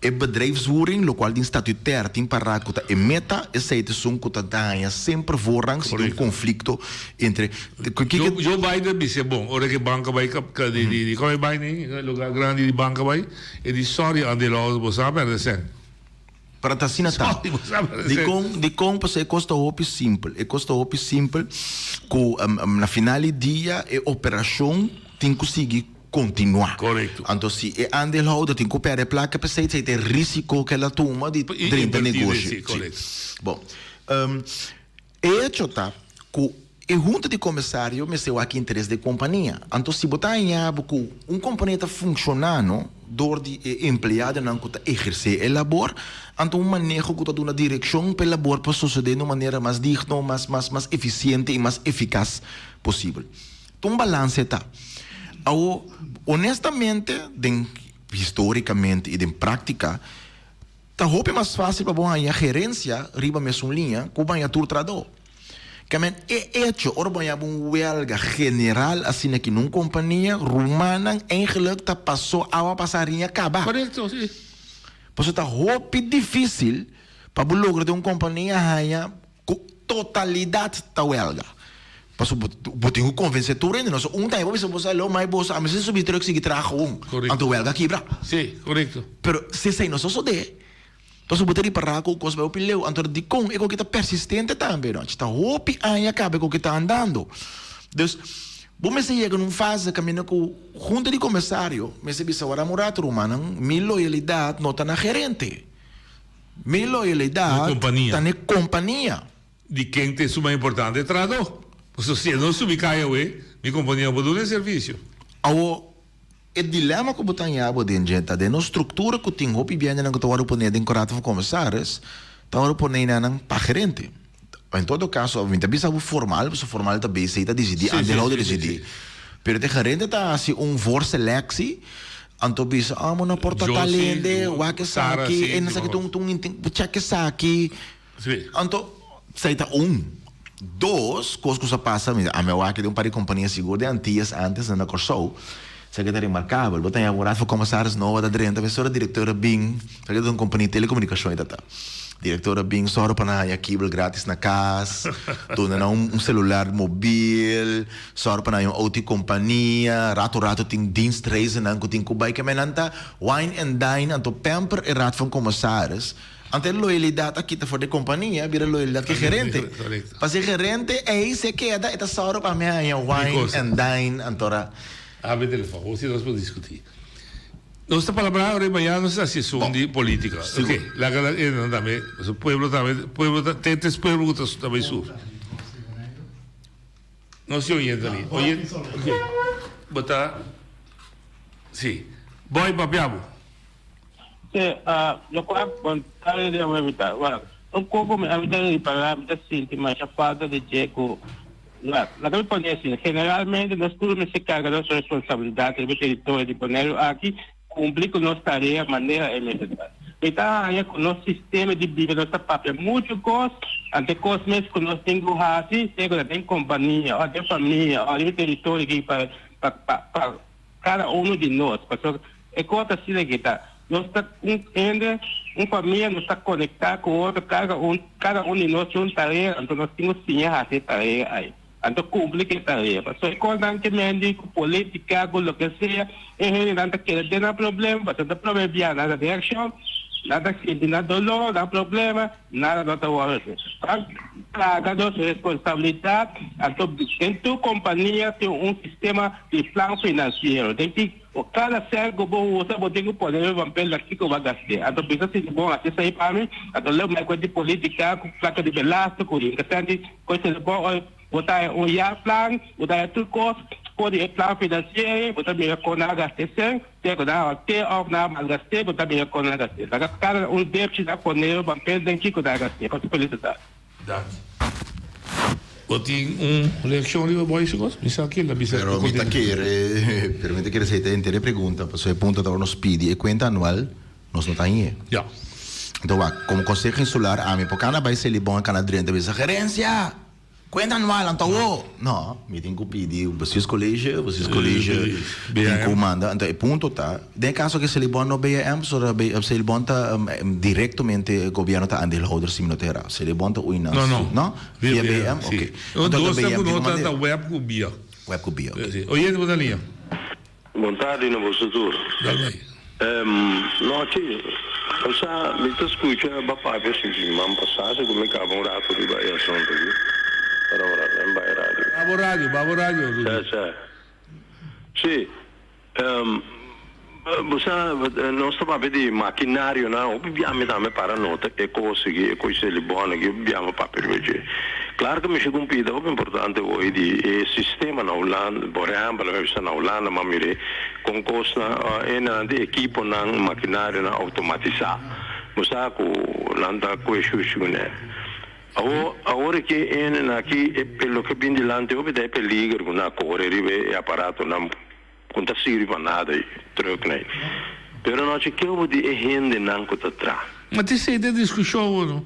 E bedrijfsvoering, lokual tin statutair tin pará ku ta e meta, esei ta esun ku ta daña semper voorrang si tin un konflikto entre Joe Joe Biden bisa bon, ora ku e banka bai ka di di di kome bai ni e lugar grandi di banka bai, e di sorry aandeelhouders bo sa pèrdè sèn. Pero ta asina ta. Sorry bo sa pèrdè sèn. Dikon dikon pasobra e kos ta hopi simpel, e kos ta hopi simpel ku na final di dia e operashon tin ku sigui kontinuá. Korekto. Anto si e aandeelhouder tin ku pèrdè plaka p'esei, esei ta e risiko ku el a tuma di I drenta invertí den negoshi. si, korekto. Si. Bon, e echo ta ku e hunta di komisario mester wak interes di e kompania. Anto si bo ta haña bo ku un kompania ta funshonando dor di e empleadonan ku ta ehersé e labor, anto un maneho ku ta duna direkshon pa e labor por sosodé na un manera mas digno, mas mas mas efisiente i mas efikas posibel. Ta un balanse ta. Awo, honestamente, den historicamente y den practica, ta hopi mas facil pa bo haña gerencia riba mesun liña cu bo haña tur trahador. Ke men e hecho ora bo haña bo un welga general asina aki na un compania, rumannan eigenlijk ta paso awa pasa riña caba. Correcto, si. Pasobra ta hopi dificil pa bo logra den un compania haña Ku totalidat ta wèlga. Paso bo bo tin ku konvensé tur hende, no so un ta bo bisa bo sa lo mai boso a mester subi trùk sigui traha gewoon. Anto wèlga kibra. Sí, korekto. Pero si esei no sosodé, paso bo ta ripará ku kos bai hopi leu. Anto dikon e koki ta persistente tambe no? Ta hopi aña kaba e koki ta andando. Dus bo mester yega na un fase kaminda ku hunta di komisario mester bisa wara un rato rumannan, mi loyalidat no ta na gerente. Mi loyalidat ta na e kompania. Di ken ta e suma importante? Trahadó. Pasobra si e no subi kaya awe, mi kompania no por duna e servisio. Awo, e dilema ku bo ta haña bo den dje ta den nos struktura ku tin hopi biendenan ku ta wòrdu poné den Raad van Commissaris, ta wòrdu poné nan pa gerente. En todo kaso, mi ta bisa bo formal, pasobra formal ta BC ta disidí, aandeelhouder disidí. Pero te gerente ta hasi un voorselectie, anto bisa, ah, bo no por ta tal hende, wak esaki, e esaki ta un, check esaki. Anto, esei ta un. Dos, kos ku sa pasa, mi a wak den un par di kompania sigur den Antillas antes na Kòrsou, esaki ta remarkabel. Bo ta haña un raad van commissaris nobo ta drenta, mesora direktor a bin, esaki ta un kompania di telekomunikashon e ta ta. Direktor a bin sòru pa nan haña kibel gratis na kas, duna nan un selular mobil, sòru pa nan haña un outo di kompania, rato rato tin dienstreizennan ku tin ku bai. Keme nan ta wine and dine, anto pamper e raad van commissaris. Anto e loyalidad a kita for di e kompania, bira loyalidad ku e gerente. Pasobra e gerente ei si e keda e ta sòru pa mi haña wine and dine antora. Habri telefòn, bo si nos por diskutí. Nos ta palabrá ora mañana nos ta hasi esun di polítika. Ok, laga nan e nan tambe, pasobra pueblo tambe, pueblo ta, te es pueblo ku ta ta bai sufri. Nos tin oyente ali. Oyente, ok. Bo ta, si. Boy, papia bo. Sí, lokual bon tarde di awe mi ta wak un koko mi ami ta ripará mi ta sinti masha falta di dje ku wak laga mi pone asina generalmente nos tur mester karga nos responsabilidat riba e teritorio di Boneiru aki kumpli ku nos tarea manera e mester ta mi ta haña ku nos sistema di biba nos ta papia muchu kos ante kos mes ku nos tin ku hasi sea ku ta den kompania òf den famia òf riba e teritorio aki pa pa pa Kada uno di nos, pasobra e kos asina ke ta, nos ta un hende, un famia, nos ta konektá ku otro, kada un, kada un di nos tin un tarea, anto nos tin ku siña hasi e tarea ei, anto kumpli ku e tarea. Pasobra e kosnan ke mendi ku politika, ku loke sea, e hendenan ta keda den nan problema, pasobra ta prome bia nan ta den akshon, nan ta sinti nan doló, nan problema. Nada no ta wòrdu. Pa paga nos responsabilidat, anto den tur kompania tin un sistema di plan finansiero. Den ki kada sènt ku bo usa bo tin ku pone riba papel na kiko bo a gast'é. Anto bisa si bo hasi esei pa mi, anto leu mai ku di politika, ku plaka di belasting, ku inkesanti, ku esei bo. Bo ta haña un jaarplan, bo ta haña tur kos for di e plan finansiero, bo ta mira kon nan a gasta e sèn, sea ku nan a hòrt'é òf nan a malgast'é, bo ta mira kon nan a gast'é. Laga kada un depchi ta pone riba papel den kiko nan a gast'é. Pasobra felisidat. Danki. Bo tin un reakshon riba bo su kos? Mi sa ke el a bisa. Pero mi ta kere, pero mi ta kere esei ta henter e pregunta, pasobra e punto ta ora nos pidi e kuenta anual, nos no ta hañ'é. Ya. Anto wak, komo Konseho Insular ami por kana bai Selibon a kana drenta bisa, Gerensia! Kuenta anual anto awo? No, mi tin ku pidi bestuurscollege, bestuurscollege tin ku manda. Anto e punto ta, den e kaso ke Selibon no BAM, pasobra Selibon ta direktamente gobièrnu ta aandeelhouder si mi no ta erá. Selibon ta ui nan. No, no. No? Via BAM? Si. Oké. Anto Dos ta BAM ku tin no ku ta mand'é. ta web ku bia. Web ku bia, oké. Si. Oyente bo ta liña. Bon tardi na boso tur. Dal bai. Nochi, Osea, mi ta skucha ba papia si siman pasá, segun mi kaba un ratu riba e asuntu aki. Ora ora, nen bai radio. Babo radio, babo radio, Rudy. Sè, sè. Sí. Bo sa, nos ta papia di makinarionan, hopi bia mi tambe para nota e kos aki, e kos Selibon aki, hopi bia mi papia riba dje. Klaro ku mi shi kumpli ta hopi importante hoy di e sistema na Hulanda, por ehèmpel, mi a bisa na Hulanda, mi a mir'é kon kosnan, e nan di ekiponan, makinarionan outomatisá. Bo sa ku nan ta kue shushi kuné. Awor, awor aki e aki e loke bin dilanti hopi ta e peliger ku nan a kore riba e aparatonan. Ku no ta sirbi pa nada e trucknan ei. Pero no chekeo bo di e hendenan ku ta tra. Ma ta esei ta diskushon bo no.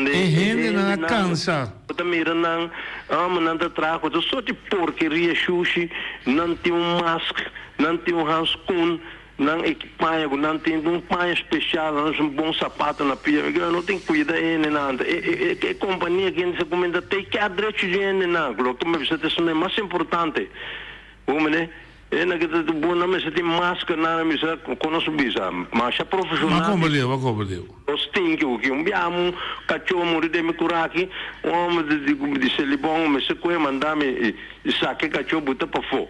E hendenan a kansa. Bo ta mira nan, amo nan ta traha ku tur sorti porkeria shushi, nan tin un mask, nan tin un hanskun. Nan e paña ku nan tin un paña spesial, nan usa un bon sapato na pia. Mi no tin kuida e hendenan. E e e kompania kende sa kuminda take care drechi di e hendenan. Loke mi bisa ta esun e mas importante. Bo mene? E hende ke ta bon nan mester tin masker nan mi bisa kon nos bisa masha M'a profeshonal. komprendé, m'a komprendé. Nos tin ke oki un biaha un kachó muri den mi kuraki, un hòmber di di Selibon mester kohe manda mi i saka e kachó buta pafó.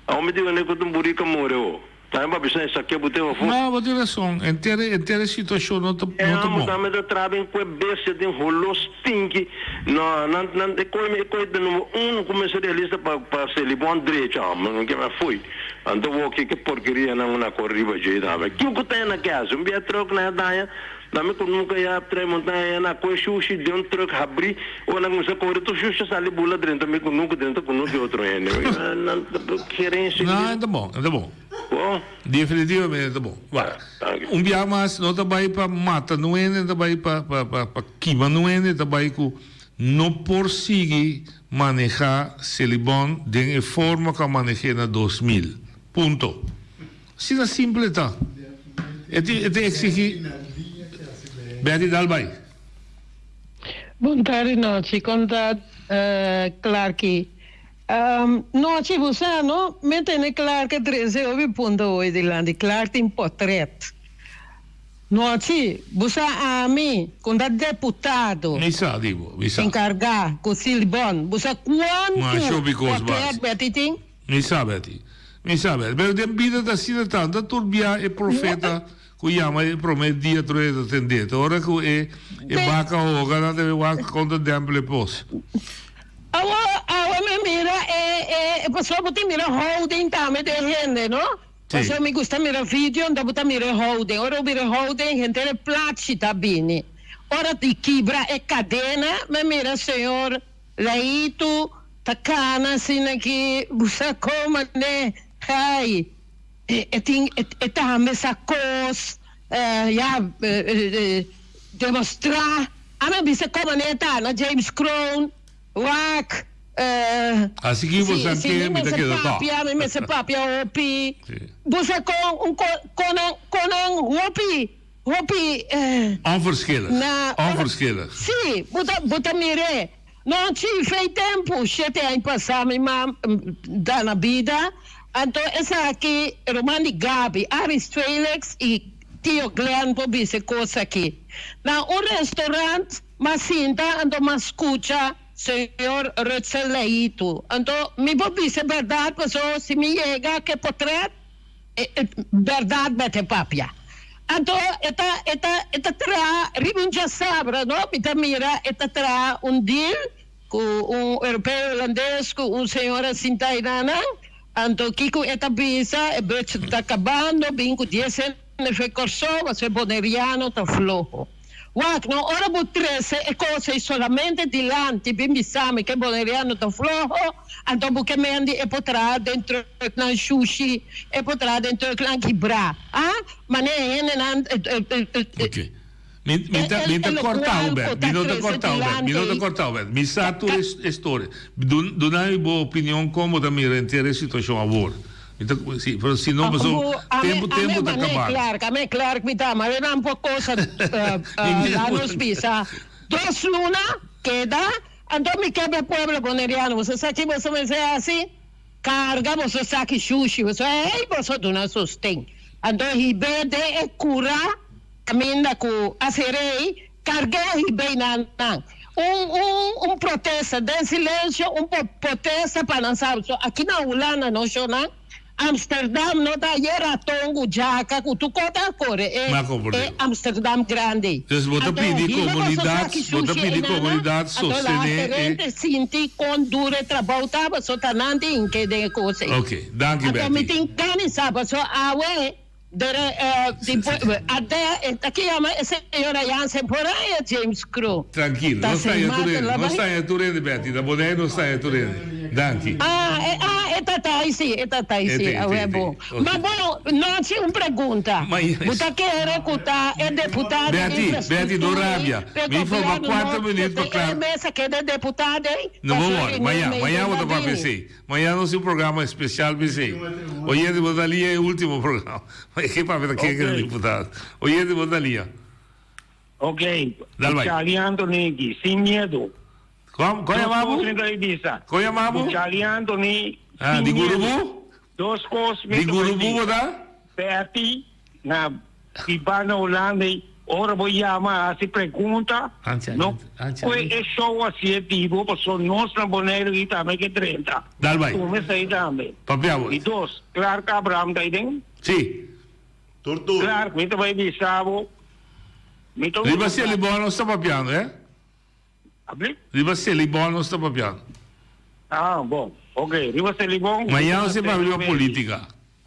Awor mi digo ne ku ta un burika muri ho. Tambe pa bisa esaki bo tin afó. No, bo tin rason. Henter henter e situashon no ta E no ta amo bon. tambe ta traha ben ku e bestia den holó stinki. No, nan nan e koi e koi ta number uno ku mester realista pa pa Selibon drecha amo. No ke me foei. Anto wou ke ke porkerianan una kor riba dje tambe. Kiko ta e na kasa? Un bia truck nan a daña. Na mi ku nunka ya trae montaña ya na kue shushi den un truck habri ora nan kuminsa kore tur shushi a sali bula drenta mi kunuku drenta kunuku di otro hende nan gerencia No, e ta bon, e ta bon. Bon. Definitivamente e ta bon. Wak, un bia mas no ta bai pa mata nu hende, no ta bai pa pa pa pa kima nu hende, ta bai ku no por sigui maneha Selibon den e forma ku a maneh'é na 2000. Punto. Asina simple ta. E tin e ta exigi Betty dal bai. Bon tardi nochi kon ta Clarky nochi bo sa no mi tene Clark a trece hopi punto hoy dilanti Clark tin potret nochi bo sa ami con ta deputado Mi sa di bo mi sa. encarga cu Silbon bo sa Masha cuanto hopi cos potret bas. Betty tin. Mi sa, Betty. Mi sa, Betty. Pero den bida ta asina tan. Ta tur bia e profeta ku yama e promé dia tur e ta tendé. Ta ora ku e e baka hoga nan ta wak konta dèmpel e pos. Awo, awe mi mira e e pasobra bo tin mira houding tambe den hende, no? Sí. Pasobra mi gusta mira video, anto bo ta mira e houding. Ora bo mira e houding, henter e plachi ta bini. Ora di kibra e kadena, mi mira señor Leito ta kana asina ki bo sa kon manera ai e tin e tambe sa kos ya demostrá ami a bisa kon manera ta na James Kroon wak Asi ki bo si sa si ke mi mi ta mester keda tòg. papia mi mester papia hopi bo sa kon un kon nan kon nan hopi Hopi Onverschillig, na onverschillig. Sí, bo ta bo ta mir'é. No chi fei tempu, shete aña pasá mi mam da na bida, anto esaki ruman di Gaby, Aris Felix i tio Glenn por bisa e kos aki. Na un restaurant m'a sinta anto m'a skucha señor Rutzel Leito. Anto mi por bisa e bèrdat paso si mi yega ke potrèt, E berdad mete papia. Anto e ta e ta e ta traha riba un djasabra no mi ta mira e ta traha un deal cu un europeo holandes cu un señora sinta aynanan anto kico e ta bisa e budget ta cabando bin cu dies hende fe Corsou pasobra e boneriano ta floho. Wak, no ora bo trece e cos ey solamente dilanti bin bisa mi ke Boneriano ta floho, anto bo ke mendi e por traha den trucknan shushi, e por traha den trucknan kibra, ah? Mane e hendenan Ok. Mi, mi ta, mi ta corta bo bek, mi no ta corta bo bek, mi no ta corta bo bek. Mi sa tur e storia. Dun, duna mi bo opinion con bo ta mira henter e situacion awor. Mi ta, si, pero si no paso, tempo, tempo ta Ame kabando. Clark, ame Clark mi ta, ma nan por cosa la nos bisa. Dos luna keda, anto mi ke be pueblo boneriano, boso sa ki boso mester hasi? Karga boso saki shushi, boso hey boso duna sosten. Anto hib'é den e kura kaminda ku a ser'ei, karg'é hib'é nan nan. Un un un protesta den silencio, un protesta pa nan sa so aki na Hulanda no shonan, Amsterdam no ta ayer raton cu djaka cu tur cos ta core e Ma comprende. e Amsterdam grandi. Dus bo ta Anto pidi hiba boso comunidad, saki bo ta sushi pidi einana, comunidad anto la sostene e. gerente sinti con duro e trabou ta paso ta nan tin ke den e cos ey. Ok, danki Anto mi Betty. tin gana di sa paso awe Dere di ade ta ki yama e señora Jansen por ahí e James Crew. Trankil, Ta nos ta sin ya tur mata hende, la nos ta bai. ya tur hende Betty, na Bonaire nos ta ya tur hende. Danki. Ah, e ah. e tatay si, e tatay E si, te, awe te, bo. te. Ma bon, Nancy un pregunta. Bo ta kere ku ta e deputado di Betty, Betty, no infrastruktura ei rabia. p'e Mi forma gobièrnu kuater no minuut pa p'e klar. e mesa keda deputado ei? No bo Pasobra wòri, reunion mañan, mei mañan bo den ta a papia bini. esei. Mañan nos tin un programa especial p'esei. Oyente bo ta lia e ultimo programa. E ke papia ta ken keda Ok. diputado. Oyente bo ta lia. Ok, Dal bai. Charlie Anthony, sin miedo. Kon, kon Dos yama bo? kos mi ta bisa. Kon yama bo? Charlie Anthony, Ah, sin di miedo. Gurubu? Dos kos mi Di ta bai Gurubu bo bisa. ta? Betty, na biba na Hulanda ei, ora bo yama hasi pregunta, Ancha, no ancha, kue e show asi e di bo, pasobra nos na Boneiru ei tambe ke drenta. Dal bai. Tuma esei tambe. Papia bo. Di dos, Clark Abraham ta ei den? Si. Tur tur. Clark, mi ta bai bisa bo, mi ta Riba usa. Selibon nos ta papiando, eh? Abli? Riba Selibon nos ta papiando. Ah, bon. Ok, riba Selibon. Mañana nos ta papia riba politica.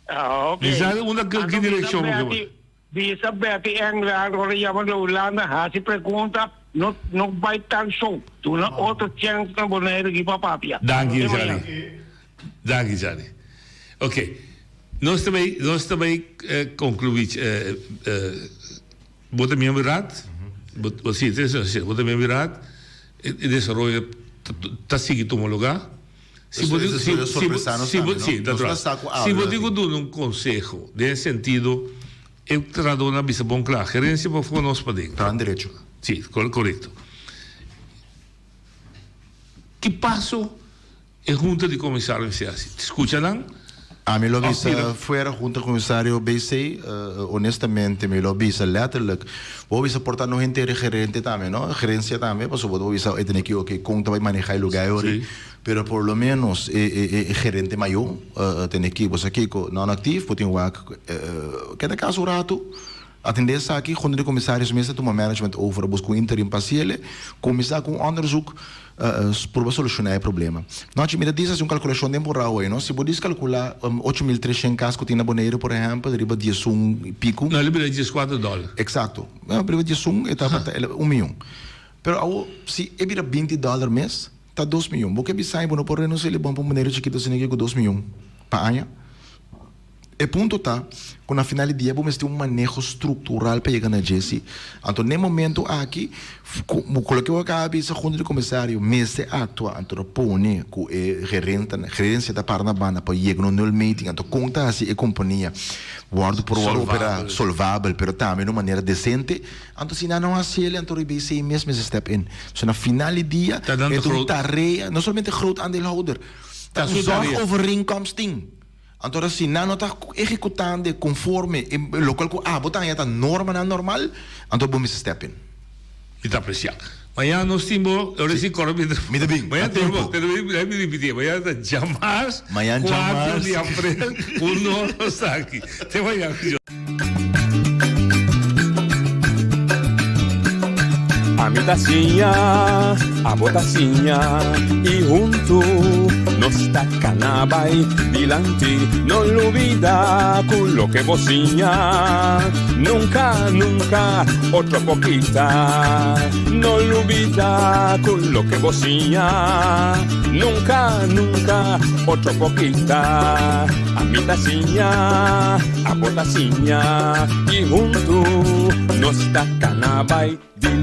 Ah, ok. Mi sa unda ki Anto bisa direccion bo ke Betty, bai. bisa Betty Engelhardt ora yama di Hulanda hasi pregunta, no no bai tal show. Duna otro chens na Boneiru aki pa papia. Danki, Te mañana. Charlie. Danki, Charlie. Ok. Nos ta bay, nos ta bay conclui, bo ta miembro di raad, bo, bo si, si, bo ta miembro di raad, e desaroyo ta sigui tuma lugar. Si bo tin, si, si, si bo, si, natural. Si bo tin cu duna un conseho den e sentido, e trahadornan a bisa bon cla, gerencia pafó nos paden. Traha derecho. Si, corecto. Ki paso E hunta di komisario mester hasi skucha nan. Ami lo bisa fuera hunta komisario BC, honestamente mi lo bisa letterlijk, bo bisa por ta no henter e gerente tambe no, gerencia tambe, pasobra bo bisa e tene ki oke kon ta bai maneha e lugar ori, pero por lo menos e e e gerente mayor tene ki bo sa kiko non actief bo tin wak keda kas un ratu. Atendé esaki, Junta di Comisarios mes ta tuma management over a busca un interim pa haciele, cuminsa cu un onderzoek purba soluciona e problema. Nochi mi ta dis haci un calculacion den por rahoy, no? Si bo dis calcula 8300 cas cu tin na Boneiru, por ehempel, riba diesun y pico. No, riba diescuatro dollar. Exacto. Riba diesun e ta un miyon. Pero awo, si e bira binti dollar mes, ta dos miyon. Bo ke bisa bo no por renuncia e bon pa un Boneiru chikito asina cu dos miyon pa aña? E punto ta ku na final di dia bo mester un maneho struktural pa yega na dje si. Anto n'e momento aki ku loke bo a kaba bisa hunto di komisario mester aktua anto ta pone ku e gerensia ta para na banda pa yega na un nulmeting anto kon ta hasi e kompania wòrdu por wòrdu operá solvabel pero tambe na un manera desente anto si nan no hasi el anto RBC mes mester step in. So na final di dia e ta un tarea no solamente groot aandeelhouder ta un zorgovereenkomst tin. Anto ora si nan no ta ehecutando conforme e locual cu abo ta haña ta normanan normal, anto bo mester step in. Mi ta aprecia. Mañana nos tin bo, ora si cora mi ta Mi ta bin, Mañana na tempo. Pero mi mi ripiti, mañana ta djamars, Mañana cuatro djamars. di april, un nos nos ta aki. Te mañana. Ami ta siña, abo ta siña y huntu nos ta cana bay dilanti. No lubida cu loke bo siña nunca, nunca otro por kita. No lubida cu loke bo siña nunca, nunca otro por kita. Ami ta siña, abo ta siña y huntu nos ta cana bay.